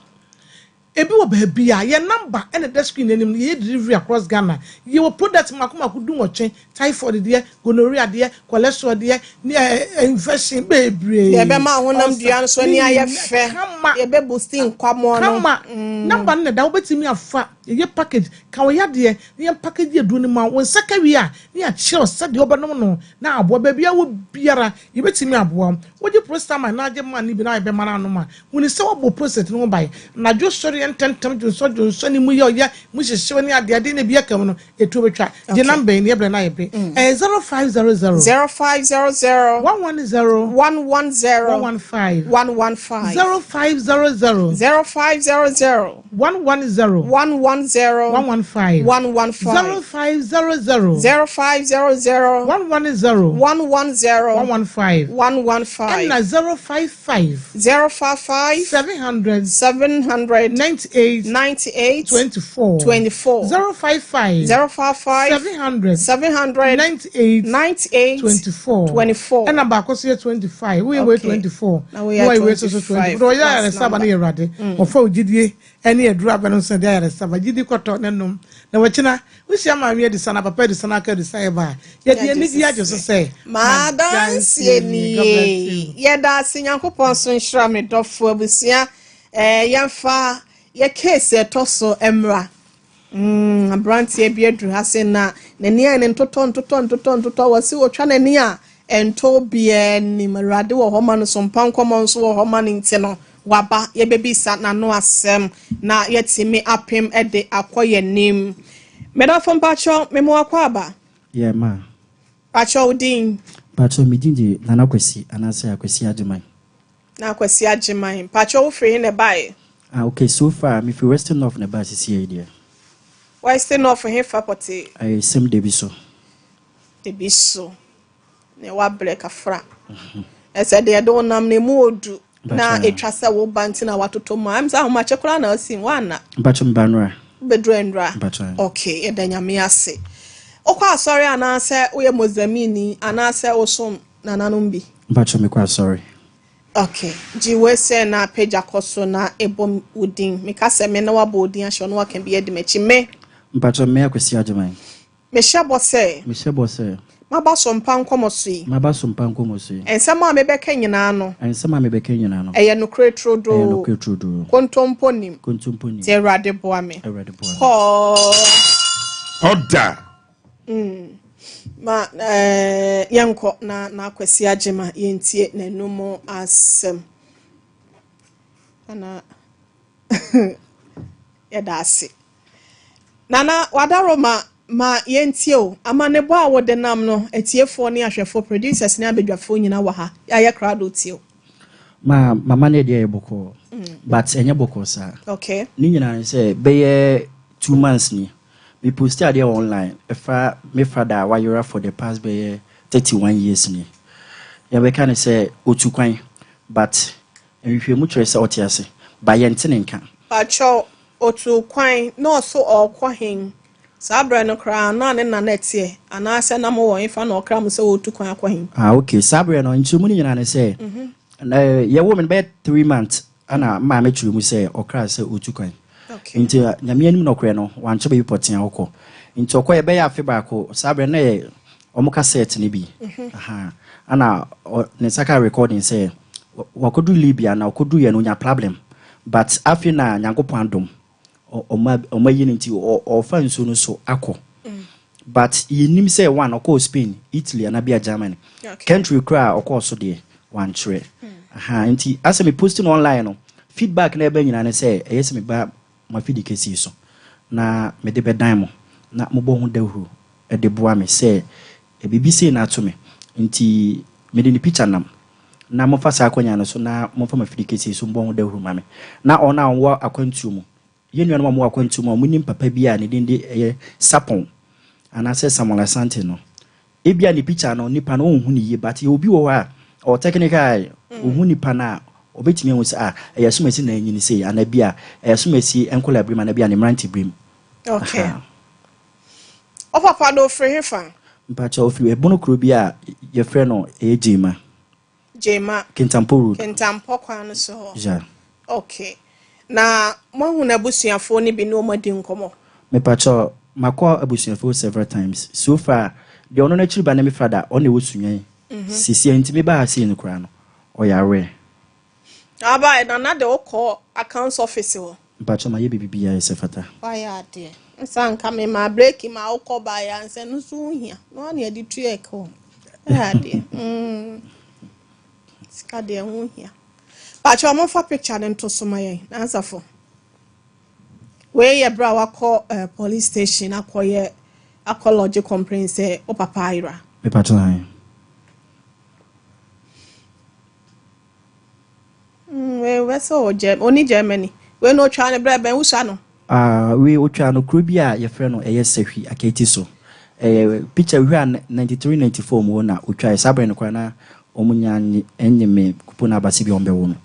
ebi wɔ baabi a yɛ number ɛna ɛda screen anim no yɛyɛ delivery across Ghana yɛwɔ product mako mako 18 typhoid deɛ gonorrhea deɛ cholesterol deɛ ne ɛɛ infection bebree Deɛ ɛbɛma honam ulcer dua nso ne ani ayɛ nyinaa fɛ. kama Yɛbɛ boosti nkwammoɔ no. kama number no na ɛda wobɛtumi afa Yɛyɛ package, ka wo yadeɛ na yɛn package aduro no ma wo. Wo nsa ka wie a, na yɛakyerɛ wo sɛdeɛ wobɛnom no na aboa. Baabi a wowɔ biara, yɛbɛtumi aboa wo. Wogye prostamine na agye man no bi na ayɛ bɛma no anom a, hunu sɛ woabɔ prostate no ho ban. Anadwo sɔreɛ ntɛmntɛm, dwonsɔ dwonsɔ ne mu yɛ ɔya, mu hyehyew ne adeade na ebi aka mu no, etuo bɛtwa. Gye Okay. number yi na yɛbrɛ no ayɛ be. Ɛyɛ 0500 0500 110 110 115 115 0500 0500 110 110 115 115 0500 0500 110 110 115 115 ɛna 055 055 700 700 98 98 24 24 055 055 700 700 98 98 24 24. ɛna baako so yɛ 25 woyɛ wei Okay. 24 Na woyɛ na woyɛ so so 25. 24 ɔyɛ Last ayaresaba no yɛ awurade ɔfa wo gyidie ɛne aduru abɛ no nso de ayaresaba gyidi kɔtɔ ne nom na wɔkyena wohyia maame adisa na papa adisa na aka adisa yɛ ba a yɛde anigye agye so sɛ Maadanseɛ God bless you. nie. Yɛda ase Nyankopɔn so nhyira me dɔfo abusua. Yɛmfa yɛ case a ɛtɔ so mmra. Aberanteɛ bi aduru ha se na n'ani ayɛ ne ntotɔ ntotɔ ntotɔ ntotɔ wɔ se otwa n'ani a ɛntɔ obiara nim. Awurade wɔ hɔ ma no so mpa nkɔmmɔ nso wɔ hɔ ma no nti no waba yɛbɛbisa n'ano asɛm na yɛtumi apem de akɔ yɛn anim. Medafo mpakyɛw mema wakɔ aba. Yeah, ma. Pakyɛ wo din? Pakyɛ me din de Nana Kwasi anaasɛ Akwasi Agyeman. Nana Kwasi Agyeman. Pakyɛ wo firi he na ɛbaeɛ? Ah ok so far me firi Western North na ɛbaa sisi yi deɛ. Western North he fa pɔtee? Ɛyɛ sɛm Debi so. Debi so. Nea wabrɛ kafra. Ɛsɛ deɛ ɛde wo nam no emu odu na etwa sɛ wo ba nti na watotɔ mu a ɛm sɛ ahomakye koraa na asi mu woanna. Mpakyɛ meba nnora. Wobɛduru nnora? Ok yɛda Nyame ase. Wokɔ asɔre anaasɛ woyɛ Mozamini anaasɛ wosom nananom bi? Mpakyɛ mekɔ asɔre. Ok gye wei sɛ na pagya kɔ so na ɛbɔ wo din. Meka sɛ me na wabɔ wo din ahyɛ wo na waka bi adi m'akyi. Me. Mpakyɛ me Akwasi Agyeman. Mehyɛ bɔ sɛ. Mehyɛ bɔ sɛ. Maba so mpa nkɔmmɔ so yi. Maba so mpa nkɔmmɔ so yi. Nsɛm a mebɛka nyinaa no. Nsɛm a mebɛka nyinaa no. Ɛyɛ nokorɛ turodoo. Ɛyɛ nokorɛ turodoo. Kontompo nnim. Kontompo nnim. Nti Awurade boa me. Awurade boa me. Kɔɔ. Ɔda. Ma eh, yɛnkɔ na na Kwasi agye ma yɛntie n'anum asɛm. Ana yɛda ase. Nana Wadaroma ma yɛntie o, amanebɔ a wode nam no atiefoɔ ne ahwɛfoɔ, producers ne abadwafoɔ nyina wɔ ha, yɛayɛ krado tie o. Ma m'amaneɛ deɛ ɛyɛ bɔkɔɔ but ɛnyɛ bɔkɔɔ saa. Okay. Ne nyinaa ne sɛ bɛyɛ 2 months ni me posti adeɛ wɔ online ɛfa me father a wayera for the past bɛyɛ 31 years ni. Yɛbɛka ne sɛ ɔtu kwan but nhwehwɛmu kyerɛ sɛ ɔte ase but yɛnte ne nka. Pakyɛw, otuu kwan na ɔso ɔɔkɔ hen? Saa berɛ no koraa na ne nana ɛteɛ anaasɛ na mowɔ hefa na ɔkra mo sɛ ɔɔtu kwan akɔ hen? Ah okay, saa berɛ no nkyerɛmu no nyinaa ne sɛ yɛwoo me no bɛyɛ 3 months ana maame kyerɛ mu sɛ ɔkra sɛ ɔtu kwan. Nti Nyame anim nɔkorɛ no wankyɛ baabi pɔtee a ɔkɔ. Nti ɔkɔ yɛbɛyɛ afe baako saa berɛ no na yɛ ɔmo cassette no bi. Aha. Ana ne nsa ka recording sɛ wakɔduru Libya na ɔkɔduru yɛ no onya problem. But afei na Nyankopɔn adom ɔma yi no nti ɔfa nsuo no so akɔ. But yɛnim sɛ one ɔkɔɔ Spain, Italy anaa bia Germany. Country koraa a ɔkɔɔ so deɛ wankyerɛ. Aha, nti asɛ me post no online no feedback na ɛbɛ nyinaa ne sɛ ɛyɛ sɛ meba mo afidi kɛsie so na mede bɛdan mo na mobɔ ho dawuro de boa me sɛ biribi sei na ato me nti mede ne picture nam na momfa saa akɔnya no so na momfa mo afidi kɛsie so mbɔ ho dawuro ma me na ɔno a ɔwɔ akwantuo mu yɛn nuanom a wɔwɔ akwantuo mu a wɔnim papa bi a ne din de ɛyɛ Sapon anaasɛ Samuel Asante no ebia ne picture no nipa no ɔnhu ne yie but yɛ obi wɔ hɔ a ɔwɔ technical eye ɔhu nipa no a ɔbɛtumi ahu sɛ ah ɛyɛ asomasi na anyini sei anaa bi a ɛyɛ asomasi nkɔla birim anaa bi a ne mmerante birim. Okay. Ɔpapa no ofiri he fa? Mpakyɛ ofiri ɛbono kuro bi a yɛfrɛ no ɛyɛ Gyema. Gyema. Kintampo Road. Kintampo kwan no so hɔ. Yeah. Okay. Na moahu n'abusuafoɔ no bi ne wɔn adi nkɔmmɔ? Mepakyɛ makɔ abusuafoɔ several times. So far deɛ ɔno n'akyiri ba ne me father ɔna ɛwɔ Sunyani. Sisi nti me ba ha sei no koraa no ɔyare. Aba nana de wokɔ accounts office hɔ. Mpakyɛ ma yɛ biribiara ɛsɛ fata. Wayɛ adeɛ. Nsa nka me ma break ma wokɔ baeɛ ansa no nso ho hia. Na wane ade tua ɛka o. Wayɛ adeɛ. Sika deɛ ho hia. Pakyɛ ɔmomfa picture no nto so ma yɛn. Nansafo. Wei yɛ berɛ a wakɔ police station akɔyɛ akɔ lodge complaint sɛ wo papa ayera. Mepakyɛ han. Wei wɛsɛ wɔ Germany, oni Germany. Wei na otwa ne berɛ bɛn wosua no. Ah, wei otwa no kuro bi a yɛfrɛ no ɛyɛ Sahwi Aketi so. Ɛyɛ picture hwɛ a 93 94 mu hɔ na otwa saa berɛ no koraa na wɔn nya nye me kupo no abase bi a wɔn bɛwo no.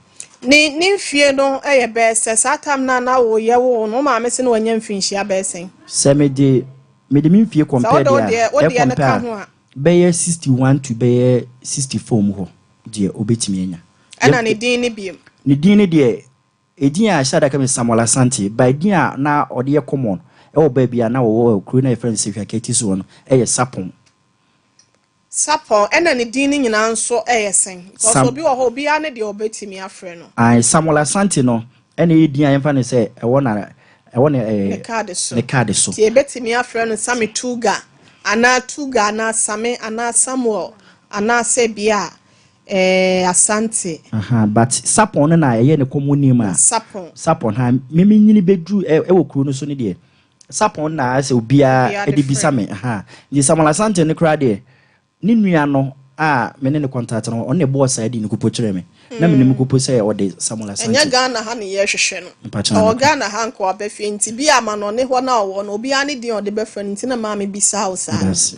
Ne mfie no yɛ bɛyɛ sɛ saa tam na na woyɛ wo no wo maame sɛ na wanya mfinhyia bɛyɛ sɛn. Sɛ mede me mfie compare deɛ a ɛ compare a bɛyɛ 61 to bɛyɛ 64 mu hɔ deɛ obetumi anya. Ɛna ne din ne biem. Ne din ne deɛ edin a ɛhyɛ adaka mi Samuel Asante ba edin a na ɔde yɛ common ɛwɔ baabi a na wɔwɔ kuro na yɛfrɛ no Sehwi Aketi so no ɛyɛ Sapon. Sapon ɛna ne din no nyinaa nso ɛyɛ sɛn? Because obi wɔ hɔ obiara ne deɛ ɔbɛtumi afrɛ no. Ayi Samuel Asante no ɛna ɛyɛ din a yɛmfa no sɛ ɛwɔ na ɛwɔ ne ɛɛ ne kaadi so ne kaadi so. Tie ebɛtumi afrɛ no Sami Tuga anaa Tuga anaa Sami anaa Samuel anaa sɛ bia Asante. Aha, but Sapon no na ɛyɛ ne common name a. Sapon. Sapon ha mímí nyini bɛduru ɛwɔ kuro no so ne deɛ Sapon na asɛ obiara ɛde bisa me ha nti Samuel Asante no koraa deɛ. Ne nua no a me ne no contact no, ɔno na ɛbɔɔ saa din no kupo kyerɛɛ me. Na menim kupo sɛ ɔde Samuel Asante. Ɛnyɛ Ghana ha na yɛrehwehwɛ no. Mpakyɛw Ɔwɔ anɔpa. Ghana ha nka waba fie nti bi a amanɔne hɔ no a ɔwɔ no obiara ne din a ɔde bɛfrɛ no nti na maa mebisaa wo saa Meda no. ase.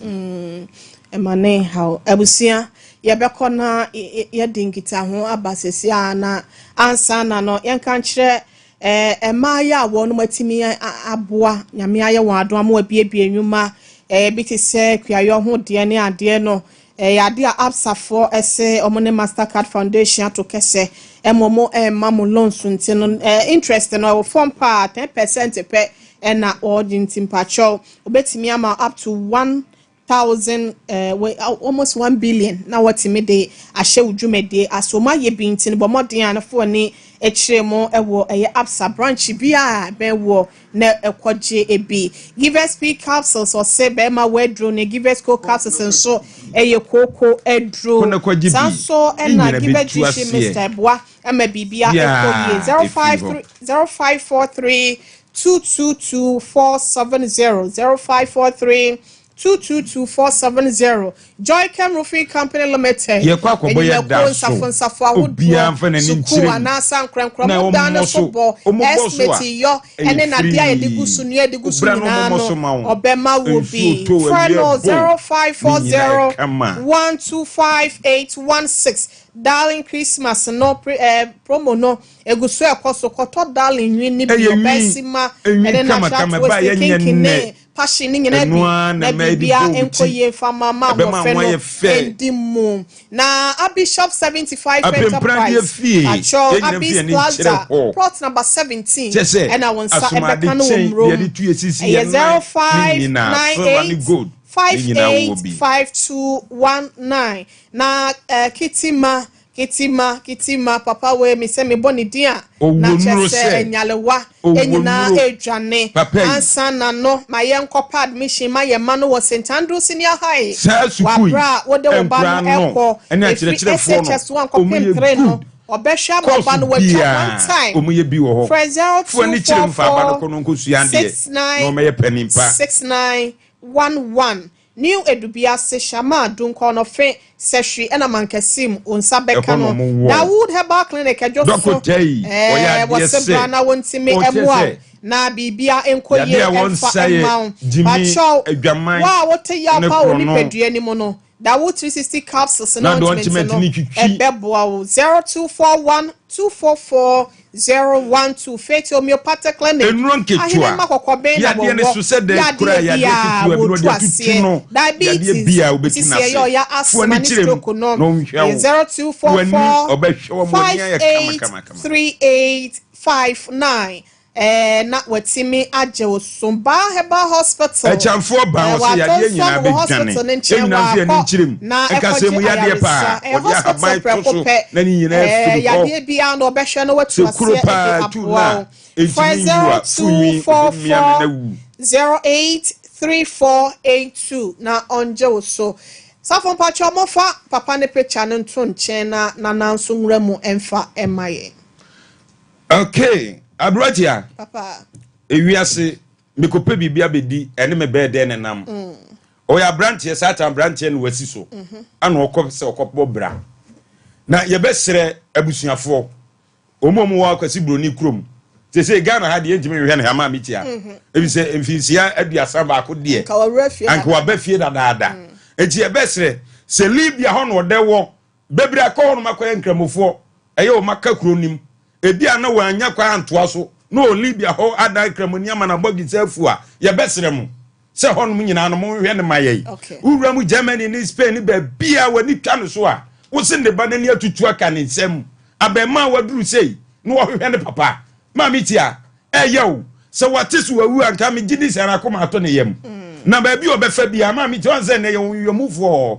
Ɛma ne nhaw. Abusua, yɛbɛkɔ na yɛadi nkitaho aba seesei ara na ansa na no yɛnka nkyerɛ Ɛɛ mmaa yi a wɔnom atumi aboa Nyame ayɛ wɔn adom ama wɔabiebie nnwuma ɛɛ bi te sɛ kuayɔ ho deɛ ne adeɛ no, ɛyɛ adeɛ a Absa foɔ se wɔn ne Mastercard Foundation ato kɛsɛ ɛma wɔn ɛmma mo loans nti no ɛɛ interest no ɛwɔ fam paa 10% pɛ ɛna wɔgye nti mpakyɛw wɔbɛtumi ama up to 1 thousand eh, almost 1 billion na wɔtumi de ahyɛ wo dwumadie ase. Wɔn ayɛ bi nti no bɔ mmɔden a no fo ani kyerɛ mu wɔ ɛyɛ Absa branch bi a bɛn wɔ na ɛkɔgye ebi. Givers P capsules ɔsɛ bɛrima wɔ aduro ne Givers Co capsules nso ɛyɛ kooko aduro. Kɔ na kɔgye Saa bi. nso Ne ɛna nyina Givers bɛtu G aseɛ. Mr. Ɛboa ɛma biribia ɛkɔ yie. Biaa Zero ɛfiri five hɔ. three 0543 222 470 0543 222470 Joychem Roofing Company Limited, Yɛkɔ akɔbɔ yɛ Nnwumakuo da so. nsafo nsafo ahodoɔ, Obiara mfa n'ani sukuu nkyerɛ mu. anaasɛ ankorankorɛ, Na mo dan no wɔmmɔ so so. bɔ, Wɔbɔ so a, estimate yɔ, ɛyɛ ɛne nadeɛ a yɛde gu free. so, nnua a yɛde gu so Wobra na nyinaa wɔmmɔ no, so ma wo. ɔbɛma wo Nsuo bi. tɔ, Frɛ awia no bɔ. Ne nyinaa 0540 ɛkama. 125816. Darling Christmas no pre, eh, promo no egu so ɛkɔ so. Kɔtɔ Darling nwi ne bi, Ɛyɛ nwi, ɔbɛsima, enwi ɛne kama natural kama, ɛba a twist, yɛnyɛ kinky nnɛ. ne passion ne nyinaa Ɛno bi ara na na ɛma yɛde biribia bɔ wo nkɔ ti. yie mfa ma ma Ɛbɛma ahoɔfɛ ho no ayɛ fɛ. ndi mu. Na Abishop 75 Apempradeɛ Enterprise, fie, Atwɔ yɛn nyinaa Abis mfe ani Plaza, nkyerɛ hɔ. plot number 17, Kyɛ sɛ ɛna wo nsa asomade ɛbɛka no wɔ kyɛn mmurom. deɛ yɛde tu yɛ sisi Ɛyɛ yɛn nan ne nyinaa, silver ne 0598 gold ne nyinaa wowɔ bi. 585219 na eh, Kitima Kitima Kitima papa wei me sɛ mebɔ ne din a Ɔwɔ na kyerɛ nnuro sɛ sɛ nyalewa ɔwɔ nyinaa nnuro redwane papa yi. ansa na no ma yɛnkɔpɛ admission ma yɛn mma no wɔ St Andrew Senior High Saa wɔ sukuu yi aberɛ a wode wo ba nkoraa no no ɛkɔ ne ɛfiri akyerɛkyerɛfoɔ no SHS 1 wɔn kɔpem yɛ 3 no good. ɔbɛhwɛ ama Course ɔba no watwa one biara time. wɔn yɛ bi wɔ hɔ. Frɛ Fo ani kyerɛ mu fa aba no 0244 kɔ no nkɔsua adeɛ na 69 ɔmmɛyɛ panin pa. 6911 New Edubiase, Shama, Dunkwa-on-Offin, Sehwi ɛna Mankasim, wo nsa bɛka Ɛhɔ na no. ɔmo wɔ. Dawood Herbal Clinic, Ɛdwo so, Dɔkota yi, ɔyɛ ɛɛ, adeɛ wɔse sɛ, bra na wɔntumi ɔkyerɛ mmoa wo sɛ, na biribia nkɔ yadeɛ yie a mfa wɔnsa yɛ mma wo. gyimi, Pakyɛw, adwaman, wo a wote yaw ne paa wɔ korɔno. nipadua no mu no, Dawood 360 capsules ne Na deɛ ointment ɔntumi no, ntumi twitwi. ɛbɛboa wo. 0241 244 012 Faith Homeopathic Clinic, Nnuro nketewa. Ahenemma kɔkɔbɛn na Yadeɛ no wɔwɔ. so sɛ dɛn Yadeɛ koraa, yadeɛ biara ketewa bi na wɔtu ɔde atutu aseɛ. no. Yadeɛ Diabetes, biara wobɛtu sisi ɛyɛ n'ase. ɔya, Fo asthma ani ne kyerɛ mu stroke no, na ɔnhwɛ ɛyɛ wo. W'ani 0244 ɔbɛhwɛ wo ama w'ani ayɛ kama kama kama. 583859 ɛɛ na watumi agye wo so. Baa Herbal Hospital. Ɛkyɛnfoɔ baa Ɛɛ wɔ sɛ yadeɛ watɔ nyinaa nsuo wɔ bɛdwane. hospital no Yɛn nkyɛn nyinaa nso yɛn ani wakɔ nkyerɛ mu. na Nka sɛ mu ɛkɔgye yadeɛ paa. ayaresa. Ɛyɛ Wɔde hospital ahaban to prɛko so pɛ. na ne nyinaa Ɛɛ firi hɔ. yadeɛ biara na ɔbɛhwɛ na watu Sɛ kuro aseɛ de paa tu aboa no a, wo. Frɛ ɛntumi nwu a, fu nwi, ɔbɛmia no na 0244 awu. 083482 na ɔngye wo so. Safo mpakyɛ ɔmɔfa papa ne picture no nto nkyɛn na nana nso nwura mu ɛmfa ɛma yɛn. Okay, aberanteɛ, Papa. ewiase mekɔpɛ biribi abɛdi ɛne me bɛɛ dɛn ne nam. Ɔyɛ aberanteɛ, saa ta aberanteɛ no wasi so ana ɔkɔ sɛ ɔkɔbɔ bra. Na yɛbɛsrɛ abusuafoɔ, wɔn a wɔwɔ Akwasi Buroni kurom. Sese Ghana ha deɛ yɛntumi nhwehwɛ ne ha maa mi tia. Ebi sɛ mfinsia 31 deɛ. Nka wawura fie Anka dada. waba fie dadaada. Eti yɛbɛsrɛ sɛ Libya hɔ na ɔdɛ wɔ bebree akɔ hɔ nom akɔyɛ nkramofoɔ ɛyɛ wɔn aka kuro nim ebi a na wɔanya kwan antoa so na wɔ Libya hɔ adan kramoni ama na bɔgi sɛ afu a yɛbɛsrɛ mo sɛ hɔnom nyinaa no monhwɛ ne ma yɛi. Wowura mu Germany ne Spain ne baabi a w'ani twa no so a wo se ne ba n'ani atutu aka ne nsam abɛɛma a waduru sei na wɔhwehwɛ ne papa maame tia ɛyɛ o sɛ wate so wawu anka megye di sɛ n'akoma ato ne yam na baabi a ɔbɛfa biara maame tia ɔn sɛ nnɛ yɛwɔ nhwehwɛmufoɔ hɔ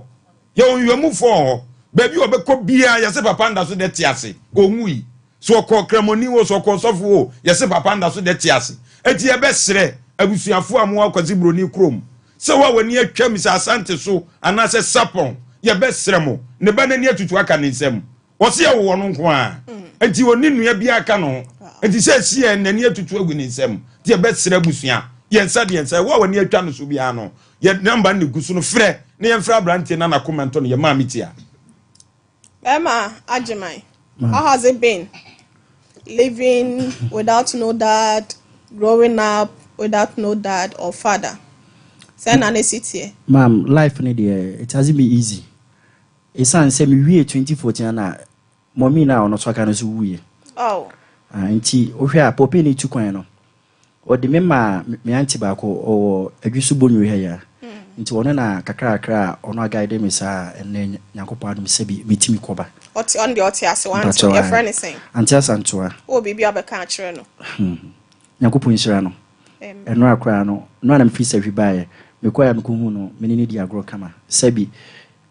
yɛwɔ nhwehwɛmufoɔ hɔ baabi a ɔbɛkɔ biara yɛsɛ papa nda so dɛ te ase ɔnwui so ɔkɔ kramoni o so ɔkɔ sɔfo o yɛsɛ papa nda so dɛ te ase eti yɛbɛsrɛ abusuafoɔ a mowɔ Akwasi Buroni kurom sɛ wo a w'ani atwam sɛ Asante so anaasɛ Sapɔn yɛbɛsrɛ mo ne ba n'ani atutu aka ne nsam ɔse yɛwowɔ no nko a nti ɔne nua biara ka no ho nti sɛ ɛsi yɛn n'ani atutu agu ne nsam nti yɛbɛsrɛ abusua yɛn nsa deɛ nsa wo a w'ani atwa no so biara no yɛ namba no gu so no frɛ. na yɛmfrɛ aberanteɛ na n'akoma ntɔ no yɛ maame tia. Bɛrima Agyeman, how has it been living without no dad, growing up without no dad or father? Sɛ na ne si teɛ. Ma'am, life no deɛ, it hasn't been easy. Ɛsiane sɛ mewie 2014 na mɔmi no a ɔno so aka no so wuiɛ. Oh. Ah, nti wohwɛ a pɔpɛ ne tu kwan no, ɔde me ma me aunty baako ɔwɔ Adwiso Bonwire ha yi a. Nti ɔno na kakrakra a ɔno aguide me saa ɛnnɛ Nyankopɔn adom sɛ bi metumi kɔba. Ɔte ɔno deɛ ɔte ase wante. Mpakyɛw, Yɛfrɛ ae. ne sɛn? Aunty Asantoa. Wowɔ biribi a wobɛka akyerɛ no? Nyankopɔn nhyira no. Amen. Ɛno akora no, no a na mefiri sahwi baeɛ. Mekɔɛ a mekɔhu no, me ne no di agorɔ kama. Sɛbi,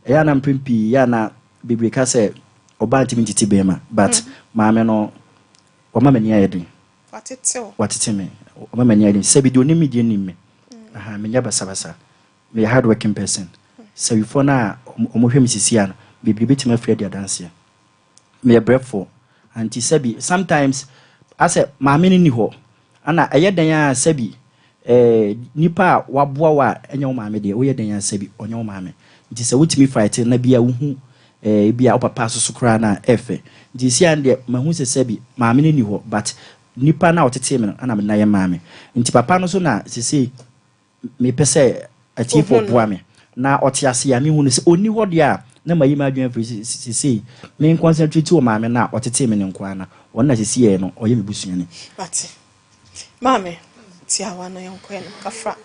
ɛyɛ a na mpɛn pii, yɛ a na bebree ka sɛ ɔbaa ntumi ntete bɛrima, but maame no, wama m'ani ayɛ den. Watete wo. Watete me. Wama m'ani ayɛ den. Sɛbi deɛ onim me deɛ nim me. Aha, menyɛ basabasa. Meyɛ hard working person. Sɛwifoɔ no a ɔmo hwɛ me sisi a no, bebree bɛtumi afiri adi adanseɛ. Meyɛ brɛfoɔ. Nti sɛbi, sometimes, asɛ maame no ni hɔ. Ana ɛyɛ dan a sɛbi, nipa a waboa wo a ɛnyɛ wo maame deɛ, woyɛ dan a sɛbi, ɔnyɛ wo maame. Nti sɛ wotumi fight na bia wohu bi a wo papa soso koraa na ɛfɛ. Nti si an deɛ, mahu sɛ sɛbi, maame no ni hɔ, but nipa na ɔtetee me no, ana mede no ayɛ maame. Nti papa no so na sesei mepɛ sɛ atiefoɔ Ohu no. boa me na ɔte ase a mehu no sɛ ɔnni hɔ deɛ a na mayi m'adwene afiri sesei me concentrate wɔ maame no a ɔtetee me no nko ara na ɔno na sesei no ɔyɛ me busuani. Mate. Maame, tiawa no yɛnkɔ no kafra.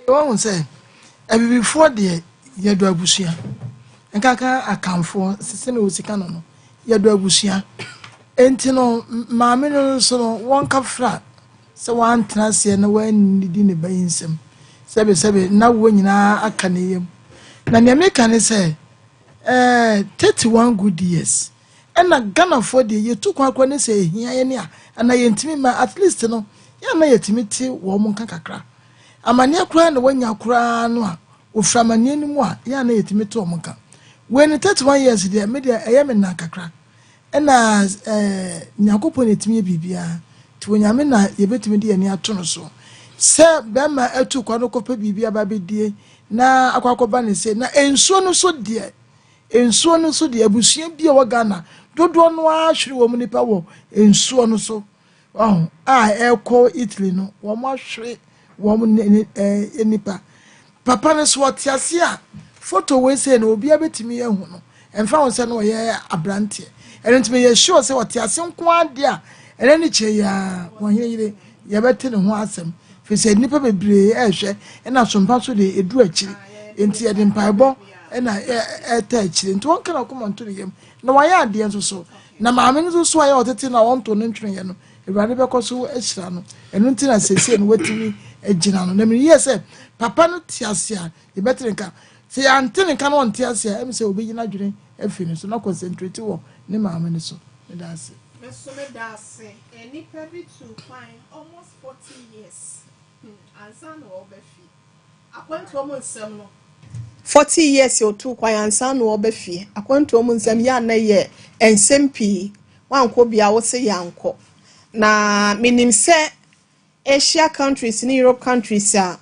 Wɔhu sɛ abibifoɔ deɛ, yɛdɔ abusua, nkaka Akamfoɔ sɛ na wɔsi ka no, yɛdɔ abusua. Enti no maame no nso no wɔnka fra sɛ wantena aseɛ na wannidi ne ba yi nsam, sɛbesɛbe na wɔn nyinaa aka ne yam. Na nea meka ne sɛ 31 good years ɛna Ghanafoɔ deɛ yɛtu kwan akɔ ne sɛ ehia yɛ ne a ana yɛntumi ma at least no yɛn na yɛtumi te wɔn mo nka kakra. Amanneɛ koraa na wanya koraa no a ofura amanneɛ no mu a yɛn na yɛtumi te wɔn nka. Wei ne 31 years deɛ, me deɛ ɛyɛ me nan kakra. Ɛna Nyankopɔn na ɛtumi yɛ biribiara, nti Onyame na yɛbɛtumi de yɛni ato no so sɛ bɛrima atu kwan no kɔpɛ biribi aba bɛdie na akɔ akɔba ne se na nsuo no so deɛ, nsuo no so deɛ, abusua bi a ɛwɔ Ghana dodoɔ no ara hwere wɔn nipa wɔ nsuo no so. Ɔho a ɛrekɔ Italy no, wɔn ahwere wɔn ne ne nipa. Papa no so ɔte ase a photo wei sɛ no obiara bɛtumi ahu no, ɛmfa ho sɛ no ɔyɛ aberanteɛ. Ɛno nti meyɛ sure sɛ ɔte ase nko adeɛ a ɛnɛ ne kyerɛ yi a wɔn yere yɛbɛte ne ho asɛm, firi sɛ nnipa bebree ɛrehwɛ ɛna sompa so de ɛduru akyiri. Nti yɛde mpaebɔ ɛna ɛta akyire. Nti wɔn kana kɔma nto ne yam na wɔayɛ adeɛ nso so na maame no nso so a yɛ ɔtete na wɔnto no ntweneɛ no, Awurade bɛkɔ so ahyira no. Ɛno nti na seesei no watumi agyina no na meyɛ sɛ papa no te ase a yɛbɛte ne nka. Sɛ yɛante ne nka na ɔnte ase a, ɛmi sɛ obɛyi n'adwene afiri ne so na concentrate wɔ ne maame no so. Meda ase. Me nso meda ase. Nnipa bi tu kwan almost 40 years ansa na ɔba fie. Akwantuo mu nsɛm no, 40 years otu kwan ansa na ɔba fie. Akwantuo mu nsɛm yɛ ana yɛ nsɛm pii. Wankɔ bia wo se yɛankɔ. Na menim sɛ Asia countries ne Europe countries a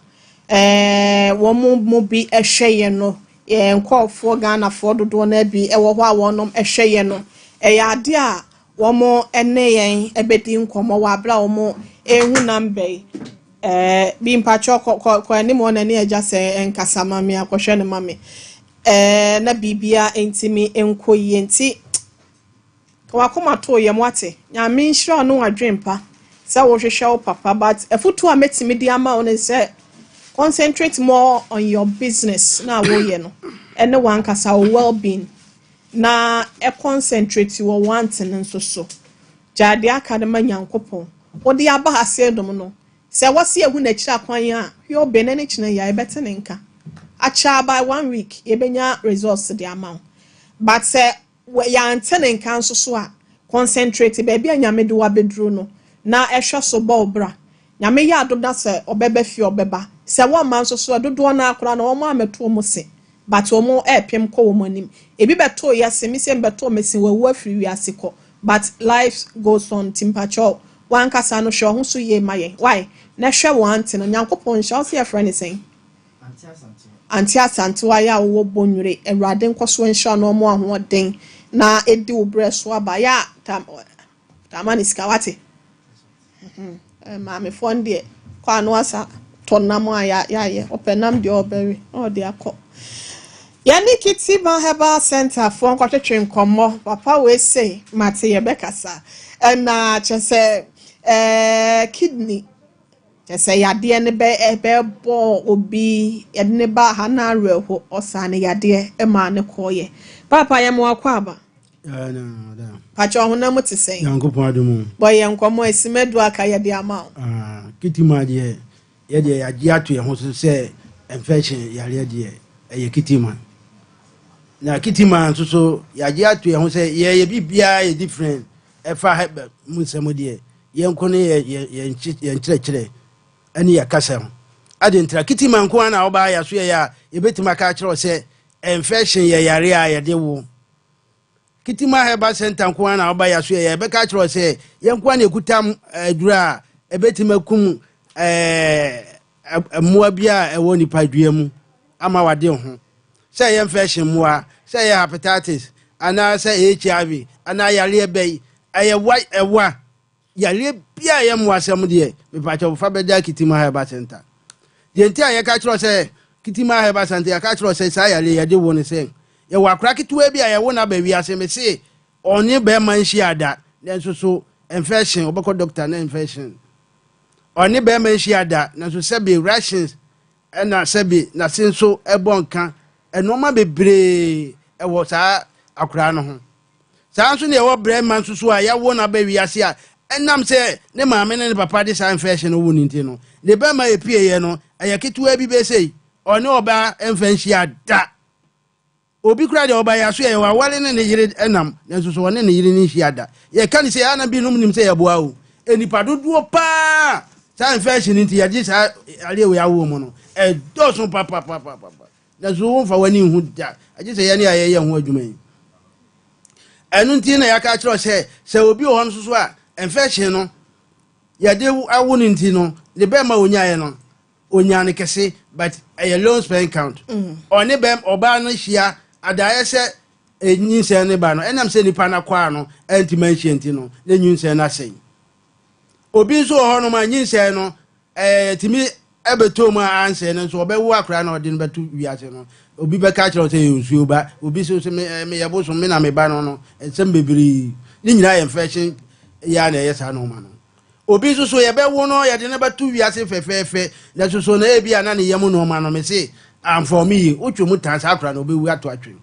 wɔn mu bi hwɛ yɛn no, yɛn nkɔɔfoɔ Ghanafoɔ dodoɔ no bi wɔ hɔ a wɔnom hwɛ yɛn no, ɛyɛ adeɛ a wɔn ne yɛn bɛdi nkɔmmɔ wɔ abere a wɔn ehu number yi. Bi mpakyɛw kɔ kɔ kɔ anim hɔ na ne agya sɛ nkasa ma me akɔhwɛ ne ma me na biribia ntumi nkɔ yie. Nti wakoma to yam wate. Nyame nhyira wo ne wadwen pa sɛ wohwehwɛ wo papa, but afutuo a mɛtumi de ama wo ne sɛ concentrate more on your business na woyɛ no ɛne wankasa wo well-being na ɛ concentrate wɔ wante no nso so. Gyae deɛ aka no ma Nyankopɔn. Wode aba ha sɛ dom no sɛ wɔsi ehu n'akyiri akwan a hwɛ ɔbɛn n'ani kyerɛ yɛ a yɛbɛte ne nka akyɛ by one week yɛbɛnya results de ama wo. But sɛ yɛante ne nka nso so a, concentrate baabi a Nyame de wabɛduru no na ɛhwɛ so bɔ wo bra. Nyame yɛ adom na sɛ ɔbɛba fie, ɔbɛba. Sɛ wɔmma nso so a, dodoɔ no akora na wɔn amɛto wɔn se, but wɔn ɛɛpem kɔ wɔn anim. Ebi bɛto yɛ se mi sɛ mbɛto wɔn se wɔawu afiri wiase kɔ, but life goes on. Nti mpakyɛw, wankasa no hwɛ ɔho so yie ma yɛn why na hwɛ wɔn ante no. Nyankopɔn nhyɛ wo. Sɛ yɛfrɛ ne sɛn? Auntie Asantewa yɛ a wowɔ Bonwire, Awurade nkɔ so nhyira wo na ɔmma wo ahoɔden na ɛdi wo berɛ so aba. Yɛ a tam tama ne sika wate. Maamefoɔ no deɛ kɔ ano asa tɔ nam a yɛayɛ ɔpɛ nam deɛ ɔbɛwe na ɔde akɔ. Yɛne Kitima Herbal Center foɔ nkɔtwetwe nkɔmmɔ. Papa wei sei mate yɛbɛkasa. Ɛna kyerɛ sɛ kidney kyerɛ sɛ yadeɛ no bɛ ɛbɛbɔ obi yɛde ne ba ha na awerɛho ɔsaa ne yadeɛ maa ne kɔɔyɛ. Papa yɛ mo akɔ aba. Pakyɛ ɔhonam te sɛn? Nyankopɔn adom. Bɔ yɛn nkɔmmɔ esimadu aka yɛde ama wo. Ah, Kitima deɛ yɛdeɛ yɛagye ato yɛn ho so sɛ infection yareɛ deɛ ɛyɛ Kitima. Na Kitima nso so yɛagye ato yɛn ho sɛ yɛyɛ biribiara yɛ different ɛfa herbal mu nsɛm deɛ yɛnko ne yɛ yɛn kyerɛkyerɛ ɛne yɛ kasa ho. Ade ntra Kitima nko ara na wɔbaa yɛ so yɛ a yɛbɛtumi aka akyerɛ wo sɛ infection yɛ yare a yɛde wo. Kitima Herbal Center nko ara na wɔba yɛ so yɛ yɛbɛka akyerɛ wo sɛ yɛn nko ara na yɛkuta aduro a ɛbɛtumi akum mmoa bi a ɛwɔ nipadua mu ama wade ho sɛ ɛyɛ infection mmoa, sɛ ɛyɛ hepatitis anaasɛ HIV anaa yareɛ bɛyi ɛyɛ wa ɛwa yareɛ bi a ɛyɛ mmoa asɛm deɛ mepakyɛ fa bɛda Kitima Herbal Center. Deɛ nti a yɛka kyerɛ sɛ Kitima Herbal Center yɛka kyerɛ sɛ saa yareɛ yɛde wo no sɛ yɛwɔ akora ketewa bi a yɛwo no aba wiase me se ɔne bɛrima nhyia da, nanso so infection ɔbɛkɔ doctor na infection ɔne bɛrima nhyia da, nanso sɛbe rashes ɛna sɛbe n'ase nso ɛbɔ nka ɛnneɛma bebree ɛwɔ saa akora no ho. Saa nso na ɛwɔ bɛrima nso so a yɛawo no aba wiase a ɛnam sɛ ne maame ne ne papa de saa infection no wo ne nti no ne bɛrima epieɛ no ɛyɛ ketewa bi bɛsɛi ɔne ɔbaa mfa nhyia da. Obi kura deɛ ɔba yɛ aso yɛ wawale ne ne yere nam, nanso so ɔne ne yere ne nhyia da. Yɛka ne sɛ ana binom nim sɛ yɛboa o nipa dodoɔ paa saa infection nti yɛgye saa adeɛ wei awoɔ mu no ɛdɔɔso papapapapa, nanso womfa w'ani nhu da agye sɛ yɛne a yɛyɛ ho adwuma yi. Ɛno nti na yɛaka kyerɛ sɛ obi wɔ hɔ no so a infection no yɛde awo no nti no ne bɛrima onyaeɛ no onya no kɛse, but ɛyɛ low sperm count. Ɔne bɛm ɔbaa no hyia adaeɛ sɛ nyinsɛn ne ba no ɛnam sɛ nipa no akɔa no ɛntumi anhyia nti no ne nyinsɛn no asɛe. Obi nso wɔ hɔnom a nyinsɛn no tumi ɛbɛtɔ mu a ansɛe no nso ɔbɛwo akora na ɔde no bɛto wiase no obi bɛka kyerɛ wo sɛ yɛ nsuo ba, obi so sɛ meyɛ bosom me na me ba no nsɛm bebree ne nyinaa yɛ infection yɛ a na ɛyɛ saa nɔɔma no. Obi nso so yɛbɛwo no yɛde no bɛto wiase fɛfɛɛfɛ na soso na ebi a na ne yam nɔɔma no me se amfɔ me yie wotwe mu tan saa akora na ɔbɛwu ato atwene.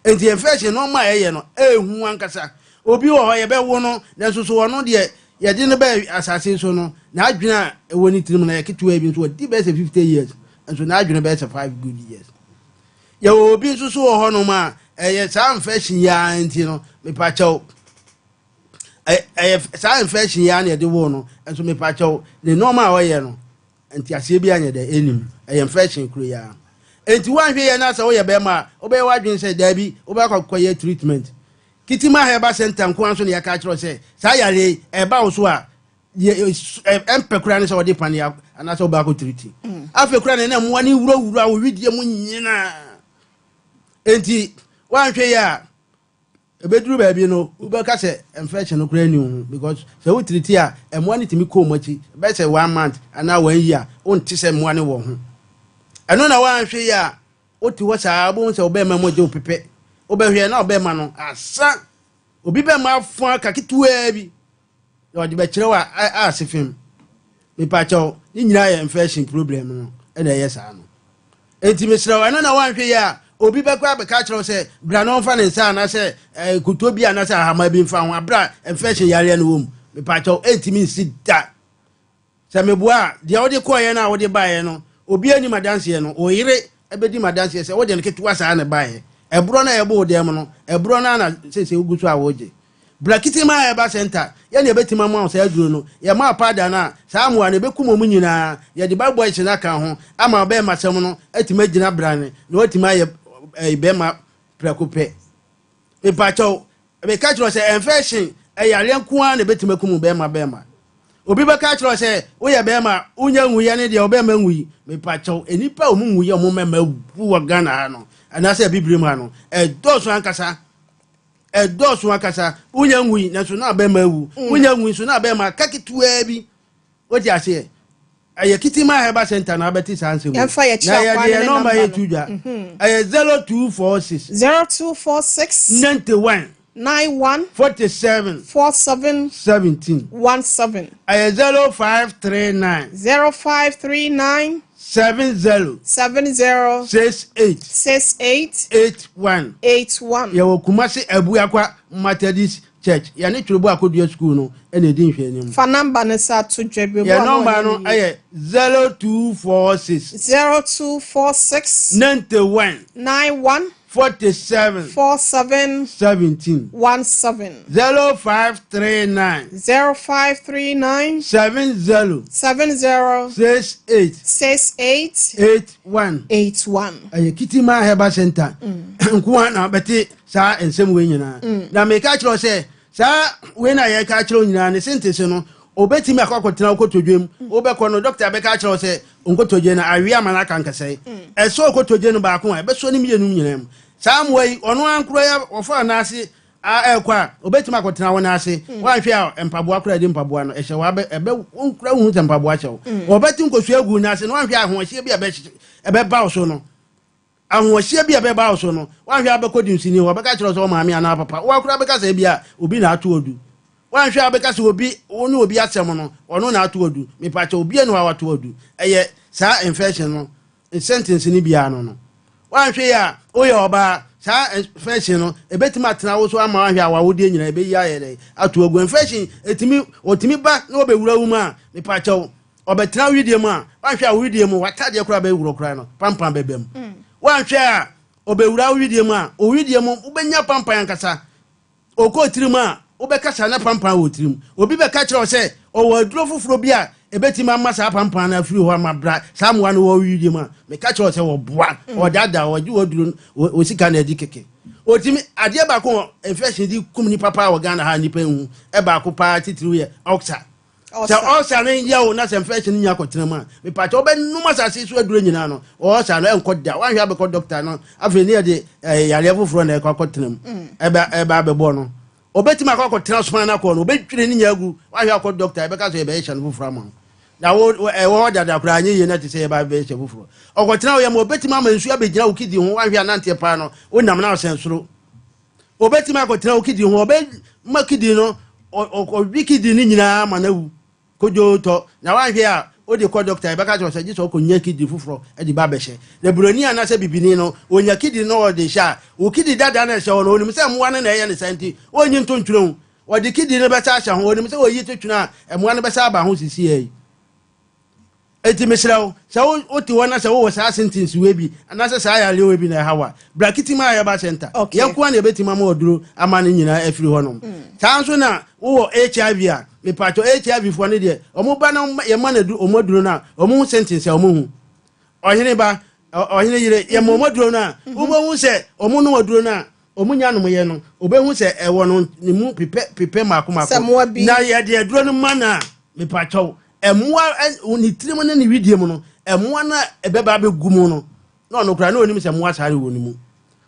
Nti infection nɔɔma a ɛyɛ no ehu ankasa. Obi wɔ hɔ yɛbɛwo no na soso ɔno deɛ yɛde no bɛɛ asase so no n'adwene a ɛwɔ ne tirim no yɛ ketewa bi nso wɔdi bɛyɛ sɛ 50 years nso n'adwene bɛyɛ sɛ 5 good years. Yɛwɔ obi nso so wɔ hɔnom a ɛyɛ saa infection yi ara nti no mepakyɛw ɛyɛ saa infection yi ara na yɛde wo no nso mepakyɛw ne nneɛma a ɔyɛ no nteaseɛ bi anyɛ dɛ ɛnim ɛyɛ infection kuro yi ara. Nti woanhwɛ yɛ na sɛ woyɛ bɛrima a wobɛyɛ w'adwene sɛ daabi wobɛkɔ kɔyɛ treatment. Kitima Herbal Center nko ara nso na yɛka kyerɛ sɛ saa yare yi ɛba wo so a ɛmpɛ koraa ne sɛ wɔde paneɛ anaasɛ wobɛakɔ treat. Afei koraa ne na mmoa ne wurawura wo widie mu nyinaa nti woanhwɛ yɛ a ɛbɛduru baabi no wobɛka sɛ infection no koraa ni wo ho, because sɛ wo treat a mmoa no tumi kɔɔ mu akyi bɛyɛ sɛ one month anaa one year wonte sɛ mmoa no wɔ ho. Ɛno na woanhwɛ yɛ a wote hɔ saa wobɛhu sɛ wobɛrima mu agye wo pepɛ wobɛhwɛ na wobɛrima no asa obi bɛrima afo aka ketewaa bi na ɔde bɛkyerɛ wo a ase fam. Mepakyɛw ne nyinaa yɛ infection problem no ɛna ɛyɛ saa no. Enti mesrɛ wo ɛno na woanhwɛ yɛ a obi bɛkɔ abɛka kyerɛ wo sɛ bra na ɔmfa ne nsa anaasɛ kutuo bi anaasɛ ahama bi mfa ho abra infection yareɛ no wɔ mu. Mepakyɛw ɛntumi nsi da. Sɛ meboa a deɛ wode kɔɔeɛ no a wode baeɛ no obi anim adanseɛ no wo yere bɛdi m adanseɛ sɛ wode no ketewa saa ne baeɛ ɛborɔ no a ɛbɔ wo dɛm no ɛborɔ no ana sɛsɛ wogu so a wogye bra Kitima Herbal Center yɛne yɛbɛtumi ama wo saa aduro no. Yɛma apada no a saa mmoa no ɛbɛkum ɔmu nyinaa yɛde ba boys no aka ho ama bɛrima sɛm no atumi agyina brane na watumi ayɛ bɛrima prɛko pɛ. Mepakyɛw meka kyerɛ sɛ infection ɛyareɛ nko ara na ɛbɛtumi akum bɛrima. Bɛrima Obi bɛka akyerɛ wo sɛ woyɛ bɛrima wonya nwuiɛ ne deɛ ɔbɛrima nwui. Mepakyɛw, nnipa a wɔn nwuiɛ a wɔn mmarima awu wɔ Ghana ha no anaasɛ abibire mu ha no ɛdɔɔso ankasa. Ɛdɔɔso ankasa. Wonya nwui nanso na ɔbɛrima awu. Mm. Wonya nwui nso na ɔbɛrima aka ketewaa bi. Wote aseɛ? Ɛyɛ Kitima Herbal Center na abɛte saa nsɛm yi. Yɛmfa yɛ Na kyerɛ yɛde kwan yɛn ne nɔmba namba yɛ no. to dwa. Ɛyɛ 0246 0246 91 91 47 47 17. 17. Ɛyɛ 0539 0539 70 70 68 68 81. 81. Yɛwɔ Kumasi Abuakwa Methodist Church. Yɛne Twerɛbo Akodua Sukuu no na ɛdi nhwɛanim. Fa namba no sa to dwa bio. Yɛn nɔmba no yɛ 0246. 0246. 91. 91. 47. 47. 17. 17. 0539. 0539. 70. 70. 68. 68. 81. 81. Ɛyɛ Kitima Herbal Center nko ara na bɛte saa nsɛm wei nyinaa. Na meka kyerɛ wo sɛ saa wei na yɛka akyerɛ wo nyinaa ne sentese no obetumi akɔ akɔtena wo kotodwe mu. Wobɛkɔ no dɔkta bɛka akyerɛ wo sɛ nkotodwe no awe ama no aka nkɛsɛe. Ɛsɔ kotodwe no baako a ɛbɛsɔ ne mmienu nyinaa mu. Saa mmoa yi ɔno ara nkora yi wɔfa nan ase a ɛrekɔ a obetumi akɔtena wo nan ase. Woanhwɛ a mpaboa koraa ɛde mpaboa no ɛhyɛ wo abɛ ɛbɛ wonkura wohu sɛ mpaboa hyɛ wo. Wɔbɛte nkosua agu nan ase na woanhwɛ a ahoɔhyeɛ bi a ɛbɛba wo so no Ahoɔhyeɛ bi a ɛbɛba wo so no, woanhwɛ a wobɛkɔ dunsini hɔ, ɔbɛka kyerɛ wo sɛ wo maame anaa papa. Wo ara koraa bɛka sɛ ebia obi na ato adu. Woanhwɛ a wobɛka sɛ obi, wo ne obi asɛm no, ɔno na ato adu. Mepakyɛ, obiara nni hɔ a wato adu. Ɛyɛ saa infection no, sentence no biara no no. Woanhwɛ yie a, woyɛ ɔbaa, saa infection no, ɛbɛtumi atena wo so ama woanhwɛ a w'awodeɛ nyinaa ɛbɛyi ayɛ dɛn? Ato agu. Infection, ɛtumi, ɔtumi ba na ɔbɛwura wo mu a, mepakyɛw, Ɔbɛtena wo wedeɛ mu a, woanhwɛ a wo wedeɛ mu, w'atadeɛ koraa bɛworɔ koraa no, pampan bɛba mu. Woanhwɛ a, ɔbɛwura wo wedeɛ mu a, wo wedeɛ mu, wobɛnya pampan ankasa. Ɔkɔ tirim a, wobɛkasa na pampan wɔ tirim. Obi bɛka kyerɛ wo sɛ ɔwɔ aduro foforɔ bi a ɛbɛtumi ama saa pampan no afiri hɔ ama bra saa mmoa no wɔ wo wedeɛ mu a, meka kyerɛ wo sɛ ɔboa, ɔdaadaa wo, ɔgye w'aduro no, wo sika no adi kɛkɛ. Ɔtumi, adeɛ baako wɔ infection de kum nipa paa wɔ Ghana ha a nnipa nhu, ɛbaako paa titiriw yɛ ulcer. Sɛ ɔlsa no yɛ wo na sɛ infection no nya akɔtena mu a, mepakyɛ wobɛnom asase so aduro nyinaa no, ɔlsa no ɛnkɔ da. Woanhwɛ abɛkɔ dɔkta no, afei ne yɛde eh, yareɛ foforɔ na ɛkɔ akɔtena mu. Mm. Ɛba ɛba abɛbɔ no. Obɛtumi akɔ akɔtena soma no akɔ no, obɛdwiri ne nya agu. Woanhwɛ akɔ dɔkta, ɛbɛka sɛ yɛbɛyɛ hyɛ no foforɔ ama wo. Na wo ɛwɔ hɔ dada koraa anyɛ yie na te sɛ yɛba bɛyɛ hyɛ foforɔ. Ɔkɔtena wo yam, obɛtumi ama nsuo abɛgyina wo kidney ho, woanhwɛ ananteɛ paa no, wonam na ɔsɛn soro. Obetumi akɔtena wo kidney ho, ɔbɛma kidney no, ɔwe kidney no nyinaa ma no awu kodwoo tɔ. Na wanhwɛ a, wode kɔ dɔkta, yɛbɛka kyerɛ wo sɛ gye sɛ ɔkɔnya kidney foforɔ de ba bɛhyɛ. Na buroni anaasɛ bibini no, ɔnya kidney no ɔde hyɛ a, wo kidney dada no a ɛhyɛ hɔ no, ɔnim sɛ mmoa no na ɛyɛ no saa nti, ɔnyi nto ntwene ho. Ɔde kidney no bɛsa ahyɛ ho, ɔnim sɛ ɔyi to twene a, mmoa no bɛsa aba ho sisiɛ yi. Enti mesrɛ wo, sɛ wote hɔ na sɛ wowɔ saa sentence wei bi anaasɛ saa yareɛ wei bi na ɛha wo a, bra Kitima Herbal Center. Okay. Yɛn nko ara na yɛbɛtumi ama ɔduro ama no nyinaa afiri hɔnom. Mm. Saa nso na wowɔ HIV a, mepatwɔ HIV foɔ no deɛ, wɔn ba na yɛma no aduro, wɔn aduro no a, wɔn hu sentence a wɔn hu. Ɔhene ba, ɔhene yere, yɛma wɔn aduro no a, Mhm. wobɛhu sɛ wɔn nom aduro no a, wɔn nya nomyɛ no, wobɛhu sɛ ɛwɔ no ne mu pipɛ pipɛ mmaako mmaako. Sɛ mmoa bi. Na yɛde aduro no ma no a, mepatwɔ Mmoa ne tirim ne ne wedeɛ mu no, mmoa no a ɛbɛba abɛgu mu no, na ɔno koraa na ɔnim sɛ mmoa saa wɔ ne mu.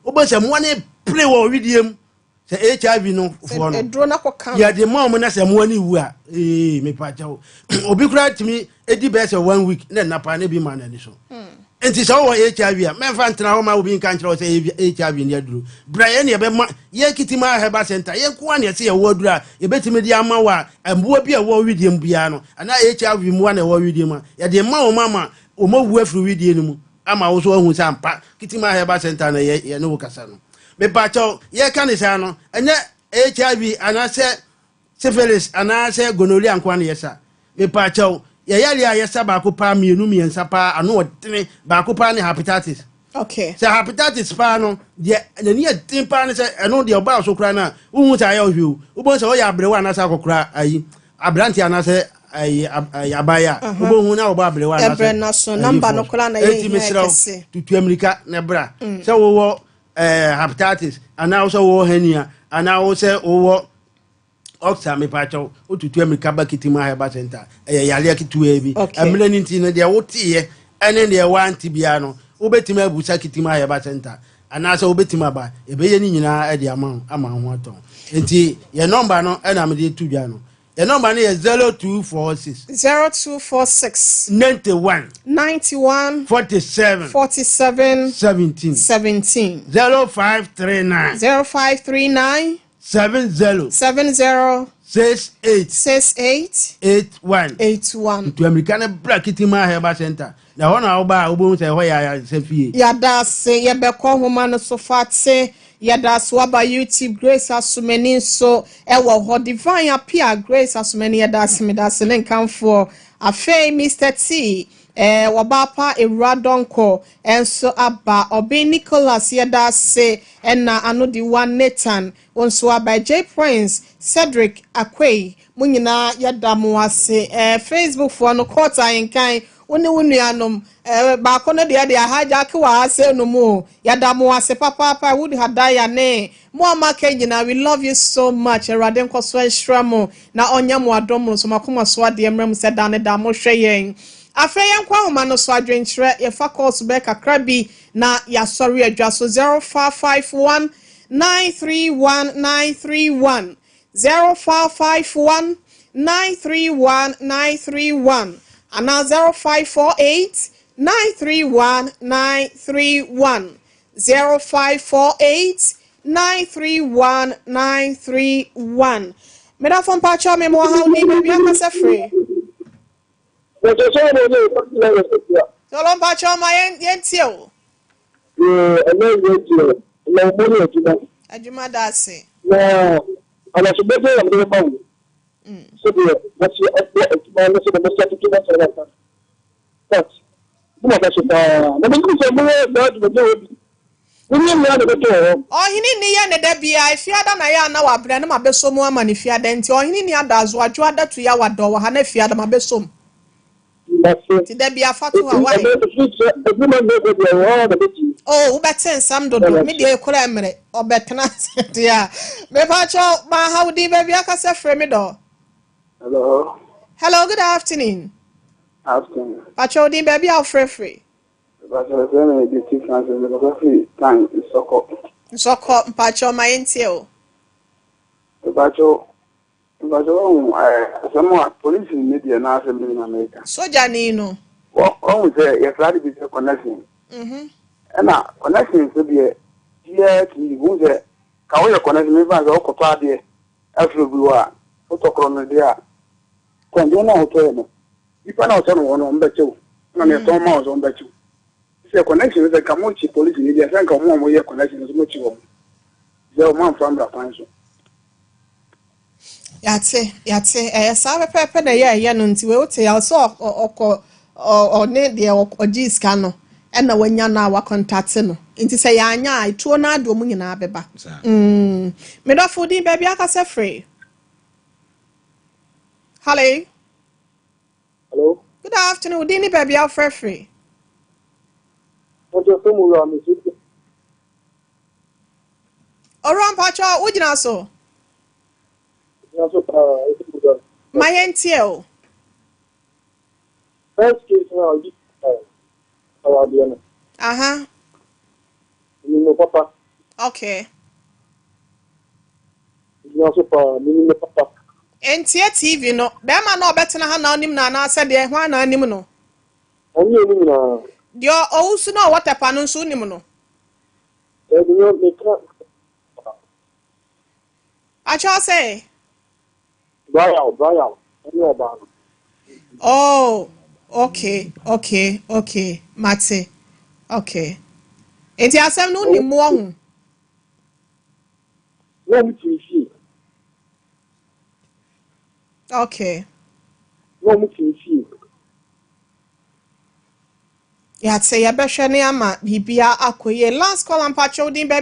Wobɛhu sɛ mmoa no pere wɔ wedeɛ mu sɛ HIV no foɔ no, yɛde ma wɔn na sɛ mmoa no wu a, ee mepa kyɛw. Obi koraa tumi di bɛyɛ sɛ one week na nna paa na ebi ma n'ani so. Hmm. Nti sɛ wowɔ HIV a, mɛmfa ntena hɔ ma obi nka nkyerɛ wo sɛ HIV ne aduro. Bra yɛn ne yɛbɛma yɛn Kitima Herbal Center, yɛn nko ara na yɛsɛ yɛwɔ aduro a yɛbɛtumi de ama wo a mmoa bi a ɛwɔ wedeɛ mu biara no, anaa HIV mmoa na ɛwɔ wedeɛ mu a, yɛde ma wɔn ama wɔn awu afiri wedeɛ no mu ama wo so ahu sɛ ampa Kitima Herbal Center na yɛ yɛne wo kasa no. Mepakyɛw, yɛka ne saa no, ɛnyɛ HIV anaasɛ Syphilis anaasɛ gonorrhea nko ara na yɛsa. Mepaakyɛw, yɛ yareɛ a yɛsa baako paa, mmienu, mmiɛnsa paa, ano ɔdene, baako paa ne hepatitis. Okay. Sɛ hepatitis paa no, deɛ n'ani yɛ den paa ne sɛ ɛno deɛ ɔbaa so koraa no a, wohu sɛ ayɛ ɔhwɛ o. Wobɛhu sɛ ɔyɛ aberewa anaasɛ akɔkora ayi, aberanteɛ anaasɛ ayi, ayi abaayewa a, wobɛhu na ɔbɔ aberewa anaasɛ Ɛbrɛ na so, namba no koraa na yɛ Enti hia mesrɛ wo, kɛse. tutu amirika na bra. Sɛ wowɔ eh, hepatitis anaa wo sɛ wowɔ hernia anaa wo sɛ wowɔ. Ɔksa mepakyɛw, wotutu amirika ba Kitima Herbal Center. Ɛyɛ yareɛ ketewaa bi. Okay. Mmerɛ no nti no, deɛ woteeɛ ɛne deɛ woante biara no, wobɛtumi abusa Kitima Herbal Center anaasɛ wobɛtumi aba. Yɛbɛyɛ ne nyinaa de ama wo ama wo ho atɔ wo. Nti yɛn nɔmba no ɛna mede to dwa no. Yɛn nɔmba no yɛ 0246. 0246. 91. 91. 47. 47. 17. 17. 0539. 0539. 70. 70. 68. 68. 81. 81. Ntu amirika no bra Kitima Herbal Center. Na ɛhɔ na woba a wobɛhu sɛ ɛhɔ yɛ ayaresa fie. Yɛda ase, yɛbɛkɔ nhoma no so fate. Yɛda ase waba YouTube, Grace Asomani nso ɛwɔ hɔ. Divine Apia, Grace Asomani, yɛda ase, meda ase ne nkamfoɔ. Afei Mr. T, wɔba pa Ewura Dɔnkɔ nso aba. Ɔben Nicholas, yɛda ase, ɛna Anodiwa Nathan nso aba. J Prince, Cedric Akwei, mo nyinaa yɛda mo ase. Facebook foɔ no, court ahenkan, wo ne wo nuanom baako no deɛ ahagya ake wɔ ha sɛ no mu o. Yɛda mo ase papaapa. Wood Hadaya ne mo a maka nyinaa, we love you so much. Awurade nkɔ so ahyira mo na ɔnyɛ mo adɔm mo nso makoma so adeɛ mmerɛ mu sɛ da ne da mohwɛ yɛn. Afei yɛnkɔ ahoma no so adwenkyerɛ, yɛfa calls bɛɛ kakra bi na yɛasɔre adwa so. 0551 931 931, 0551 931 931 anaa 0548 931 931, 0548 931 931. Medafo, mpakyɛw, me mo ha ni baabi akasɛ firi. Sọlọ, mpakyɛw, ma yɛntie o. Adwuma da ase. Na alasobɛdɛ yɛ mede ma wo sɛdeɛ wɔte ɛbɔ adwuma no, sɛdeɛ mɔsi atoto no asɛm asa but mo aba so paa na menim sɛ moyɛ saa dwumadie wɔ bi wonyɛ mmea na ɛbɛtɔ wɔ hɔ. Ɔhene ni yɛ ne da bia efiada na yɛ ana wabrɛ no ma bɛsɔ mu ama ne fiada, nti ɔhene ni ada azo adwo ada tu ya wadɔ wɔ ha na fiada ma bɛsɔ mu. Mase. Nti da bia fa to ha wae. Ɛfiri ma nnɛ kɔ deɛ wɔ hɔ na bɛtie. Oh, wobɛte nsɛm dodo. Me deɛ ekura mmerɛ ɔbɛtena ase deɛ a mepakyɛw, ma ha wo din, baabi akasɛ frɛ me dɔ. Hello. Hello, good afternoon. Afternoon. Pakyɛw, wo din, baabi a wofrɛfrɛ. Pastor sɛ me de Francis me kɔkɔ firi tan Nsɔkɔ. Nsɔkɔ, mpakyɛw, ma yɛntie o. Mpakyɛw, mpakyɛw, wɔn asɛm a polisi ne deɛ n'asɛm bi na meka. Sogyani no. Wɔn sɛ yɛfrɛ ade bi sɛ connection. Ɛna connection nso deɛ biara tumi yi wɔn sɛ ka woyɛ connection mefa sɛ wokɔtɔ adeɛ afiri obi hɔ a, wotɔ korɔ no deɛ a kɔndeɛ no a wotɔɛ no, nipa na ɔtɔ no wɔ no, ɔmbɛkyɛw ɛna ne ɛtɔn ma wɔ sɛ ɔmbɛkyɛw sɛ connection sɛ nka mokye polisi ni deɛ sɛ nka ɔmo a moyɛ connection nso mokye wɔn sɛ ɔmo amfa mmra kwan so. Yate, yate, ɛyɛ saa pɛpɛɛpɛ na ɛyɛ no, nti wei wote yɛ sɛ ɔkɔ ɔne deɛ ɔgye sika no ɛna wanya no a wakɔntate no, nti sɛ yɛanya a etuo no ade ɔmo nyinaa bɛba. Medɔfo, din, baabi akasɛ firi. Hello. Hello. Good afternoon, din ne baabi a wofrɛfrɛ. Wɔkyɛ sɛ mu wura me so. Ɔwura, mpakyɛw, wogyina so. Gyina so paa, ɛsɛ mu wura. Ma yɛntie o. First case na ɔdi awadeɛ no. Menim papa. Gyina so paa, menim papa. Ntie TV no, bɛrima na ɔbɛtena ha na ɔnim no anaasɛ deɛ hwan na anim no? Ɔne yɛ no nyinaa. Deɛ ɔwusu na ɔwɔ tɛpa no nso wonim no? Ɛbi no meka. Akyɛw sɛ Brian, Brian ɛne ɔbaa no. Oh, okay, mate. Okay, nti asɛm no wonim mu ɔho? Na ɔmo te fie. Na ɔmo te fie. Yɛate, yɛbɛhwɛ ne ama biribia akɔ yie. Last call, mpakyɛw, din, baabi.